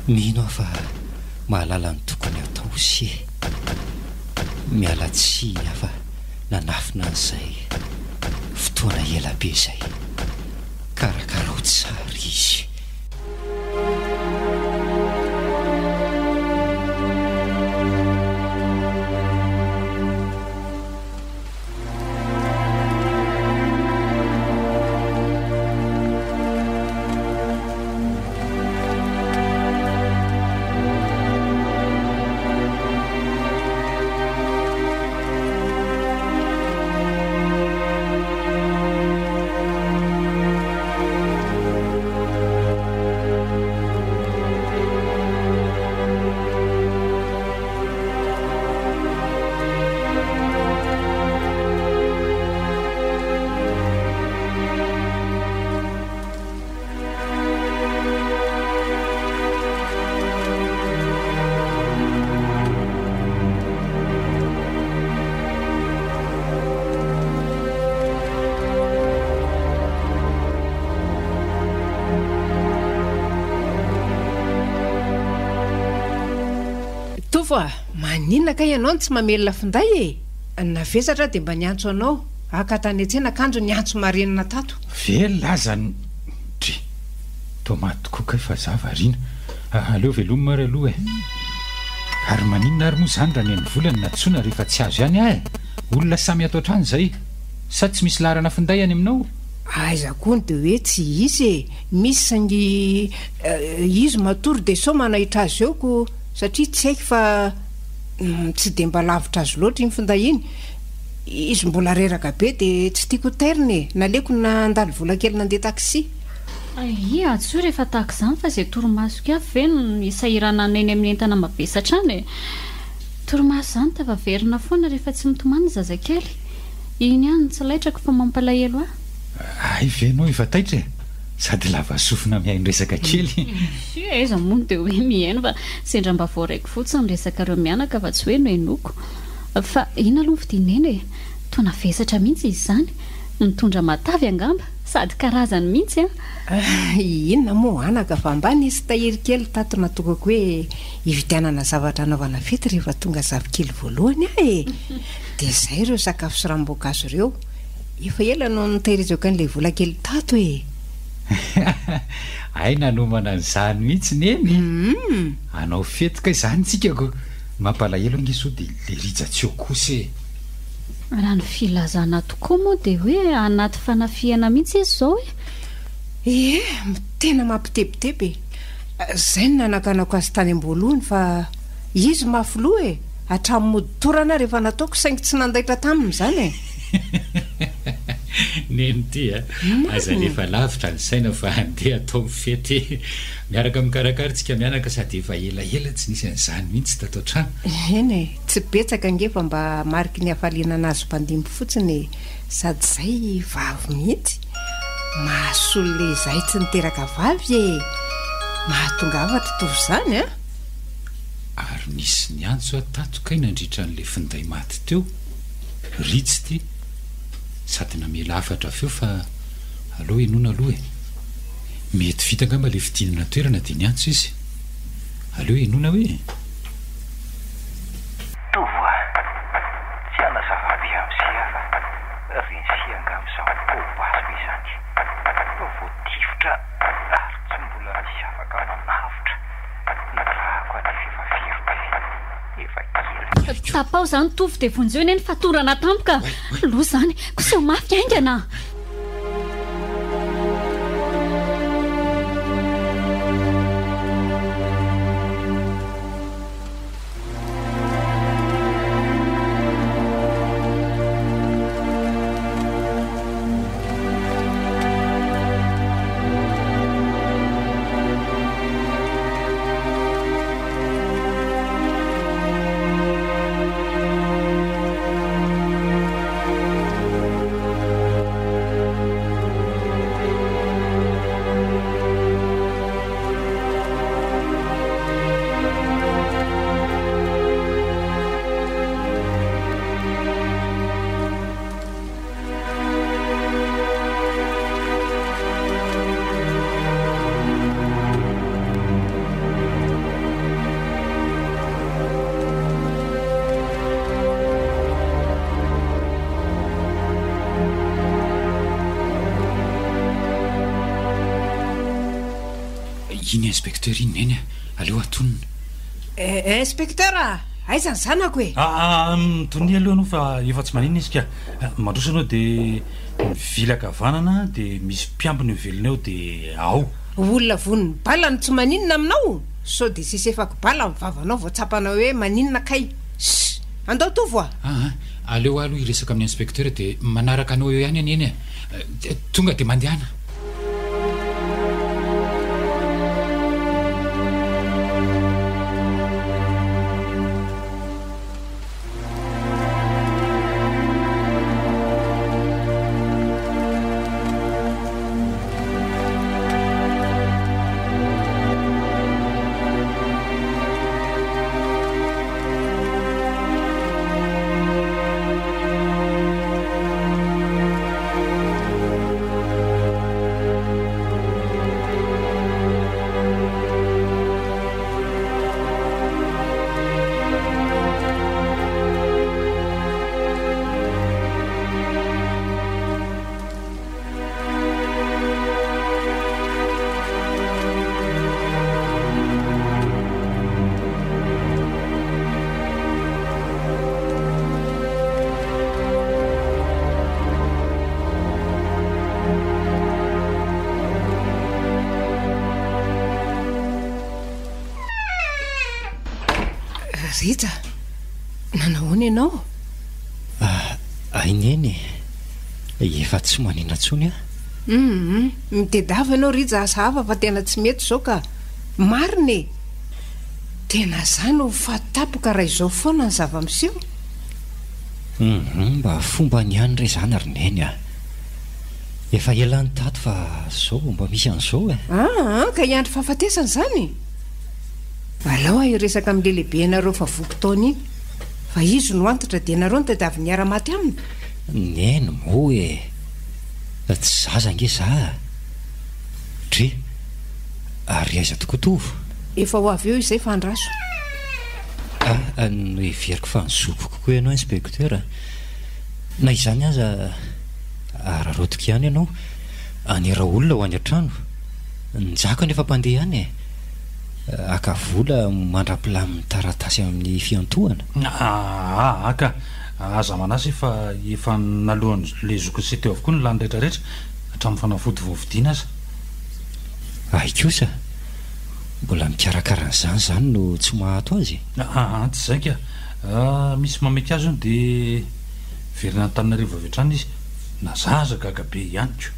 Speaker 1: Mino aho fa mahalala ny tokony hatao sy miala tsiny aho fa nanafina an'izay fotoana. Fotoana ela be izay. Karakarao tsara izy.
Speaker 7: Tovo a! Maninona kay ianao no tsy mamelona finday e? Navesatra aho dia mba niantso anao haka tany an-tsena kanjo niantso marenina tato.
Speaker 3: Velona aza ny dry. Toa maty tokoa kay fa za variana. Aleo velomina ary aloha e. Ary maninona ary moa izany raha neny-vola no nantsoina rehefa tsy azo ihany aho e? Olona samy ato an-trano izay. Sa tsy misy laharana finday any aminao?
Speaker 7: Aiza koa ny dia hoe tsy hisy e! Misy saingy izy matory dia sao manaitra azy eo ko satria tsy haiko fa tsy dia mba lavitra azy loatra iny finday iny. Izy mbola reraka be dia tsy tiako ho tairina e! Naleoko nandany vola kely nandeha taxi.
Speaker 5: Aia, antsoy rehefa tahaka izany fa izay torimasoko avy ve no hisahiranana eny amin'ny entana mavesatra any e! Torimaso izany tafaverina foana rehefa tsy mitomany ny zazakely. Iny ihany no tsy laitrako fa mampalahelo ahy.
Speaker 3: Hay ve ianao efa taitra e! Sady lava sofina mihaino resaka kely.
Speaker 5: Tsia, aiza moa no dia hoe mihaino fa sendra mba voaraiko fotsiny ny resakareo mianaka fa tsy hoe nohenoiko. Fa inona aloha ny fidin'i Neny e? Toa navesatra mihitsy izy izany. Nitondra matavy angamba? Sady karazany mihitsy an!
Speaker 7: Inona moa anaka fa mba nisy tahiry kely tato natokako hoe hividianana zavatra hanaovana fety rehefa tonga zafikely voalohany aho e! Dia izay ireo sakafo sy ranom-boankazo ireo. Efa ela no nitahirizako an'ilay vola kely tato e!
Speaker 3: Hay nanomana an'izany mihitsy Neny! Hanao fety kay izany tsika ko! Mampalahelo ange sao dia le Rija tsy eo kosa e!
Speaker 5: Raha ny filazana tokoa moa dia hoe anaty fanafihana mihitsy izy izao e!
Speaker 7: Ie, tena mampitebiteby e! Izay no nanakanako azy tany am-boalohany fa izy mafy loha e! Hatramin'ny mody torana ary efa nataoko saingy tsy nandaitra taminy izany e!
Speaker 3: Neny ity a! Aza alefa lavitra ny saina fa andeha atao ny fety e! Miaraka mikarakara tsika mianaka sady efa elaela tsy nisy an'izany mihitsy tato an-trano.
Speaker 7: Eny e, tsy betsaka ange fa mba mariky ny hafaliana nahazo mpandimby fotsiny e, sady izay vavy mihitsy. Mahasolo le izahay tsy niteraka vavy e! Mahatongava ry Tovo izany an!
Speaker 3: Ary nisy niantso aho tato kay nandritra an'ilay finday maty teo, Ritsy ity, sady namela hafatra avy eo fa aleo henoina aloha e! Mety vita angamba ilay fidinana toerana dia niantso izy. Aleo henoina hoe e.
Speaker 6: Tovo a! Tsy hanazava be amin'i se aho fa reny se angamba izao poa-basy be izany. Voatifitra ary tsy mbola misy afaka manavotra. Ny rako anefa efa very be. Efa kely.
Speaker 5: Tapaho izany Tovo dia vonjeo anie ny fatorana tampoka. Loza izany. Koseho mafy haingana.
Speaker 3: Iny inspecteur iny Neny a! Aleo hatonina.
Speaker 7: Inspecteur a! Aiza ny zanako e?
Speaker 9: Aa mitonia aloha ianao fa efa tsy maninona izy ka. Mandroso ianao dia mivily ankavanana dia misy mpiambina eo ivelany ao dia ao.
Speaker 7: Olona vonin'ny bala no tsy maninona aminao? Sao dia sesefako bala ny vavanao vao tsapanao hoe maninona kay? Ssss! Andao Tovo a!
Speaker 3: Aa aleo aho aloha hiresaka amin'ny inspecteur dia manaraka anao eo ihany anie Neny a! Tonga dia mandehana.
Speaker 7: Rija, nanahoana ianao?
Speaker 1: Ah, ay Neny e, efa tsy manina intsony aho.
Speaker 7: Hum, mitedava ianao Rija, asa hafa fa tena tsy mety izao ka. Marina e! Tena za no ho faty tampoka raha izao foana ny zava-miseho.
Speaker 1: Humm mba fombany ihany re izany ry Neny a! Efa ela nitato fa zao vao mba misy an'izao e!
Speaker 7: Aa ka hiandry fahafatesana izany? Alao aho hiresaka amin'ilay lehibenareo fa voky taona iny. Fa izy no antitra dia nareo no tadiaviny hiara-maty aminy?
Speaker 1: Neny moa e! Tsy zaza ange za a! Dry! Ary aiza tokoa Tovo?
Speaker 7: Efa ho avy eo izay fa andraso.
Speaker 1: Ah, noheveriko fa ny zokiko koa ianao Inspecteur a! Na izany aza, araraotiko ihany ianao, any Raolona ho any an-trano. Njaka anefa mpandeha any e! Haka vola mandra-pilamin'ny taratasy amin'ny fiantohana.
Speaker 9: Aa ka! Aza manasa fa efa naloan'ilay zokiny sy teo avokoa ny lany rehetrarehetra, hatramin'ny fanafody vao vidiana aza.
Speaker 1: Hay kosa! Mbola mikarakara an'izany izany no tsy mahato azy?
Speaker 9: Aa tsy izay ka! Misy mameky azy hono dia miverina Antananarivo avy hatrany izy. Na za aza gaga be ihany ko!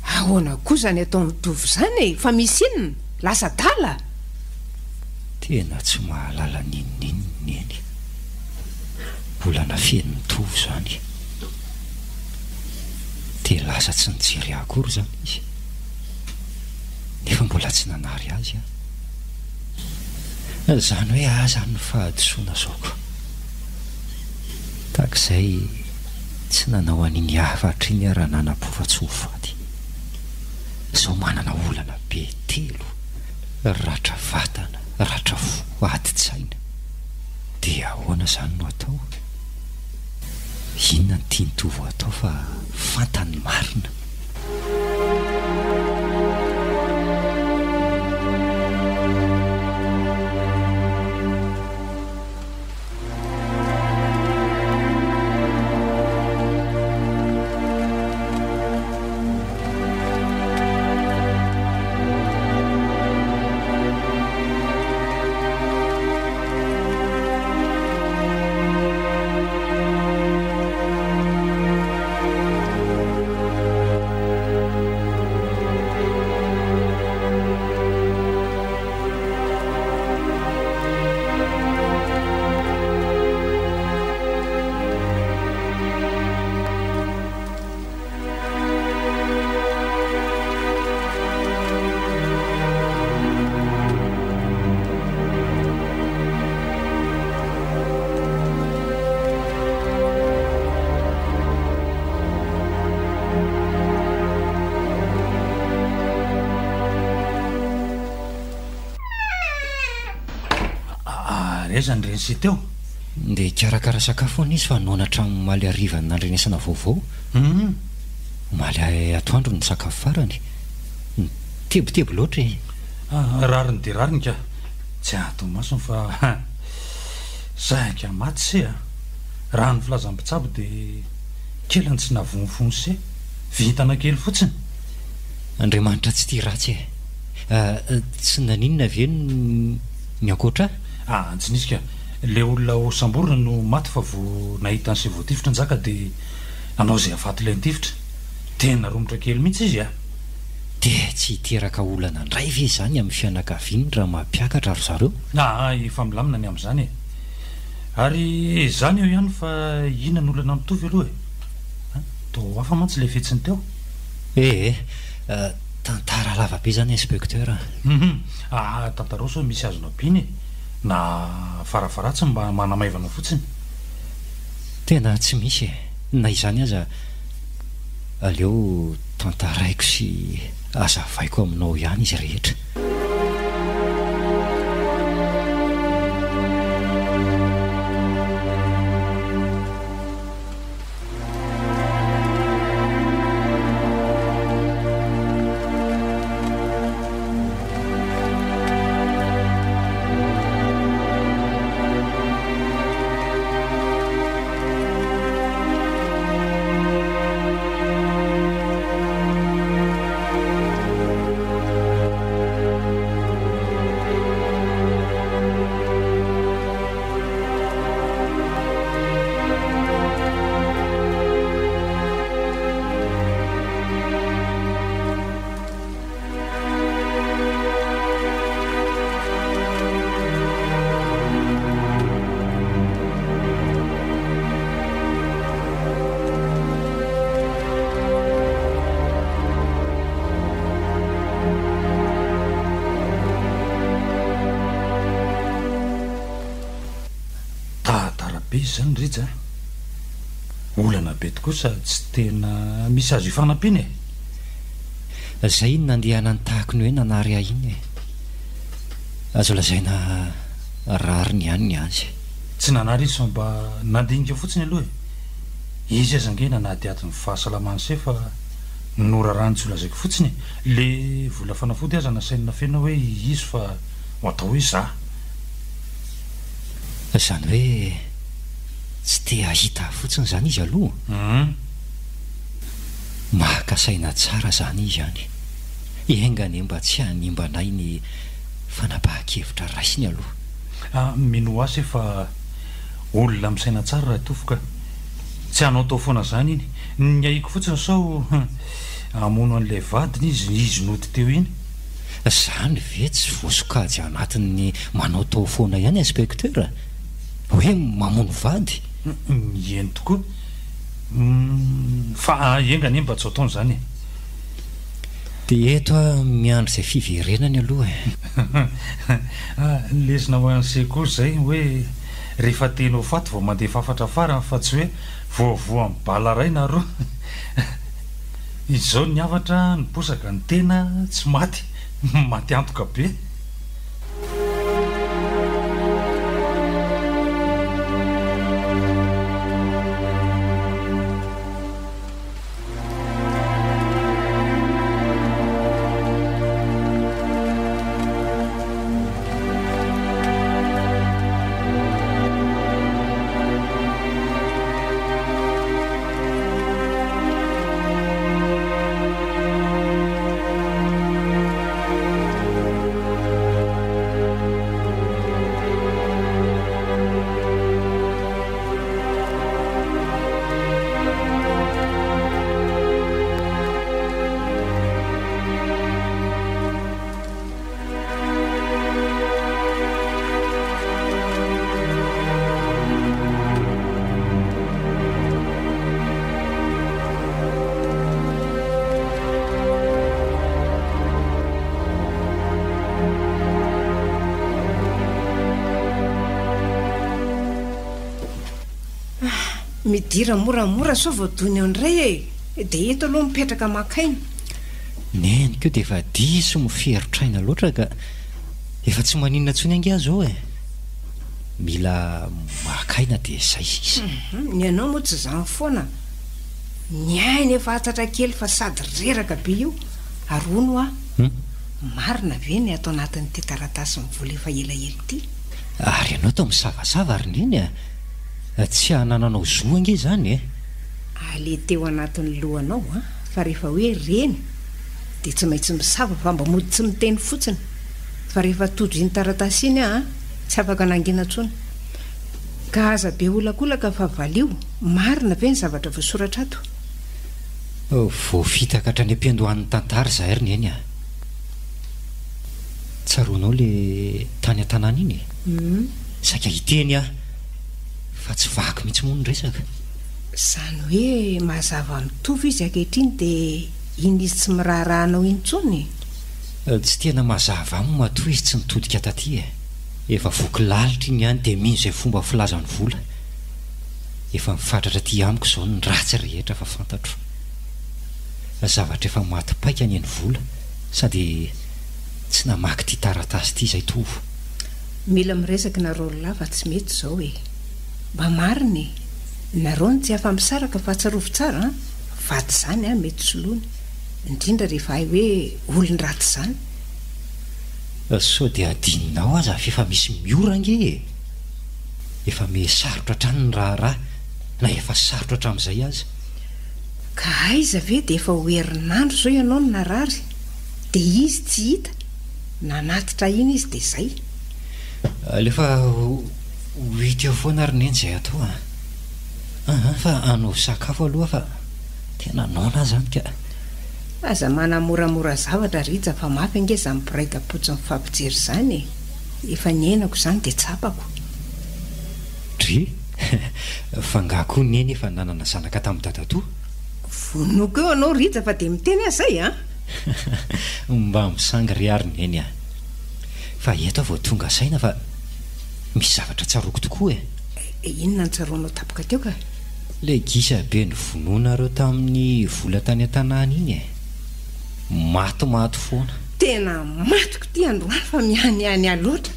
Speaker 7: Ahoana koa izany ataon'i Tovo izany e? Fa misy inona? Lasa adala?
Speaker 1: Tena tsy mahalala n'inon'inona Neny. Mbola nafenin'i Tovo izany. Dia lasa tsy nijery ahy akory izany izy. Nefa mbola tsy nanary azy aho. Izany hoe ahy izany ny fahadisoana zao ko. Tahaka izay tsy nanao an'iny hafatra iny aho raha nanam-po fa tsy ho faty. Izao manana olana be telo, ratra vatana, ratra fo, adin-tsaina. Dia ahoana izany no atao? Inona no tian'i Tovo atao fa fantany ny marina?
Speaker 9: Ary aiza ny reny sy teo?
Speaker 1: Ndeha hikarakara sakafo hono izy fa noana hatramin'ny omaly hariva nandrenesana vaovao. Omaly atoandro ny sakafo farany. Nitebiteby loatra e!
Speaker 9: Rariny dia rariny ka. Tsy ato masony fa saika maty se a! Raha ny filazan'ny mpitsabo dia kely ny tsy nahavoa ny se. Vintana kely fotsiny.
Speaker 1: Andriamanitra tsy tia ratsy e! Tsy naninona ve ny ankoatra ahy?
Speaker 9: Ah, tsy nisy ka. Ilay olona ho samborina no maty fa vao nahita an'se voatifitra Njaka dia nanao izay hahafaty ilay nitifitra. Tena romotra kely mihitsy izy a!
Speaker 1: Dia tsy hiteraka olana indray ve izany amin'ny fianakaviany raha mampiakatra ry zareo?
Speaker 9: Aa, efa milamina ny amin'izany e! Ary izany eo ihany fa inona no olana mitovy aloha e? Toa hafa mantsy ilay fihetsiny teo.
Speaker 1: Ee, tantara lava be izany Inspecteur a!
Speaker 9: Hum, aa, tantarao sao misy azonao ampiana e! Na farafaharatsiny mba manamaivana fotsiny.
Speaker 1: Tena tsy misy e! Na izany aza aleo tantaraiko sy azavaiko aminao ihany izy rehetra.
Speaker 9: Tantara be izany Rija a! Olana be tokoa sady tsy tena misy azo ifanampiana e!
Speaker 1: Zay iny nandehanany tahaky ny hoe nanary ahy iny e! Azo lazaina rariny ihany ny azy.
Speaker 9: Tsy nanary izy fa mba nandinika fotsiny aloha e! Izy aza ange nanadihady ny fahasalaman'i se fa norarany tsy holazaiko fotsiny e! Le vola fanafody aza nasainy nafenina hoe izy fa ho atao hoe za.
Speaker 1: Izany hoe tsy te hahita ahy fotsiny izany izy aloha?
Speaker 9: Hum.
Speaker 1: Maka saina tsara izany izy any. Enga anie mba tsy hanimba anay ny fanapahan-kevitra raisiny aloha.
Speaker 9: Ah, minoa ahy se fa olona misaina tsara Ratofo ka. Tsy hanaotao foana izany iny. Ny ahiako fotsiny sao hamono an'ilay vadiny izy, izy nody teo iny.
Speaker 1: Izany ve tsy voasokajy anatin'ny manaotao foana ihany Inspecteur? Hoe mamono vady?
Speaker 9: Eny tokoa. Fa enga anie mba tsy ho ataony izany e!
Speaker 1: Dia eto aho miandry izay fiverenany aloha e!
Speaker 9: Lesona ho an'i Sekoa izay hoe rehefa tena ho faty vao mandefa hafatra farany fa tsy hoe voavoan'ny bala iray na roa. Izao ny hafatra niposaka ny tena tsy maty, maty antoka be.
Speaker 7: Midira moramora sao voadona eo indray e! Dia eto aloha mipetraka maka aina.
Speaker 1: Neny koa dia efa diso miferotra aina loatra ka. Efa tsy maninona intsony ange aho izao e! Mila maka aina dia izay sisa.
Speaker 7: Ny anao moa tsy izany foana. Ny ahy nefa hatsatra kely fa sady reraka be io. Ary hono hoa. Marina ve ny ato anatin'ity taratasy mivola efa elaela ity?
Speaker 1: Ary ianao toa misavasava ry Neny a! Tsy hanananao zo ange izany e!
Speaker 7: Aleteo anatin'ny lohanao an, fa rehefa hoe reny dia tsy maintsy misava fa mba mody tsy miteny fotsiny fa rehefa tojo iny taratasy iny aho an, tsy afaka nangina intsony. Ka aza be olakolaka fa valio, marina ve ny zavatra voasoratra ato?
Speaker 1: Voafitaka hatrany am-piandohan'ny tantara izahay ry Neny a! Tsaroanao le tany an-tanàna iny e? Saika hiteny aho fa tsy vaky mihitsy moa ny resaka.
Speaker 7: Izany hoe mazava mitovy izy ankehitriny dia iny izy tsy miraharaha anao intsony?
Speaker 1: Tsy tena mazava aminy matoa izy tsy nitodika taty e! Efa voky lalitra iny ihany dia mino izay fomba filazany vola. Efa mifatratra aty amiko izao ny ratsy rehetra fa fantatro. Zavatra efa maty paika anie ny vola sady tsy namaky ity taratasy ity izay Tovo.
Speaker 7: Mila miresaka nareo roalahy fa tsy mety izao e! Mba marina e! Nareo no tsy afa-misaraka fa tsarovy tsara an! Vady izany an mety soloina, indrindra rehefa hay hoe olon-dratsy izany.
Speaker 1: Sao dia adinonao aza f'efa misy miora ange e! Efa miha sarotra hatrany ny raharaha na efa sarotra hatramin'izay aza.
Speaker 7: Ka aiza ve dia efa ho herinandro izao ianao no narary dia izy tsy hita, nanatitra iny izy dia izay.
Speaker 1: Alefa ho hita eo foana ry neny izay atao a! Aa fa anaovy sakafo aloha fa tena noana aho izany ka.
Speaker 7: Aza manamoramora zavatra Rija fa mafy ange izany mpiray tampo tsy mifampijery izany e! Efa niainako izany dia tsapako.
Speaker 1: Dry! Fa nga koa Neny efa nanana zanaka tamin'i dadatoa?
Speaker 7: Vonoiko eo anao Rija fa dia miteny aho izay a!
Speaker 1: Mba misangy re ary Neny a! Fa eto aho vao tonga saina fa misy zavatra tsaroako tokoa e!
Speaker 7: Inona no tsaroanao tampoka teo ka?
Speaker 1: Ilay gisa be novonoinareo tamin'ny vola tany an-tanàna iny e! Matimaty foana.
Speaker 7: Tena matiko ity androany fa mihanihany ahy loatra.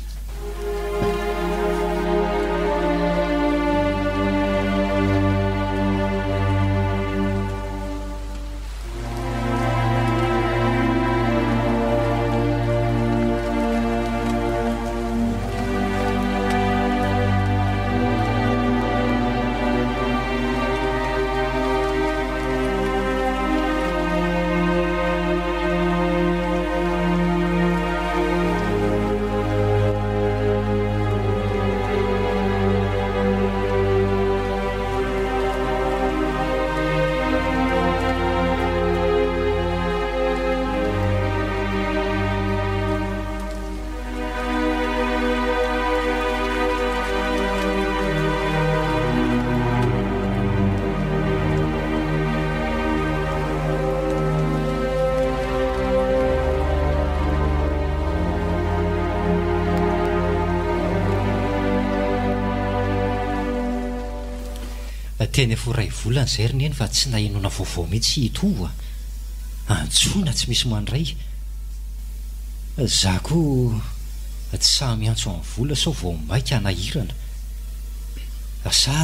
Speaker 1: Tena efa ho iray volana izay ry Neny fa tsy nahenoana vaovao mihitsy i Tovo a! Antsoina tsy misy mandray. Za koa tsy sahy miantso an'i Vola sao vao maika hanahirana. Sa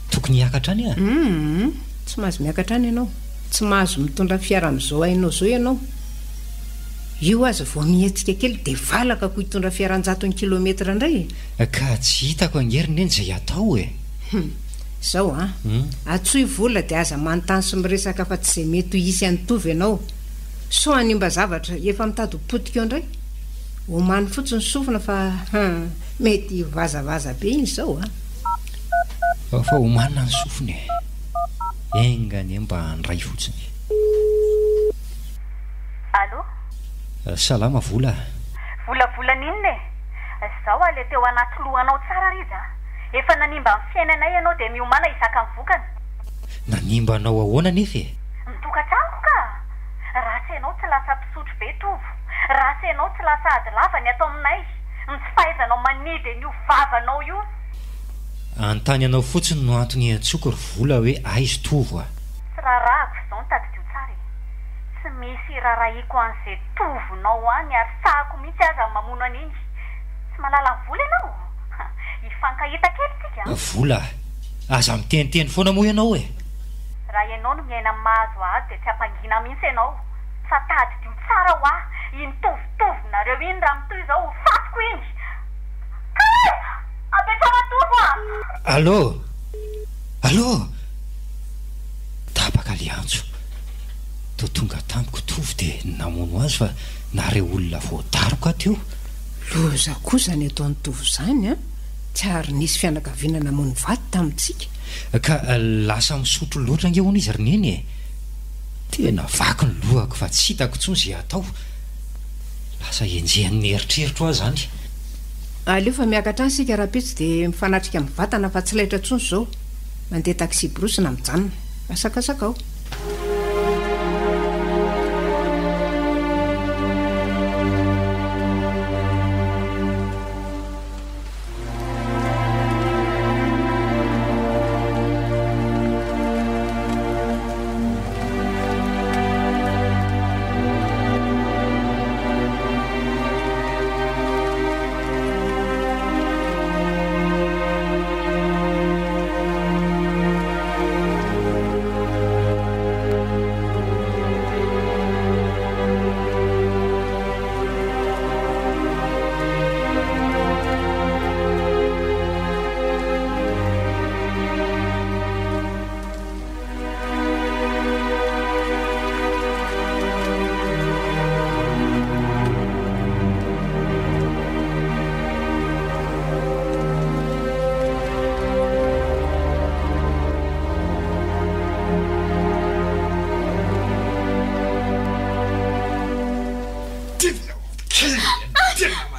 Speaker 1: tokony hiakatra any aho?
Speaker 7: Humm! Tsy mahazo miakatra any ianao. Tsy mahazo mitondra fiara amin'izao hainao izao ianao. Io aza vao mihetsika kely dia valaka ko hitondra fiara an-jatony kilometra indray
Speaker 1: e! Ka tsy hitako ange ry Neny izay atao e!
Speaker 7: Hum! Izao an! Antsoy Vola dia aza manontany sy miresaka afa-tsy izay mety ho hisy an'i Tovo ianao. Sao hanimba zavatra efa mitady ho potika eo indray. Omano fotsiny sofina fa hum! Mety hivazavaza be iny izao a!
Speaker 1: Fa omanina ny sofina e! Enga anie mba handray fotsiny.
Speaker 4: Allô?
Speaker 1: Salama Vola a!
Speaker 4: Volavolana inona e? Izao aho le teo anaty lohanao tsara Rija a! Efa nanimba ny fiainanay ianao dia miomàna hizaka ny vokany.
Speaker 1: Nanimba anao ahoana anefa e?
Speaker 4: Ny tokantranoko ka! Raha tsy ianao tsy lasa mpisotro be Tovo, raha tsy ianao tsy lasa ady lava ny ato aminay, ny tsy fahaizanao manidy an'io vavanao io.
Speaker 1: Anontany anao fotsiny no antony iantsoako ry Vola hoe aiz Tovo a!
Speaker 4: Tsy raharahako izao ny tadidio tsara e! Tsy misy irarahiako an'izay Tovonao any ary sahako mihitsy aza ny mamono an'iny. Tsy mahalala an'i Vola ianao? Hifankahita kely tsika an!
Speaker 1: Vola a! Aza miteniteny foana moa ianao e!
Speaker 4: Raha ianao no miaina amin'ny mahazo ahy dia tsy hampangina mihitsy ianao. Fa tadidio tsara hoa iny tovotovinareo iny raha mitohy izao ho fatiko iny! Kay! Apetraho Tovo a!
Speaker 1: Allô! Allô! Tapaka le antso. Toa tonga tamiko Tovo dia namono azy fa nare olona voadaroka teo.
Speaker 7: Loza koa izany ataon'i Tovo izany an! Tsy ary nisy fianakaviana namono vady tamintsika.
Speaker 1: Ka lasa misotro loatra ange hono izy ry Neny e! Tena vaky ny lohako fa tsy hitako intsony izay hatao. Lasa enjehin'ny eritreritro aho izany.
Speaker 7: Aleo fa miakatra any isika rahampitso dia mifanatrika mivantana fa tsy laitra intsony izao. Mandeha taxi-brousse na mijanona. Asakasakao.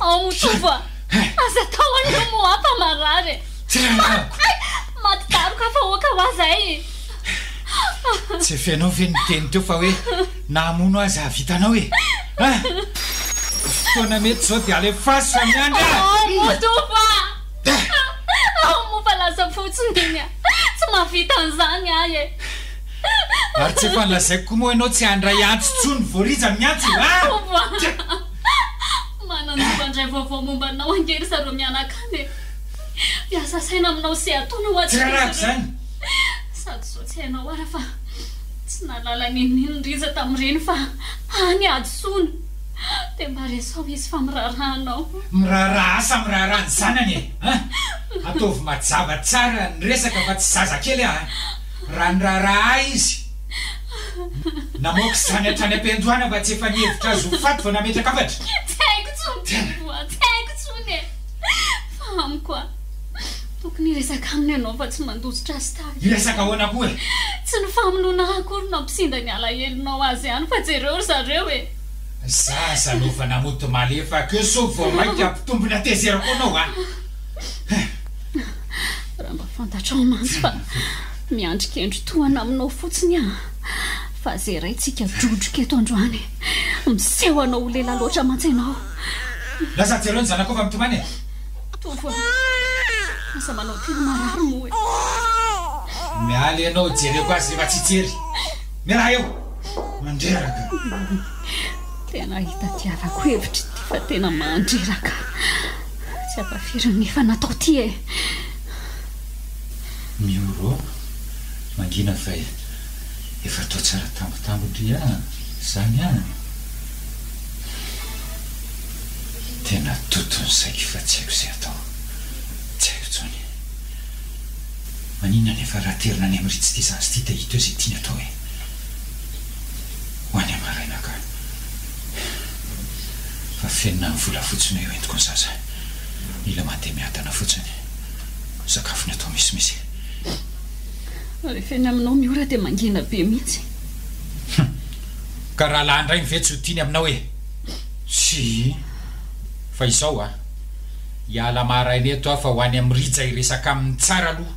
Speaker 2: Ao Motovo a! Aza atao an'io moa fa marary e! Maty daroka fa oka ho azy ay!
Speaker 3: Tsy efenao ve ny teny teo fa hoe na hamono aza hahavitanao e! Hein! Fotoana mety izao dia alefaso fa miandry aho!
Speaker 2: Ao Motovo a! Ao moa fa lasa fotsiny iny a! Tsy mahavita an'izany ahy e!
Speaker 3: Ary tsy efa nolazaiko koa moa ianao tsy handray antso intsony vao Rija miantso e! Hein!
Speaker 2: Tovo a! Manan-jo handray vaovao momba anao ange ry zareo mianaka any e! Miasa saina aminao sy ataonao atsy
Speaker 3: Tsy raharahako izany!
Speaker 2: Sady izao tsy hainao ara fa tsy nahalala n'inon'inona Rija tamin'ireny fa any hadisoana! Dia mba resaho izy fa miraharaha anao.
Speaker 3: Miraharaha asa miraharaha ny zanany e! Hein! Ataovy mazava tsara ny resaka fa tsy zazakely aho a! Raha niraharaha ahy izy, namoaka izany hatrany am-piandohana fa tsy efa nihevitra azy ho faty vao nametraka hafatra.
Speaker 2: Tsy haiko intsony Tovo a! Tsy haiko intsony e! Fa amiko a! Tokony hiresaka aminy ianao fa tsy mandositra azy tahaka izao.
Speaker 3: Hiresaka ahoana koa e?
Speaker 2: Tsy ny famonoana ahy akory no hampisinda ny alahelonao azy ihany fa jereo ry zareo e!
Speaker 3: Zaza anaovana mody malefaka eo sao vao mainka hampitombo ny hatezerako anao a!
Speaker 2: Raha mba fantatrao mantsy fa miandry kendry tohana aminao fotsiny aho fa zeraintsika drodroka eto androany. Miseho anao ho lela loatra mantsy ianao.
Speaker 3: Lasa jereo ny zanakao fa mitomany e!
Speaker 2: Tovo a! Aza manao tena marary moa e!
Speaker 3: Miala ianao jereko azy rehefa tsy hijery. Mialà eo! Mandreraka.
Speaker 2: Tena hitadiavako hevitra ity fa tena mandreraka. Tsy ampafiry ny efa natao ity e!
Speaker 3: Mioro, mangina fa efa atao tsara tambitamby ndry a! Zany a! Tena toto ny saiko fa tsy haiko izay atao. Tsy haiko intsony. Maninona anefa raha aterina any amin'ny Ritz ity zaza ity dia hita eo izay tiany atao e! Ho any maraina ka. Fa fenina ny vola fotsiny hoe hoentiko ny zaza. Mila mandeha miadana fotsiny. Ny sakafony atao misimisy.
Speaker 2: Rehefa eny aminao Miora dia mangina be mihitsy.
Speaker 3: Hum. Ka raha lahy indray ny ve tsy ho tiany aminao e? Tsia. Fa izao a. Hiala maraina eto aho fa ho any amin'i Rija hiresaka aminy tsara aloha.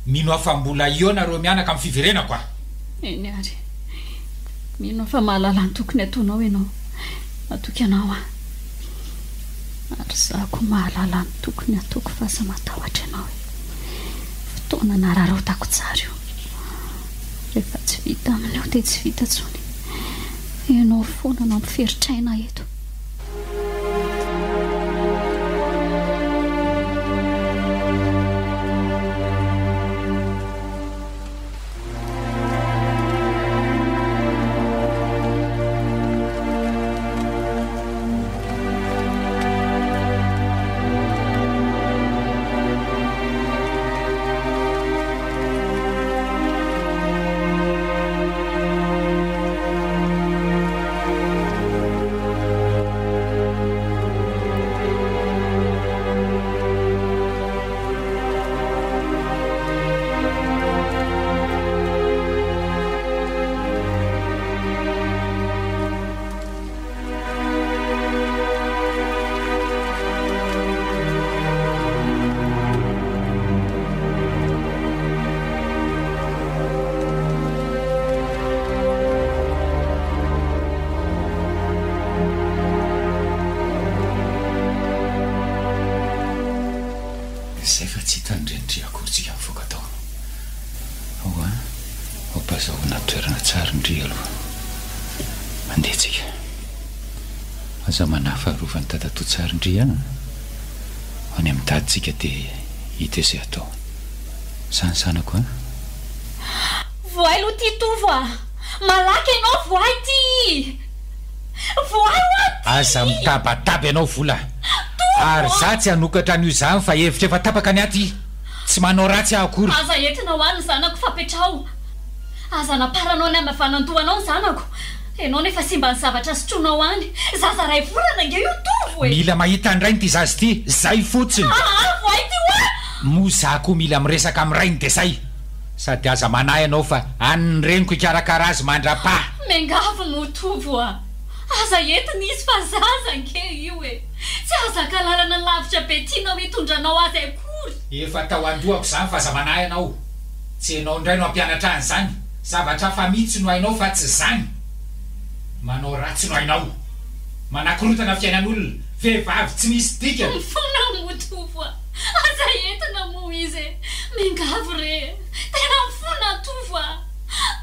Speaker 3: Mino aho fa mbola eo nareo mianaka amin'ny fiverenako a.
Speaker 2: Eny ary. Mino aho fa mahalala ny tokony hataonao ianao. Matoky anao aho. Ary izaho koa mahalala ny tokony hataoko fa aza matahotra ianao e. Fotoana nararaotako tsara io. Rehefa tsy vita amin'io dia tsy vita intsony. Ianao foana no ampiferitr'aina eto.
Speaker 3: azahoana toerana tsara ndry aloha. Andeha tsika. Aza manahy fa arovan'i dadatoa tsara ndry an! Any amin'ny dadintsika dia hita eo izay atao. Zany zanako an!
Speaker 2: Voay lo ty Tovo a! Malaky ianao voay ty! Voay hoa ty!
Speaker 3: Aza mitabataba ianao Vola! Ary za tsy hanokatra an'io zany fa hevitra efa tapaka ny aty! Tsy manao ratsy aho akory!
Speaker 2: Aza entina ho any ny zanako fa petraho! Aza anaparanao ny hamavanandohanao ny zanako! Ianao nefa simba ny zavatra sotroinao any! Zaza ray volana ange io Tovo e!
Speaker 3: Mila mahita ny rainy ty zaza ity! Zay fotsiny!
Speaker 2: Aa voay ty hoa!
Speaker 3: Moa za koa mila miresaka amin'ny rainy dia zay! Sady aza manahy ianao fa any ny reniko hikarakara azy mandra-paha.
Speaker 2: Miangavy moa Tovo a! Aza entina izy fa zaza ange io e! Tsy hahazaka lalana lavitra be tianao hitondranao azy akory!
Speaker 3: Efa tao an-dohako izany fa aza manahy ianao! Tsy ianao indray no hampianatra ahy an'izany! Zavatra hafa mihitsy no hainao fa tsy izany! Manao ratsy no hainao! Manakorontana fiainan'olona! Vehivavy tsy misy dikany!
Speaker 2: Mifona moa Tovo a! Aza entina moa izy e! Miangavy re e! Tena mifona Tovo a!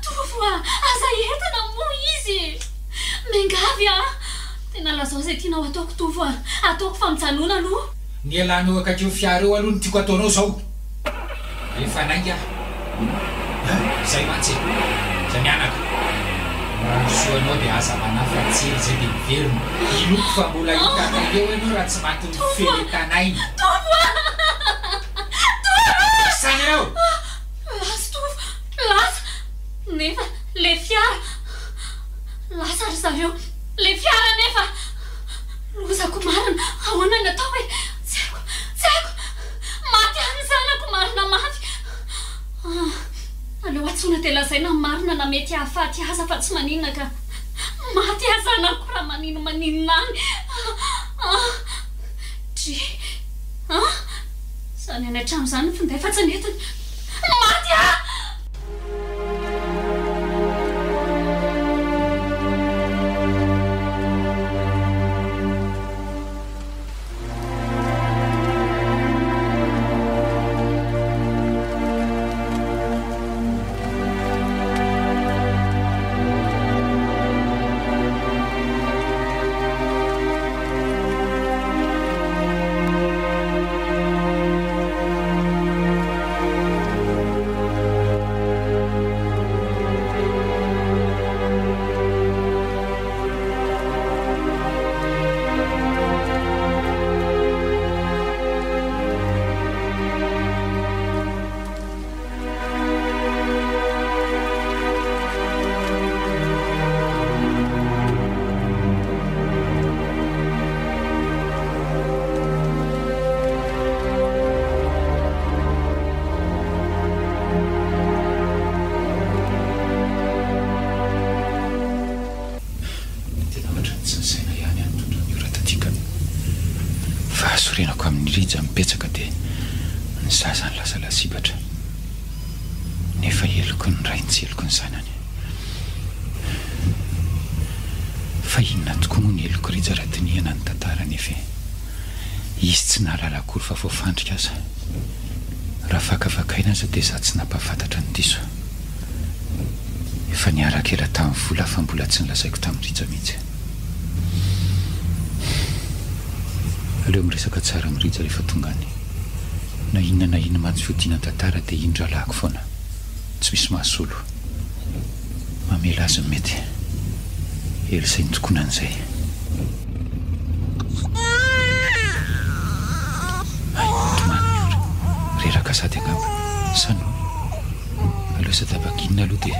Speaker 2: Tovo a! Aza entina moa izy e! Miangavy a! Tena lazao izay tianao ataoko Tovo a! Ataoko fa mijanona aloha!
Speaker 3: Ny ialana eo akaikin'ny fiara eo aloha no tiako ataonao izao! Efa nainga aho. Izay mantsy e! Izay mianaka. Mirary soa anao dia aza manahy fa tsy ela izay dia miverina. Inoako fa mbola hitanay eo ianao raha tsy matin'ny feletanaina.
Speaker 2: Tovo a! Tovo!
Speaker 3: Samy ianao!
Speaker 2: Lasa Tovo! Lasa! Nefa le fiara! Lasa ry zareo! Le fiara nefa! Lozako marina! Ahoana ny atao e? Tsy haiko! Tsy haiko! Maty any ny zanako marina mafy! Ah! Aleo antsoina dia lazaina ny marina na mety hahafaty aza fa tsy maninona ka! Maty aho zanako raha maninomaninona any! Ah! Dry! Ah! Izany any an-trano izany ny finday fa tsy nentiny! Maty aho!
Speaker 3: Tena ohatran'ny tsy nisaina ihany aho nitondra an'io raha taty ka. Fahasorenako amin'i Rija mibetsaka dia ny zaza no lasa lasibatra. Nefa heloky ny rainy tsy heloky ny zanany. Fa inona tokoa moa ny helok'i Rija raha dinihana ny tantara nefa e. Izy tsy nahalala akory fa voafandrika aza. Raha fakafakaina aza dia izaho tsy nampahafantatra ny diso. Efa niaraka ela tamin'i Vola fa mbola tsy nolazaiko tamin'i Rija mihitsy. Aleo miresaka tsara amin'i Rija rehefa tonga any. Na inona na inona mantsy fiodiana tantara dia iny rahalahiko foana. Tsy misy mahasolo. Mamela azy ny mety. Ela izay nitokonany izay. Hay, mitomany Miora. Reraka sady angamba. Sa noana? Aleo sadabaginina aloha dia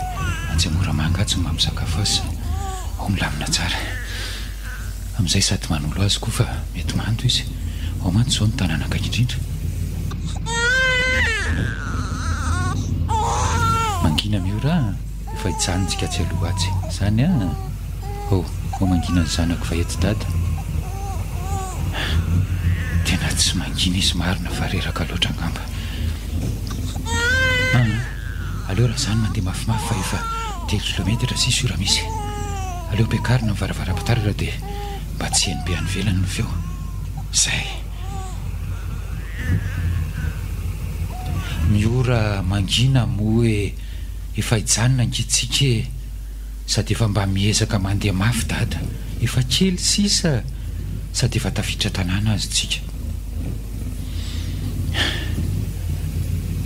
Speaker 3: atsy Moramanga atsy no mampisakafo azy sa ao milamina tsara. Amin'izay sady manolo azy koa fa mety mando izy. Ao mantsy izao no tanàna akaiky indrindra. Mangina Miora a! Efa hijanontsika atsy aloha atsy. Izany a! Oh, oh mangina ny zanako fa eto dada. Tena tsy mangina izy marina fa reraka loatra angamba. Aa, aleo raha izany mandeha mafimafy fa efa telo kilometatra sisa io raha misy. Aleo ampiakarina ny varavaram-pitaratra dia mba tsy heno be any ivelany ny feo. Izay. Miora mangina moa e! Efa hijanona ange tsika e! Sady efa mba miezaka mandeha mafy dada, efa kely sisa sady efa tafiditra tanàna aza tsika.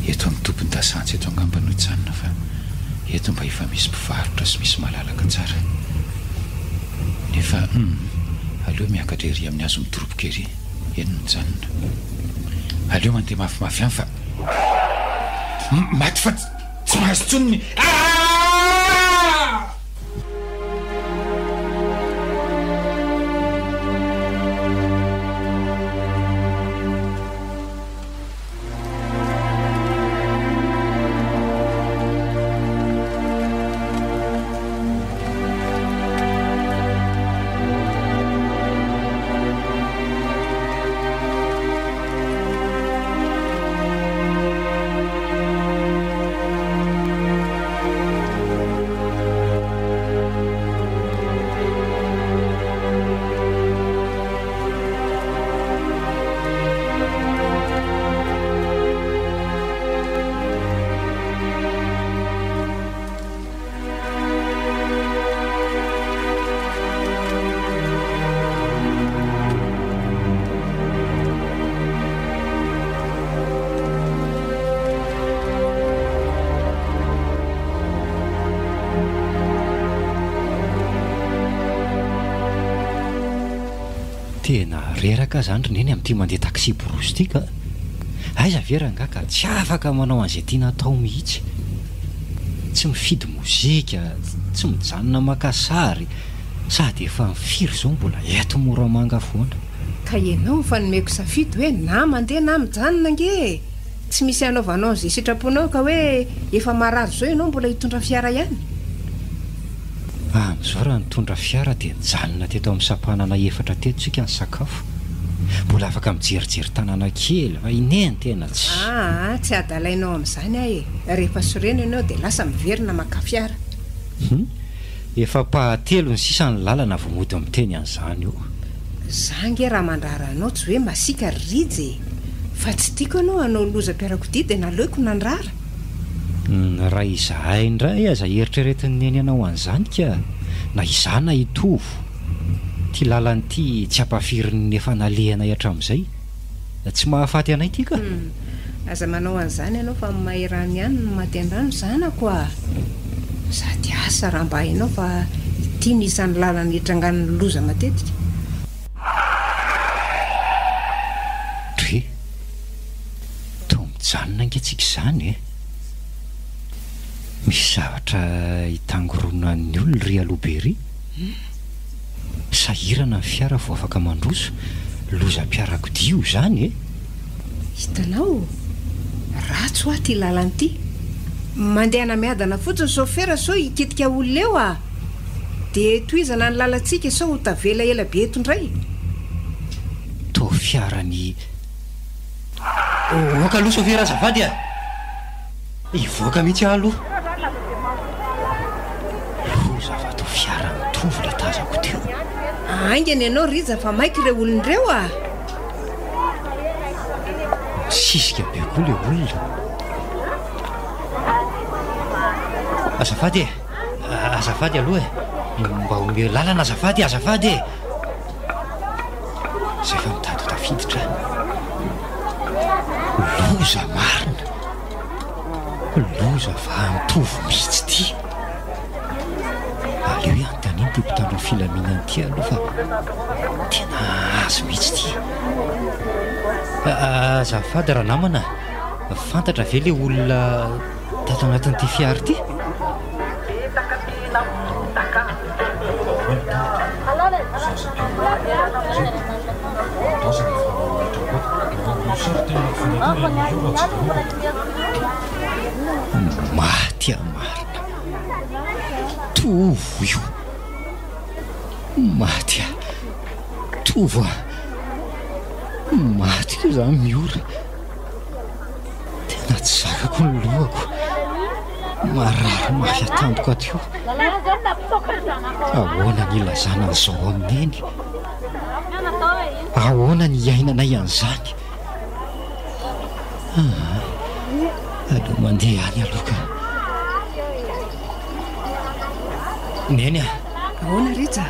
Speaker 3: Eto amin'ny tobin-dasantsy eto angamba no hijanona fa eto mba efa misy mpivarotra sy misy malalaka tsara. Nefa hum, aleo miakatra ery amin'ny hazo midoroboka ery, eny no mijanona. Aleo mandeha mafimafy any fa maty fa tsy mahazo intsony ny aah!
Speaker 1: Tena reraka aho zany ry neny amin'ity mandeha taxi-brousse ity ka! Aiza ve rangahy ka tsy afaka manao an'izay tiana atao mihitsy. Tsy mifidy mozika, tsy mijanona maka sary, sady efa firy izao mbola eto Moramanga foana.
Speaker 7: Ka ianao efa nomeko safidy hoe na mandeha na mijanona ange e! Tsy misy hanaovanao an'izay sitraponao ka hoe efa marary izao ianao mbola hitondra fiara ihany.
Speaker 1: Amin'izao raha nitondra fiara dia nijanona teto amin'ny sampanana efatra teto isika nisakafo. Mbola afaka mijerijery tanàna kely fa i Neny tena tsy.
Speaker 7: Aa, tsy adalainao amin'izany aho e! Rehefa sorena ianao dia lasa miverina maka fiara.
Speaker 1: Hum, efa ampahatelony sisa ny lalana vao mody miteny an'izany io.
Speaker 7: Za ange raha mandrara anao tsy hoe masiaka ry Rija e! Fa tsy tiako ianao hanao lozam-piarakodia dia naleoko nandrara.
Speaker 1: Raha izahay indray aza eritreretin'i Neny hanao an'izany ka! Na izaho na i Tovo. Ity lalana ity tsy ampahafirin'ny efa nalehanay hatramin'izay. Tsy mahafaty anay ity ka!
Speaker 7: Hum. Aza manao an'izany ianao fa ny mahay rano ihany no maty an-drano zanako a! Sady asa raha mba hainao fa ity no isan'ny lalana itrangan'ny loza matetika.
Speaker 1: Dre. Toa mijanona ange tsika izany e! Misy zavatra itangoronan'ny olona ry aloha be ry. Sahirana ny fiara vao afaka mandroso, lozam-piarakodia io izany e!
Speaker 7: Hitanao? Ratsy hoa ity lalana ity. Mandehana miadana fotsiny sôfera sao hikitika olona eo ah! Dia tohizana ny lalantsika sao ho tavela ela be eto indray.
Speaker 1: Toa fiaran'i. Oka aloha sôfera azafady ah! Hivoaka mihitsy aho aloha. Loza fa toa fiara mitovy ilay tazako teo.
Speaker 7: Haingana ianao Rija fa maika ireo olona ireo ah!
Speaker 1: Misisika be koa ilay olona. Azafady e! Azafady aloha e! Mba omeo lalana azafady e! Azafady e! Izay fa mitady ho tafiditra aho. Loza marina! Loza fa mitovy mihitsy ity. Aleo ihany tany ity mpitandro ny filaminana ity aloha fa tena azy mihitsy ity. Azafady ranamana, fantatra ve ilay olona tato anatin'ity fiara ity? Maty aho marina. Tovo io. Maty aho. Tovo ah. Maty koa za Miora. Tena tsy zakako ny lohako. Marary mafy atampoka ato io. Ahoana ny ilazana an'izao amin'i Neny? Ahoana ny hiainanay an'izany? Aa, aleo mandeha any aloha ka. Neny a!
Speaker 7: Ahoana Rija?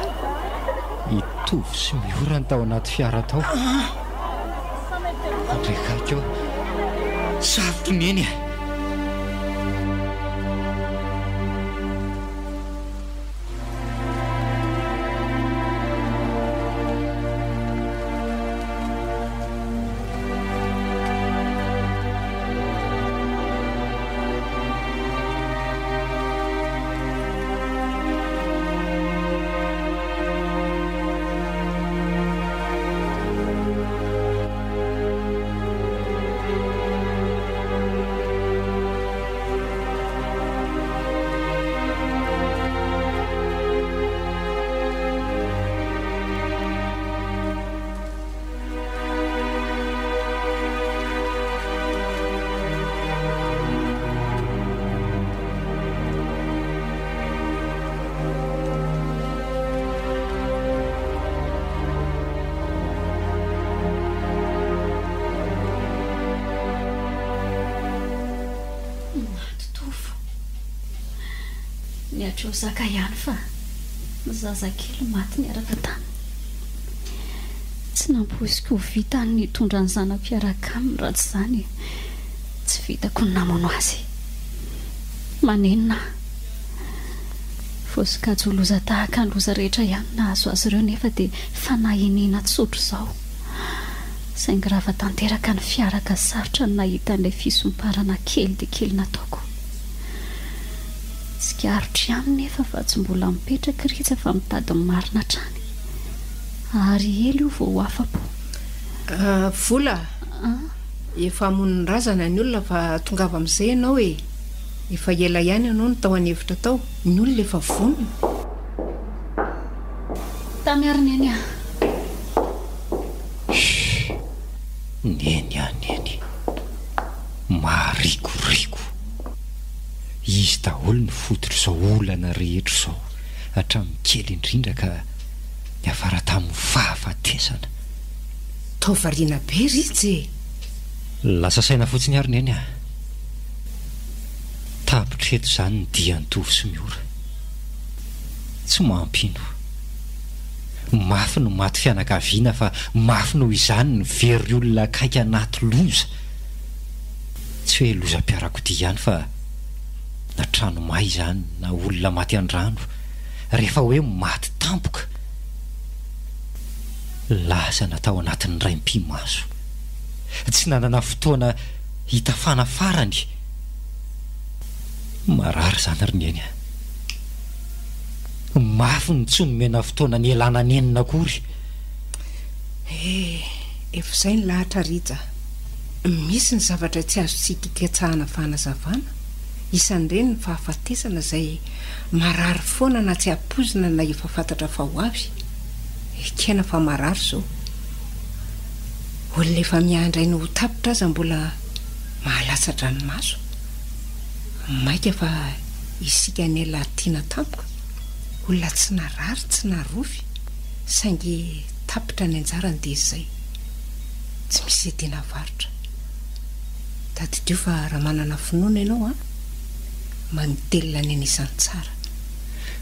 Speaker 1: I Tovo sy Miora no tao anaty fiara tao. Andriakaiky ô! Sarotro Neny a!
Speaker 5: Maty Tovo. Ny hatreo zaka ihany fa ny zazakely maty niaraka taminy. Tsy nampoiziko ho vita ny nitondra ny zanako hiaraka aminy raha tsy izany tsy vitako ny namono azy. Manenina aho. Voasokajy ho loza tahaka ny loza rehetra ihany nahazo azy ireo nefa dia fanahy iniana tsotra izao. Saingy rava tanteraka ny fiara ka sarotra ny nahita an'ilay fisomparana kely dia kely nataoko. Tsikarotro ihany nefa fa tsy mbola mipetraka i Rija fa mitady ny marina hatrany. Ary ela io vao ho afa-po.
Speaker 7: Vola a! Efa hamono ny razana ny olona fa tongava amin'izay ianao e! Efa ela ihany ianao no tao an'efitra tao, ny olona efa vonona.
Speaker 5: Tamy ary Neny a!
Speaker 1: Shh! Neny a Neny! Maharikoriko! Izy daholo no fototr'izao olana rehetra izao, hatramin'ny kely indrindra ka niafara tamin'ny fahafatesana.
Speaker 7: Tao variana be Rija e!
Speaker 1: Lasa saina fotsiny ary Neny a! Tapitra eto izany ny dian'i Tovo sy Miora. Tsy mampino. Mafy no maty fianakaviana fa mafy noho izany ny very olona akaiky anaty loza. Tsy hoe lozam-piarakodia ihany fa na trano may izany na olona maty an-drano rehefa hoe maty tampoka. Lazana tao anatin'ny raim-pimaso. Tsy nanana fotoana hitafana farany. Marary izany ry Neny a. Mafy ny tsy nomena fotoana nialana nenina akory.
Speaker 7: Eh, efa izay ny lahatra Rija. Misy ny zavatra tsy azontsika ikatsahana fanazavana, isan'ireny ny fahafatesana izay marary foana na tsy ampoizina na efa fantatra fa ho avy. Ekena fa marary izao. Olona efa miandry aina ho tapitra aza mbola mahalatsa-dranomaso. Maika fa isika an'ialahy tiana tampoka, olona tsy narary tsy narofy saingy tapitra ny anjarany dia izay. Tsy misy iadiana varotra. Tadidio fa raha manana finoana ianao an, manitelina ny anisan'ny tsara.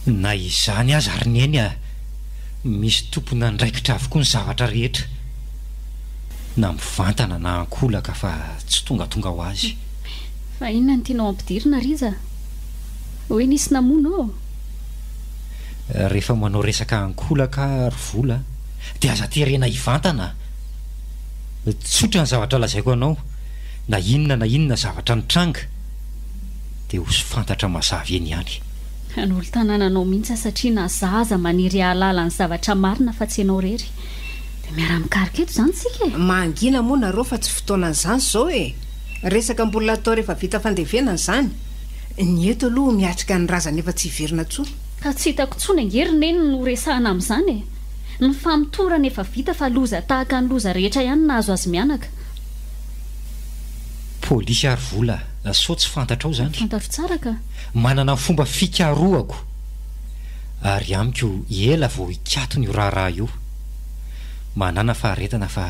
Speaker 1: Na izany aza ry Neny a, misy tompon'andraikitra avokoa ny zavatra rehetra, na mivantana na ankolaka fa tsy tongatonga ho azy.
Speaker 5: Fa inona no tianao ampidirina Rija? Hoe nisy namono ô?
Speaker 1: Rehefa manao resaka ankolaka ry Vola dia aza terena hivantana. Tsotra ny zavatra lazaiko anao, na inona na inona zavatra nitranga dia ho fantatra mazava eny ihany.
Speaker 5: Hanolo-tanana anao mihitsy aho satria na za aza maniry hahalala ny zavatra marina fa tsy ianao irery. Dia miara-mikaroka eto izany isika e!
Speaker 7: Mangina moa nareo fa tsy fotoanan'izany izao e! Resaka mbola atao rehefa vita fandevenana izany. Ny eto aloha miatrika ny razana efa tsy hiverina intsony.
Speaker 5: Ka tsy hitako intsony ange ry Neny no resahana amin'izany e! Ny famotorana efa vita fa loza tahaka ny loza rehetra ihany nahazo azy mianaka.
Speaker 1: Polisy ary vola sao tsy fantatrao izany?
Speaker 5: Fantatro tsara ka.
Speaker 1: Manana ny fomba fikarohako ary amiko ela vao hikatona io raharaha io. Manàna faharetana fa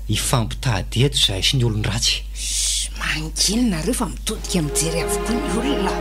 Speaker 1: hifampitady eto izahay sy ny olon-dratsy.
Speaker 7: Shh, mangina nareo fa mitodika mijery avokoa ny olona.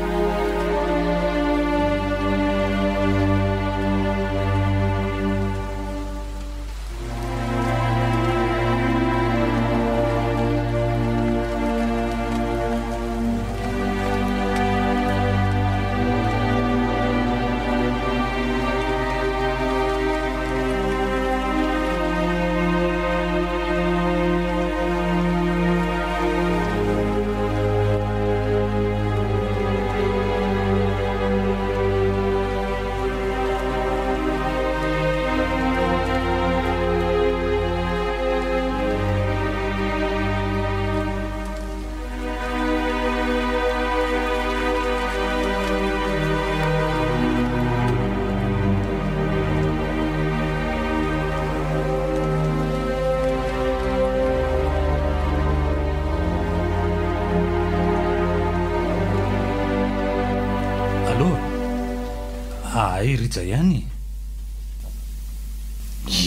Speaker 9: Ahay Rija ihany e!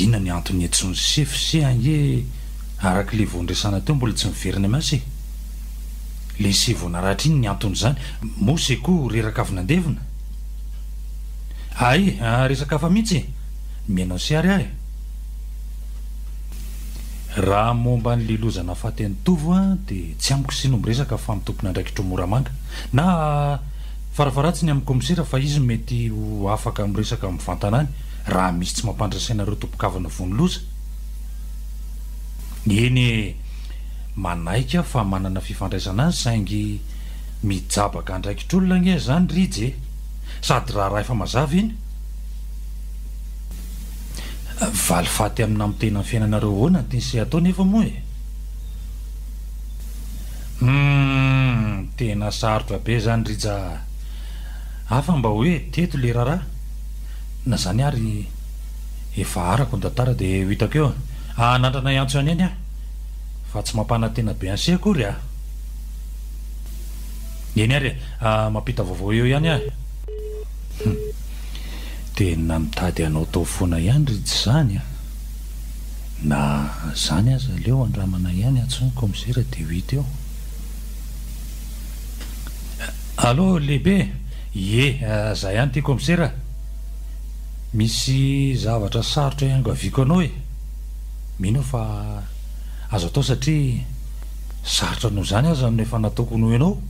Speaker 9: Inona ny antony iantsoan'i sefo se ange araka ilay vao niresahana teo mbola tsy miverina miasa e! Ilay se vao naratra iny ny anton'izany, moa se koa reraka avy nandevina? Hay, resaka hafa mihitsy e! Mihaino an'i se ary aho e! Raha momba an'ilay loza nahafaty an'i Tovo dia tsy amiko se no miresaka fa amin'ny tompon'andraikitr'i Moramanga. Na farafaharatsiny amin'ny kaomisera fa izy no mety ho afaka miresaka mivantana any raha misy tsy mampandry saina ireo tompon-kavana vono loza. Eny e! Manaiky aho fa manana fifandraisana any saingy mijabaka andraikitr'olona ange izany Rija e! Sady raharaha efa mazava iny. Valifaty amin'ny namotehina ny fiainanareo ahoana ny tian'i se atao nefa moa e! Humm! Tena sarotra be zany Rija a! Hafa mba hoe teto le raharaha? Na zany ary efa arako ny tantara de ho hitako eo a! Hanandrana hiantso an'i Neny aho fa tsy mampanantena be an'se akory a! Eny ary e! Mampita vaovao eo ihany aho e! Humm! Tena mitady hanao tao foana ihany Rija zany a! Na zany aza aleo andramana ihany antso ny kaomisera dia ho hita eo. Allô lehibe, ie za ihany ty kaomisera, misy zavatra sarotra iangaviako anao e, mino aho fa azo atao satria sarotra noho izany aza no efa nataoko noho ianao.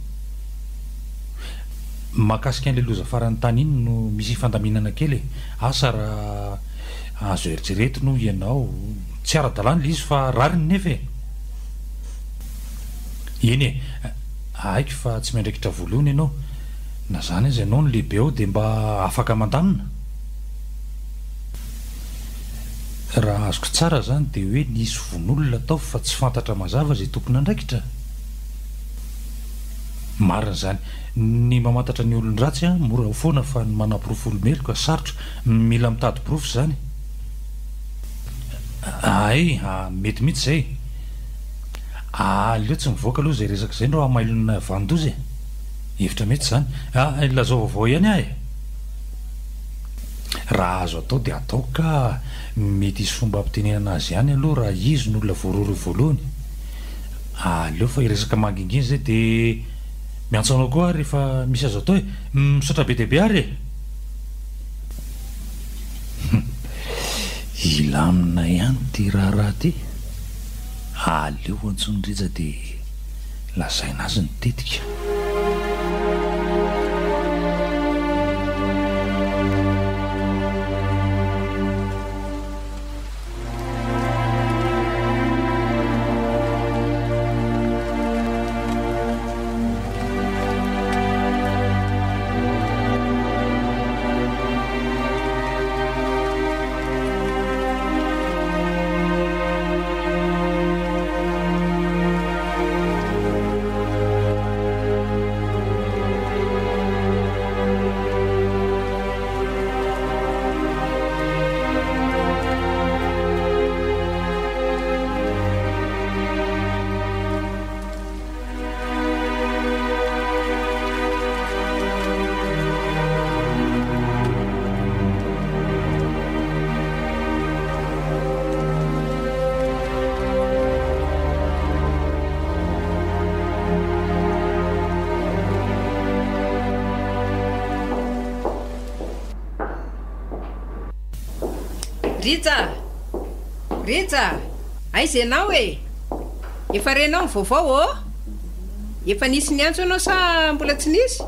Speaker 9: Mahakasika an'ilay loza farany tany iny no misy fandaminana kely e, asa raha Azo eritreretina hoy ianao. Tsy ara-dalàna ilay izy fa rariny nefa e! Eny e! Haiko fa tsy miandraikitra voalohany ianao. Na izany aza ianao no lehibe ao dia mba afaka mandamina. Raha azoko tsara izany dia hoe nisy vono-olona tao fa tsy fantatra mazava izay tompon'andraikitra? Marina izany. Ny mamantatra ny olon-dratsy mora foana fa ny manaporofo olo-meloka sarotra. Mila mitady porofo izany. Hay, mety mihitsy izay. Aleo tsy mivoaka aloha izay resaka izay ndrô hamailona vanin-doza e. Hevitra mety izany. Lazao vaovao ihany aho e. Raha azo atao dia atao ka, mety hisy fomba hampitenenana azy ihany aloha raha izy no olona voarohirohy voalohany. Aleo fa hiresaka mangingina izay dia miantso anao koa aho rehefa misy azo atao e. Misaotra be dia be ary e. Hum. Hilamina ihany ity raharaha ity. Aleo antsoin'i Rija dia lazaina azy ny tetika.
Speaker 7: Rija a! Rija a! Aiza ianao e? Efa renao ny vaovao ô? Efa nisy niantso anao sa mbola tsy nisy?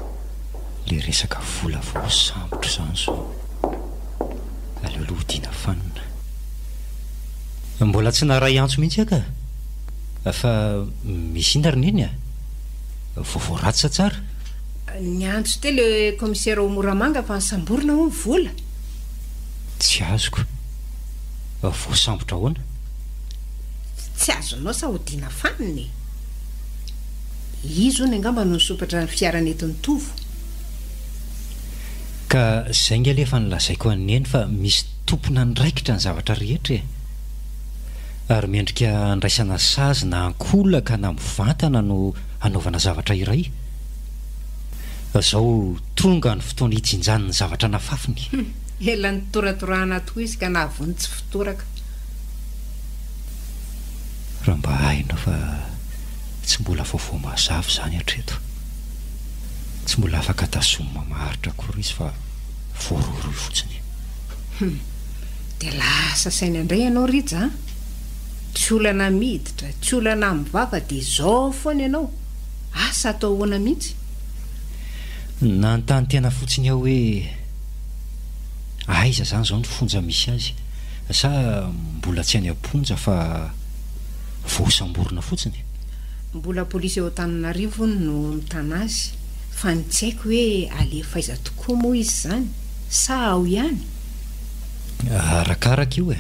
Speaker 1: Le resaka vola voasambotra izany zao. Aleo aloha hodiana fanina. Mbola tsy naharay antso mihitsy aho ka. Fa misy inona ry Neny a? Vaovao ratsy sa tsara?
Speaker 7: Niantso teo le commissaire ao Moramanga fa nosamborina hono vola.
Speaker 1: Tsy azoko. Voasambotra ahoana?
Speaker 7: Tsy azonao sa hodiana fanina e? Izy hono angamba no nisompatra ny fiara nentin'i Tovo.
Speaker 1: Ka zay nge alefa nolazaiko an'i Neny fa misy tompon'andraikitra ny zavatra rehetra e! Ary mendrika andraisana sazy na ankolaka na mivantana no anaovana zavatra iray. Zao tonga ny fotoana hijinjany ny zavatra nafafiny.
Speaker 7: Hum, ela nitoratorahana tokoa izy ka nahavono tsy fitoraka.
Speaker 1: Raha mba hainao fa tsy mbola vaovao mazava izany hatreto. Tsy mbola afaka tazomina maharitra akory izy fa voarohirohy fotsiny.
Speaker 7: Hum, dia lasa saina indray ianao Rija an! Tsy olana miditra, tsy olana amin'ny vava dia izao foana ianao. Asa atao ahoana mihitsy?
Speaker 1: Nanontany tena fotsiny aho hoe aiza izany izao ny fonja misy azy sa mbola tsy any am-ponja fa voasamborina fotsiny?
Speaker 7: Mbola polisy eo Antananarivo hono no mitana azy fa ny tsy haiko hoe alefa aiza tokoa moa izy izany sa ao ihany?
Speaker 1: Arakaraka io e!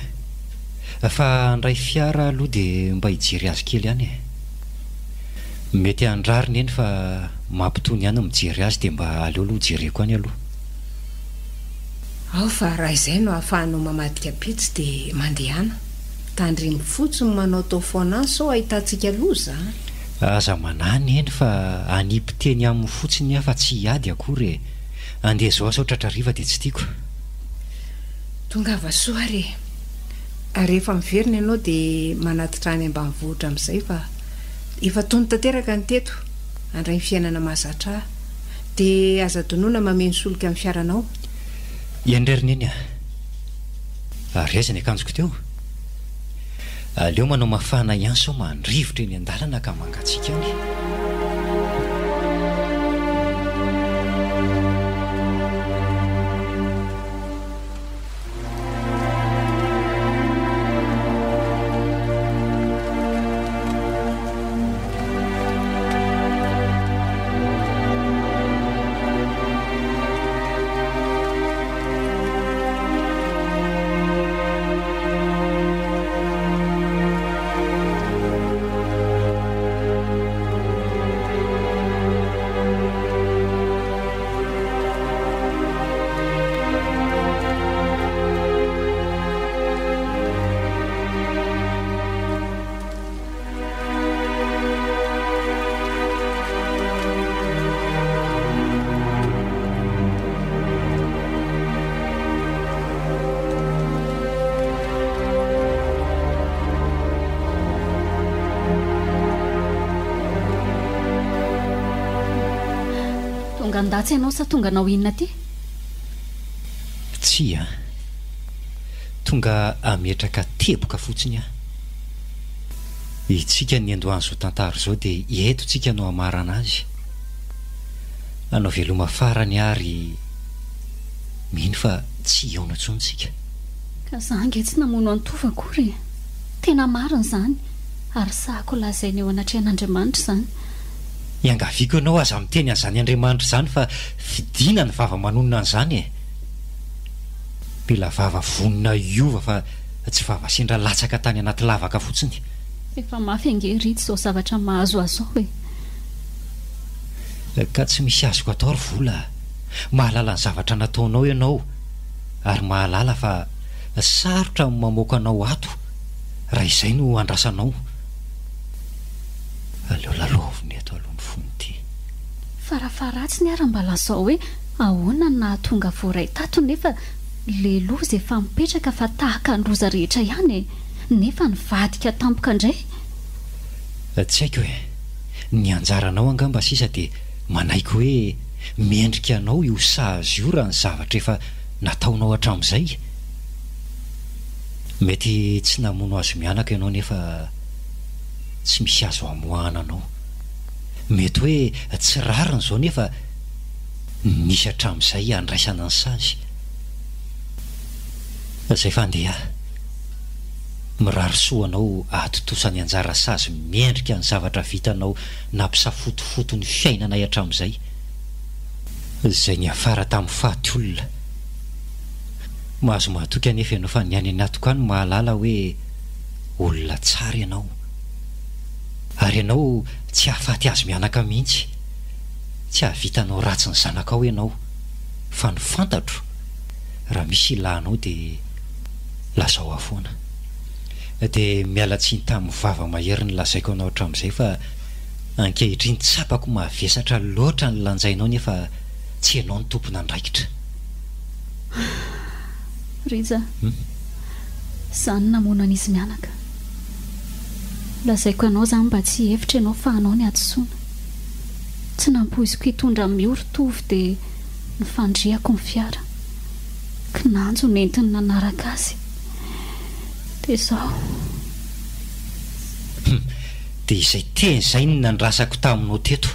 Speaker 1: Fa handray fiara aloha dia mba hijery azy kely ihany e! Mety handrariny eny fa mampitony ihany ny mijery azy dia mba aleo aloha jereko any aloha.
Speaker 7: Ao fa raha izay no ahafahanao mamadika pitsy dia mandehana. Tandremo fotsiny manaotao foana any sao ahitantsika loza a!
Speaker 1: Aza manahy neny fa hanipy teny aminy fotsiny aho fa tsy hiady akory e! Andeha izao aho sao tratra hariva dia tsy tiako.
Speaker 7: Tongava soa ary e! Ary rehefa miverina ianao dia manatitra any ambanivohitra amin'izay fa efa tony tanteraka ny teto, handray ny fiainana mahazatra ahy. Dia aza adinoina mameno solika amin'ny fiaranao.
Speaker 1: Eny re ry Neny a! Ary aiza ny akanjoko teo? Aleo manao mafana ihany sao mandrivotra eny an-dalana ka mangatsiaka any.
Speaker 5: Tonga handatsa ianao sa tonga hanao inona aty?
Speaker 1: Tsia an. Tonga hametraka teboka fotsiny aho. Itsika niandohan'izao tantara izao dia eto tsika no hamarana azy. Hanao veloma farany aho ary mino fa tsy hihaona intsony tsika.
Speaker 5: Ka za ange tsy namono an'i Tovo akory e! Tena marina izany ary sahako lazaina eo anatrehan'Andriamanitra izany.
Speaker 1: Iangaviako ianao aza miteny an'izany Andriamanitra izany fa fidina ny vava manonona an'izany e! Mila vava vonona hiova fa tsy vava sendra latsaka tany anaty lavaka fotsiny.
Speaker 5: Efa mafy ange ritsy izao zavatra mahazo azy izao e!
Speaker 1: Ka tsy misy azoko atao ry vola a! Mahalala ny zavatra nataonao ianao ary mahalala fa sarotra ny mamoaka anao ato raha izay no andrasanao. Aleo lalaovina eto aloha ny fony ity.
Speaker 5: Farafaharatsiny ara mba lazao hoe ahoana no nahatonga voaray tato nefa le loza efa mipetraka fa tahaka ny loza rehetra ihany e! Nefa nivadika tampoka indray.
Speaker 1: Tsy haiko e! Ny anjaranao angamba sisa dia manaiky hoe mendrika anao io sazy io raha ny zavatra efa nataonao hatramin'izay. Mety tsy namono azy mianaka ianao nefa tsy misy azo amoahana anao. Mety hoe tsy rariny izao nefa nisy hatramin'izay handraisana ny sazy. Izay fandeha. Mirary soa anao hahatontosa ny anjara sazy mendrika ny zavatra vitanao nampisafotofoto ny fiainanay hatramin'izay. Izay niafara tamin'ny faty olona. Mahazo mahatoky anefa ianao fa ny any anatiko any mahalala hoe olona tsara ianao. Ary ianao tsy hahafaty azy mianaka mihitsy. Tsy hahavita hanao ratsy ny zanakao ianao. Fa ny fantatro, raha misy ilànao dia lazao ahy foana. Dia miala tsiny tamin'ny vava mahery nilazaiko anao hatramin'izay fa. Ankehitriny tsapako mavesatra loatra ny lanjainao nefa tsy ianao no tompon'andraikitra.
Speaker 5: Rija, Izaho no namono an'izy mianaka. Lazaiko anao izany mba tsy hihevitra ianao fa anao ny hadisoana. Tsy nampoiziko hitondra miory Tovo dia nifandrihako ny fiara. Kinanjo nentiny nanaraka azy. Dia izao.
Speaker 1: Hum, dia izay teny izay no nandrasako taminao teto.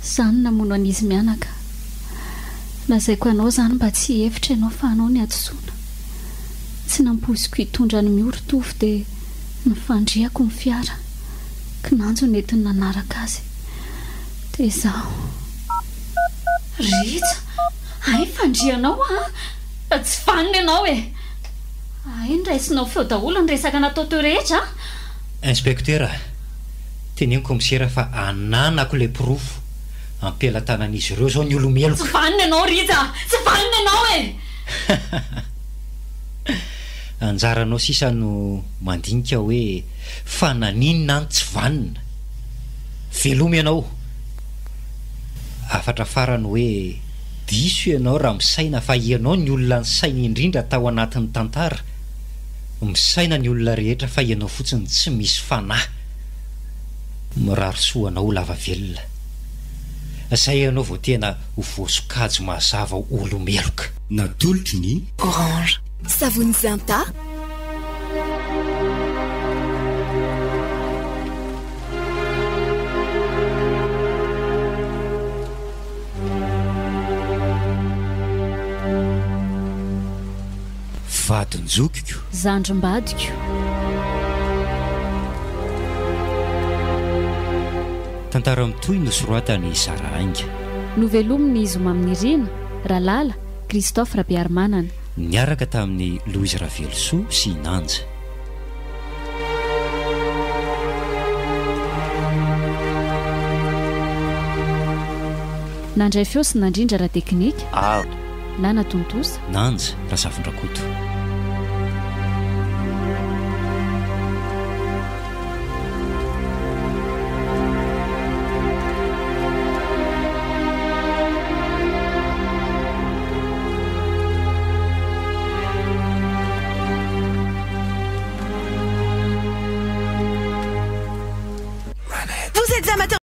Speaker 5: Izaho no namono an'izy mianaka. Lazaiko anao izany mba tsy hihevitra ianao fa anao ny hadisoana. Tsy nampoiziko hitondra ny miory Tovo dia nifandrihako ny fiara. Kinanjo nentiny nanaraka azy. Dia izaho. Rija, hay fandrianao an! Tsy vanona ianao e! Hay noraisinao feo daholo ny resaka natao teo rehetra an!
Speaker 1: Inspecteur a! Teneno kaomisera fa ananako ilay porofo, am-pelatanan'izy ireo izao ny olo-meloka.
Speaker 5: Tsy vanona ianao Rija a! Tsy vanona ianao e!
Speaker 1: Anjaranao sisa no mandinika hoe fa naninona aho no tsy vanona? Veloma ianao! Hafatra farany hoe diso ianao raha misaina fa ianao ny olona nisaina indrindra tao anatin'ny tantara, misaina ny olona rehetra fa ianao fotsiny tsy misy fanahy. Mirary soa anao ho lava velona. Zay ianao vao tena ho voasokajy mazava ho olo-meloka.
Speaker 11: Natolotry ny.
Speaker 12: Orange. Savony Zinta.
Speaker 1: Vadin-jokiko.
Speaker 5: Zandrim-badiko.
Speaker 1: Tantara mitohy nosoratan'i Zara Ainga.
Speaker 5: Novelomin'i Zoma Aminirina, Ralala, Christophe Rabearimanana.
Speaker 1: Niaraka tamin'i Louise Ravelosoa sy i Nanja.
Speaker 5: Nandray feo sy nandrindra ara-teknika.
Speaker 1: Art.
Speaker 5: Nanatontosa.
Speaker 1: Nanja Razafindrakoto.
Speaker 12: Vous êtes amateur.